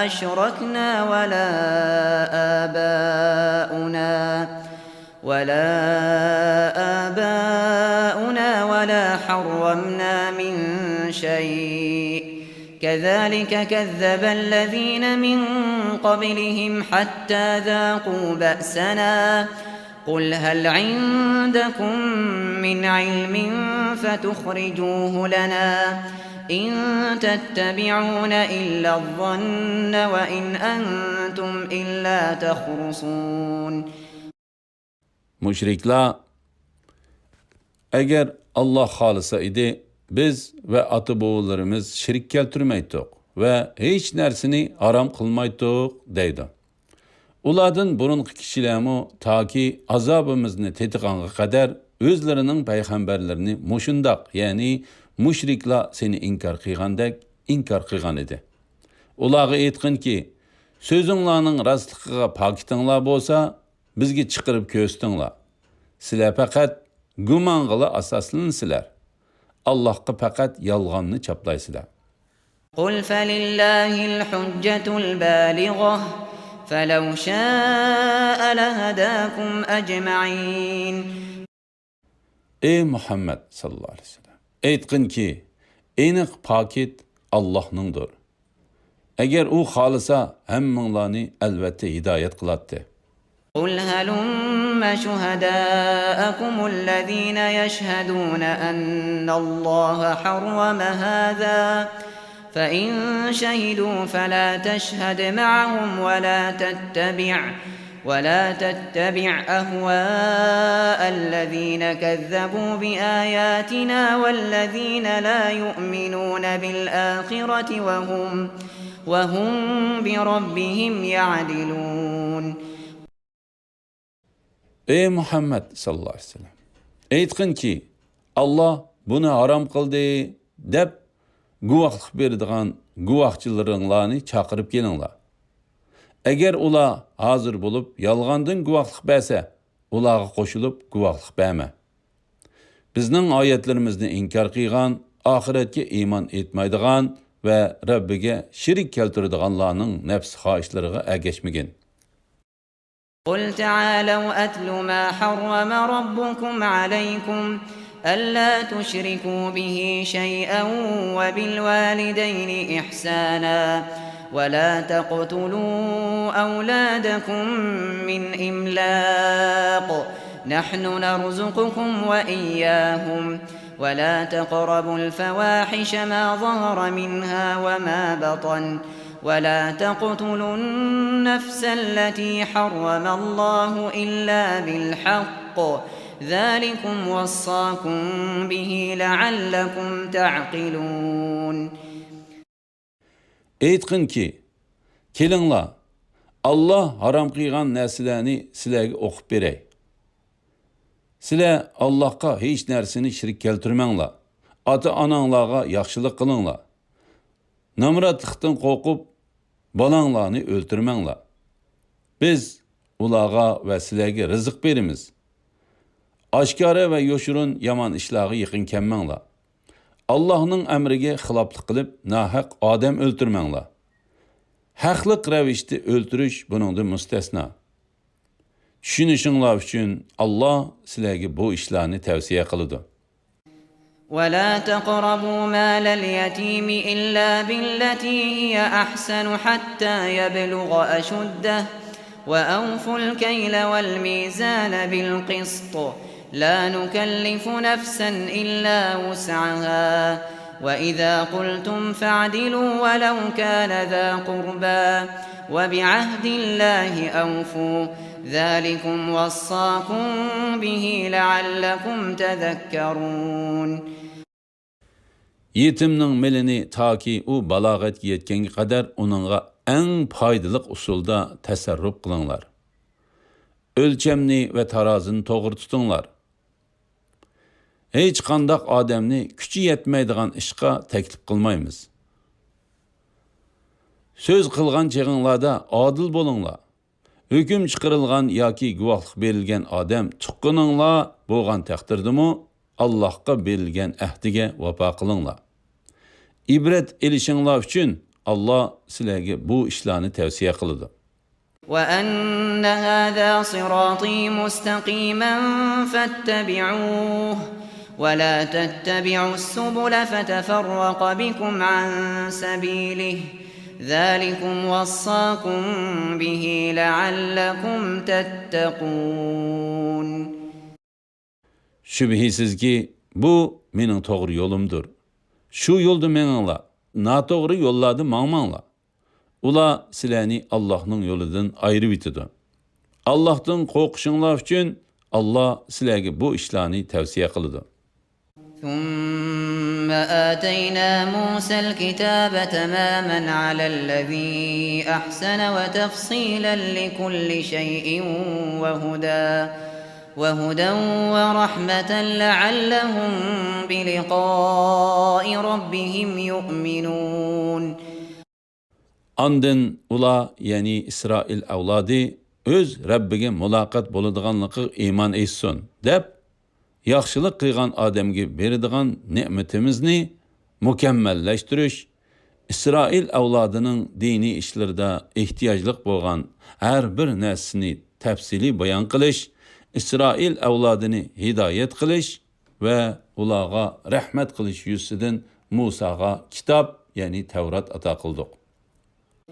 أشركنا ولا آباؤنا، ولا آباؤنا ولا حرمنا من شيء، كذلك كذب الذين من قبلهم حتى ذاقوا بأسنا، قل هل عندكم من علم فتخرجوه لنا، إن تتبعون إلا الظن وإن أنتم إلا تخرصون. مۇشرىكلار، ئەگەر ئاللاھ خالىسا ئىدى، بىز ۋە ئاتا-بوۋىلىرىمىز شېرىك كەلتۈرمەيتتۇق ۋە ھېچ نەرسىنى ھارام قىلمايتتۇق، دەيدۇ. ئۇلاردىن بۇرۇنقى كىشىلەرمۇ تاكى ئازابىمىزنى تېتىغانغا قەدەر ئۆزلىرىنىڭ پەيغەمبەرلىرىنى مۇشۇنداق، يەنى مۇشرىكلار سېنى ئىنكار قىلغاندەك ئىنكار قىلغان ئىدى. ئۇلارغا ئېيتقىنكى، سۆزۈڭلارنىڭ راستلىقىغا پاكىتىڭلار بولسا، بىزگە چىقىرىپ كۆرسىتىڭلار. سىلەر پەقەت گۇمانغىلا ئاساسلىنىسىلەر. ئاللاھقا پەقەت يالغاننى چاپلايسىلەر. قل فلله الحجة البالغة فلو شاء لهداكم أجمعين. ئەي مۇھەممەد ساللاللاھۇ ئەلەيھى ۋەسەللەم، ئېيتقىنكى، ئېنىق پاكىت ئاللاھنىڭدۇر. ئەگەر ئۇ خالىسا، ھەممىڭلارنى ئەلۋەتتە ھىدايەت قىلاتتى. قل هلم شهداءكم الذين يشهدون أن الله حرم هذا، فإن شهدوا فلا تشهد معهم ولا تتبع، ولا تتبع أهواء الذين كذبوا بآياتنا والذين لا يؤمنون بالآخرة وهم، وهم بربهم يعدلون. ئەي مۇھەممەد ساللاللاھۇ ئەلەيھى ۋەسەللەم، ئېيتقىنكى، ئاللاھ بۇنى ھارام قىلدى دەپ گۇۋاھلىق بېرىدىغان گۇۋاھچىلىرىڭلارنى چاقىرىپ كېلىڭلار. ئەگەر ئۇلار ھازىر بولۇپ يالغاندىن گۇۋاھلىق بەرسە، ئۇلارغا قوشۇلۇپ گۇۋاھلىق بەرمە. بىزنىڭ ئايەتلىرىمىزنى ئىنكار قىلغان، ئاخىرەتكە ئىمان ئېيتمايدىغان ۋە رەببىگە شېرىك كەلتۈرىدىغانلارنىڭ نەپس خاھىشلىرىغا ئەگەشمىگىن. قل تعالوا أتل ما حرم ربكم عليكم، ألا تشركوا به شيئا وبالوالدين إحسانا ولا تقتلوا أولادكم من إملاق نحن نرزقكم وإياهم ولا تقربوا الفواحش ما ظهر منها وما بطن ولا تقتلوا النفس التي حرم الله إلا بالحق ذلكم وصاكم به لعلكم تعقلون. ئېيتقىنكى، كېلىڭلار، ئاللا ھارام قىلغان نەرسىلەرنى سىلەرگە ئوقۇپ بېرەي. سىلەر ئاللاھقا ھېچ نەرسىنى شېرىك كەلتۈرمەڭلار. ئاتا-ئاناڭلارغا ياخشىلىق قىلىڭلار. نامراتلىقتىن قورقۇپ، بالاڭلارنى ئۆلتۈرمەڭلار. بىز ئۇلارغا ۋە سىلەرگە رىزىق بېرىمىز. ئاشكارا ۋە يوشۇرۇن يامان ئىشلارغا يېقىن كەلمەڭلار. ئاللاھنىڭ ئەمرىگە خىلاپلىق قىلىپ، ناھەق ئادەم ئۆلتۈرمەڭلار. ھەقلىق رەۋىشتە ئۆلتۈرۈش بۇنىڭدىن مۇستەسنا. چۈشىنىشىڭلار ئۈچۈن، ئاللا سىلەرگە بۇ ئىشلارنى تەۋسىيە قىلىدۇ. ولا تقربوا مال اليتيم إلا بالتي هي أحسن حتى يبلغ أشده وأوفوا الكيل والميزان بالقسط لا نكلف نفسا إلا وسعها وإذا قلتم فاعدلوا ولو كان ذا قربى وبعهد الله أوفوا ذلكم وصاكم به لعلكم تذكرون. يېتىمنىڭ مېلىنى تاكى ئۇ بالاغەتكە يەتكەنگە قەدەر ئۇنىڭغا ئەڭ پايدىلىق ئۇسۇلدا تەسەررۇپ قىلىڭلار. ئۆلچەمنى ۋە تارازىنى توغرا تۇتۇڭلار. ھېچقانداق ئادەمنى كۈچى يەتمەيدىغان ئىشقا تەكلىپ قىلمايمىز. سۆز قىلغان چېغىڭلاردا ئادىل بولۇڭلار. ھۆكۈم چىقىرىلغان ياكى گۇۋاھلىق بېرىلگەن ئادەم تۇغقىنىڭلار بولغان تەقدىردىمۇ، ئاللاھقا بېرىلگەن ئەھدىگە ۋاپا قىلىڭلار. ئىبرەت ئېلىشىڭلار ئۈچۈن، ئاللا سىلەرگە بۇ ئىشلارنى تەۋسىيە قىلىدۇ. وأن هذا صراطي مستقيما فاتبعوه ولا تتبعوا السبل فتفرق بكم عن سبيله ذلكم وصاكم به لعلكم تتقون. شۈبھىسىزكى، بۇ مېنىڭ توغرا يولۇمدۇر. شۇ يولدا مېڭىڭلار، ناتوغرا يوللاردا ماڭماڭلار. ئۇلار سىلەرنى ئاللاھنىڭ يولىدىن ئايرىۋېتىدۇ. ئاللاھتىن قورقۇشۇڭلار ئۈچۈن، ئاللا سىلەرگە بۇ ئىشلارنى تەۋسىيە قىلىدۇ. ثم آتينا موسى الكتاب تماما على الذي أحسن وتفصيلا لكل شيء وهدى وهدى ورحمة لعلهم بلقاء ربهم يؤمنون. ئاندىن ئۇلار، يەنى ئىسرائىل ئەۋلادى، ئۆز رەببىگە مۇلاقات بولىدىغانلىقىغا ئىمان ئېيتسۇن، دەپ، ياخشىلىق قىلغان ئادەمگە بېرىدىغان نېمىتىمىزنى مۇكەممەللەشتۈرۈش، ئىسرائىل ئەۋلادىنىڭ دىنىي ئىشلىرىدا ئېھتىياجلىق بولغان ھەر بىر نەرسىنى تەپسىلىي بايان قىلىش، ئىسرائىل ئەۋلادىنى ھىدايەت قىلىش ۋە ئۇلارغا رەھمەت قىلىش يۈزىسىدىن مۇساغا كىتاب، يەنى تەۋرات ئاتا قىلدۇق.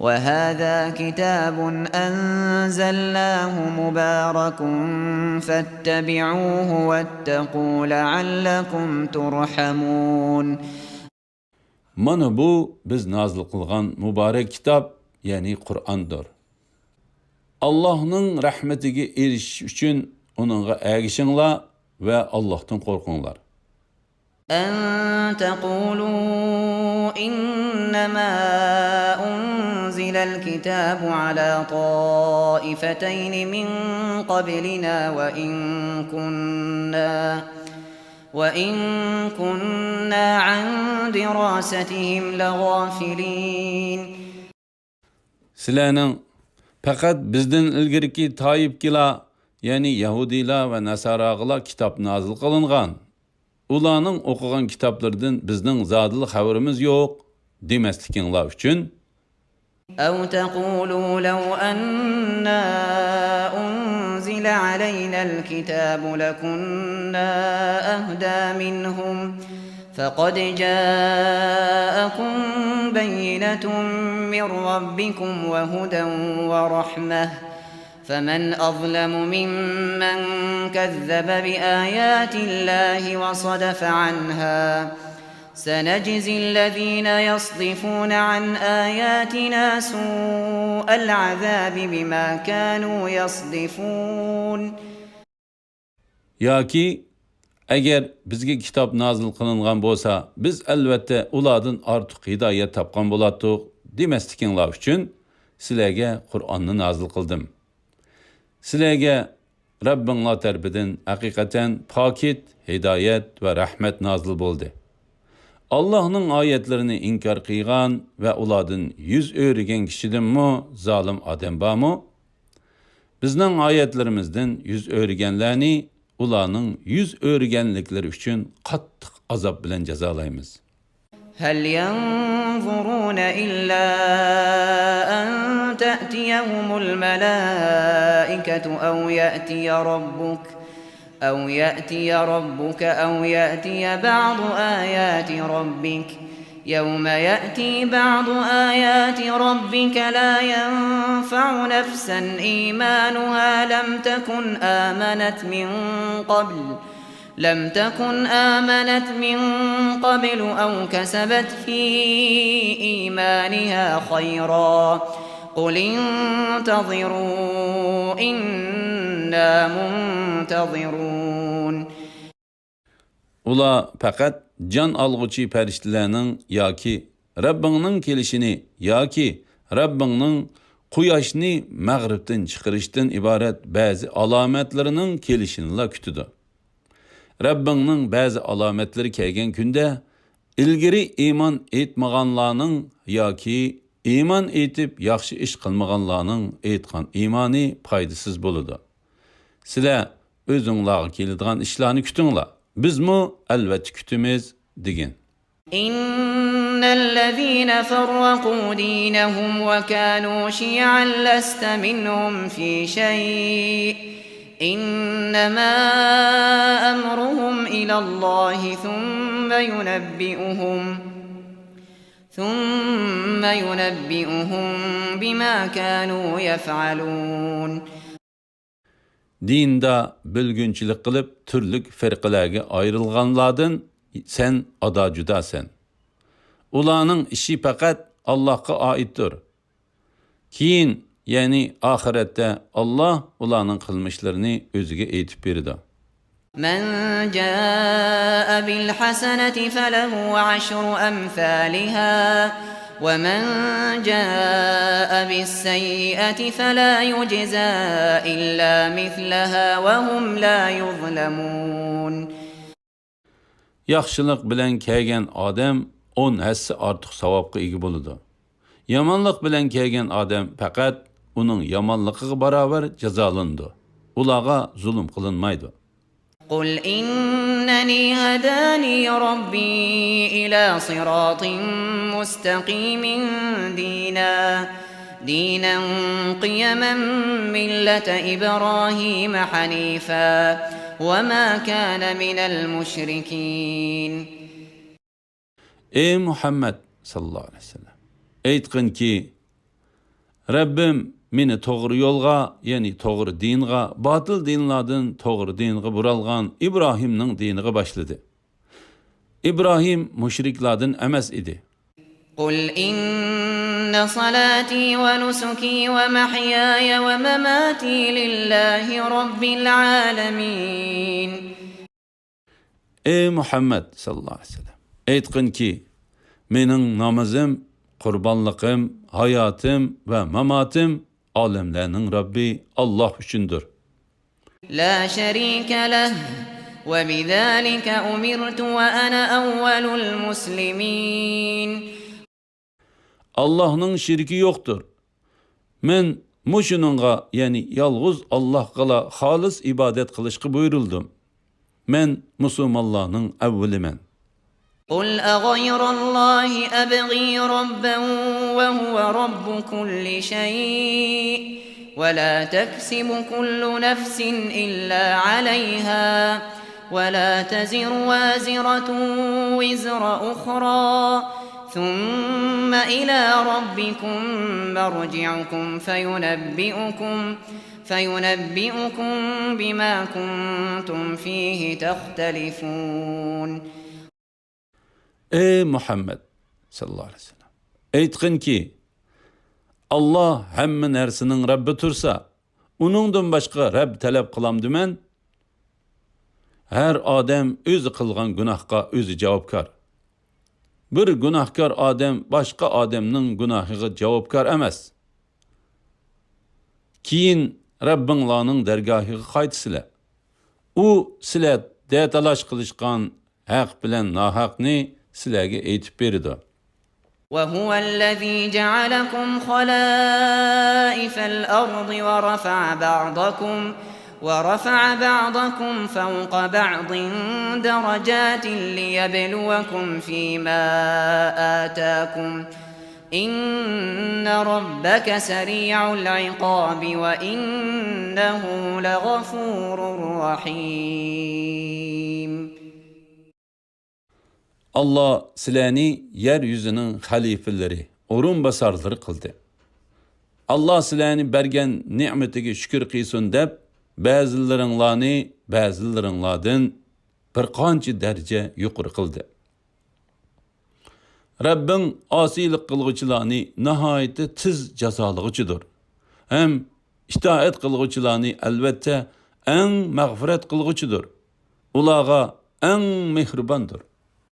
وهذا كتاب أنزلناه مبارك فاتبعوه واتقوا لعلكم ترحمون. مانا بۇ بىز نازىل قىلغان مۇبارەك كىتاب، يەنى قۇرئاندۇر. ئاللاھنىڭ رەھمىتىگە ئېرىشىش ئۈچۈن ئۇنىڭغا ئەگىشىڭلار ۋە ئاللاھتىن قورقۇڭلار. أن تقولوا إنما أنزل الكتاب على طائفتين من قبلنا وإن كنا وإن كنا عن دراستهم لغافلين. سىلەرنىڭ پەقەت بىزدىن ئىلگىرىكى تائىپكىلار، يەنى يەھۇدىيلار ۋە ناساراغىلا كىتاب نازىل قىلىنغان، ئۇلارنىڭ ئوقۇغان كىتابلىرىدىن بىزنىڭ زادىلا خەۋىرىمىز يوق دېمەسلىكىڭلار ئۈچۈن. أو تقولوا لو أنا أنزل علينا الكتاب لكنا أهدى منهم، فقد جاءكم بينة من ربكم وهدى ورحمة، فمن أظلم ممن كذب بآيات الله وصدف عنها، سنجزي الذين يصدفون عن آياتنا سوء العذاب بما كانوا يصدفون. ياكى، ئەگەر بىزگە كىتاب نازىل قىلىنغان بولسا، بىز ئەلۋەتتە ئۇلاردىن ئارتۇق ھىدايەت تاپقان بولاتتۇق، دېمەسلىكىڭلار ئۈچۈن سىلەرگە قۇرئاننى نازىل قىلدىم. سىلەرگە رەببىڭلار تەرىپىدىن ھەقىقەتەن پاكىت، ھىدايەت ۋە رەھمەت نازىل بولدى. ئاللاھنىڭ ئايەتلىرىنى ئىنكار قىلغان ۋە ئۇلاردىن يۈز ئۆرۈگەن كىشىدىنمۇ زالىم ئادەم بارمۇ؟ بىزنىڭ ئايەتلىرىمىزدىن يۈز ئۆرۈگەنلەرنى ئۇلارنىڭ يۈز ئۆرۈگەنلىكلىرى ئۈچۈن قاتتىق ئازاب بىلەن جازالايمىز. هل ينظرون إلا أن تأتيهم الملائكة أو يأتي ربك، أو يأتي ربك أو يأتي بعض آيات ربك. يوم يأتي بعض آيات ربك لا ينفع نفسا إيمانها لم تكن آمنت من قبل، لم تكن آمنت من قبل أو كسبت في إيمانها خيرا. قل انتظروا إنا منتظرون. ئۇلار پەقەت جان ئالغۇچى پەرىشتىلەرنىڭ ياكى رەببىڭنىڭ كېلىشىنى ياكى رەببىڭنىڭ قۇياشنى مەغرىبتىن چىقىرىشتىن ئىبارەت بەزى ئالامەتلىرىنىڭ كېلىشىنىلا كۈتىدۇ. رەببىڭنىڭ بەزى ئالامەتلىرى كەلگەن كۈندە، ئىلگىرى ئىمان ئېيتمىغانلارنىڭ ياكى ئىمان ئېيتىپ ياخشى ئىش قىلمىغانلارنىڭ ئېيتقان ئىمانى پايدىسىز بولىدۇ. سىلەر ئۆزۈڭلارغا كېلىدىغان ئىشلارنى كۈتۈڭلار. بىزمۇ ئەلۋەتتە كۈتىمىز، دېگىن. إن الذين فرقوا دينهم وكانوا شيعا لست منهم في شيء إنما أمرهم إلى الله ثم ينبئهم ثم ينبئهم بما كانوا يفعلون. دىندا بۆلگۈنچىلىك قىلىپ، تۈرلۈك فىرقىلەرگە ئايرىلغانلاردىن سەن ئادا-جۇداسەن. ئۇلارنىڭ ئىشى پەقەت ئاللاھقا ئائىتتۇر. كېيىن، يەنى ئاخىرەتتە، ئاللاھ ئۇلارنىڭ قىلمىشلىرىنى ئۆزىگە ئېيتىپ بېرىدۇ. من جاء بالحسنة فله عشر أمثالها ومن جاء بالسيئة فلا يجزى إلا مثلها وهم لا يظلمون. ياخشىلىق بىلەن كەلگەن ئادەم ئون ھەسسە ئارتۇق ساۋابقا ئىگە بولىدۇ. يامانلىق بىلەن كەلگەن ئادەم پەقەت ئۇنىڭ يامانلىقىغا باراۋەر جازالىنىدۇ. ئۇلارغا زۇلۇم قىلىنمايدۇ. قل إنني هداني ربي إلى صراط مستقيم دينا، دينا قيما ملة إبراهيم حنيفا وما كان من المشركين. ئەي مۇھەممەد ساللاللاھۇ ئەلەيھى ۋەسەللەم، ئېيتقىنكى، رەببىم مېنى توغرا يولغا، يەنى توغرا دىنغا، باتىل دىنلاردىن توغرا دىنغا بۇرالغان ئىبراھىمنىڭ دىنىغا باشلىدى. ئىبراھىم مۇشرىكلاردىن ئەمەس ئىدى. قل إن صلاتي ونسكي ومحياي ومماتي لله رب العالمين. ئەي مۇھەممەد ساللاللاھۇ ئەلەيھى ۋەسەللەم، ئېيتقىنكى، مېنىڭ نامىزىم، قۇربانلىقىم، ھاياتىم ۋە ماماتىم ئالەملەرنىڭ رەببى ئاللاھ ئۈچۈندۇر. لا شريك له، وبذلك أمرت وأنا أول المسلمين. ئاللاھنىڭ شېرىكى يوقتۇر. مەن مۇشۇنىڭغا، يەنى يالغۇز ئاللاھقىلا خالىس ئىبادەت قىلىشقا بۇيرۇلدۇم. مەن مۇسۇلمانلارنىڭ ئەۋۋىلىمەن. قل أغير الله أبغي ربا وهو رب كل شيء ولا تكسب كل نفس إلا عليها ولا تزر وازرة وزر أخرى ثم إلى ربكم مرجعكم فينبئكم فينبئكم بما كنتم فيه تختلفون. ئەي مۇھەممەد سەللەللاھۇ ئەلەيھى ۋەسەللەم، ئېيتقىنكى، ئاللا ھەممە نەرسىنىڭ رەببى تۇرسا، ئۇنىڭدىن باشقا رەب تەلەپ قىلامدىمەن؟ ھەر ئادەم ئۆزى قىلغان گۇناھقا ئۆزى جاۋابكار. بىر گۇناھكار ئادەم باشقا ئادەمنىڭ گۇناھىغا جاۋابكار ئەمەس. كېيىن رەببىڭلارنىڭ دەرگاھىغا قايتىسىلەر. ئۇ سىلەر دەتالاش قىلىشقان ھەق بىلەن ناھەقنى سىلەرگە ئېيتىپ بېرىدۇ. وهو الذي جعلكم خلائف الأرض ورفع بعضكم ورفع بعضكم فوق بعض درجات ليبلوكم فيما آتاكم إن ربك سريع العقاب وإنه لغفور رحيم. ئاللا سىلەرنى يەر يۈزىنىڭ خەلىپىلىرى، ئورۇنباسارلىرى قىلدى. ئاللا سىلەرنى بەرگەن نېمىتىگە شۈكۈر قىلسۇن دەپ، بەزىلىرىڭلارنى بەزىلىرىڭلاردىن بىر قانچە دەرىجە يۇقىرى قىلدى. رەببىڭ ئاسىيلىق قىلغۇچىلارنى ناھايىتى تېز جازالىغۇچىدۇر ھەم ئىتائەت قىلغۇچىلارنى ئەلۋەتتە ئەڭ مەغپىرەت قىلغۇچىدۇر. ئۇلارغا ئەڭ مېھرىباندۇر.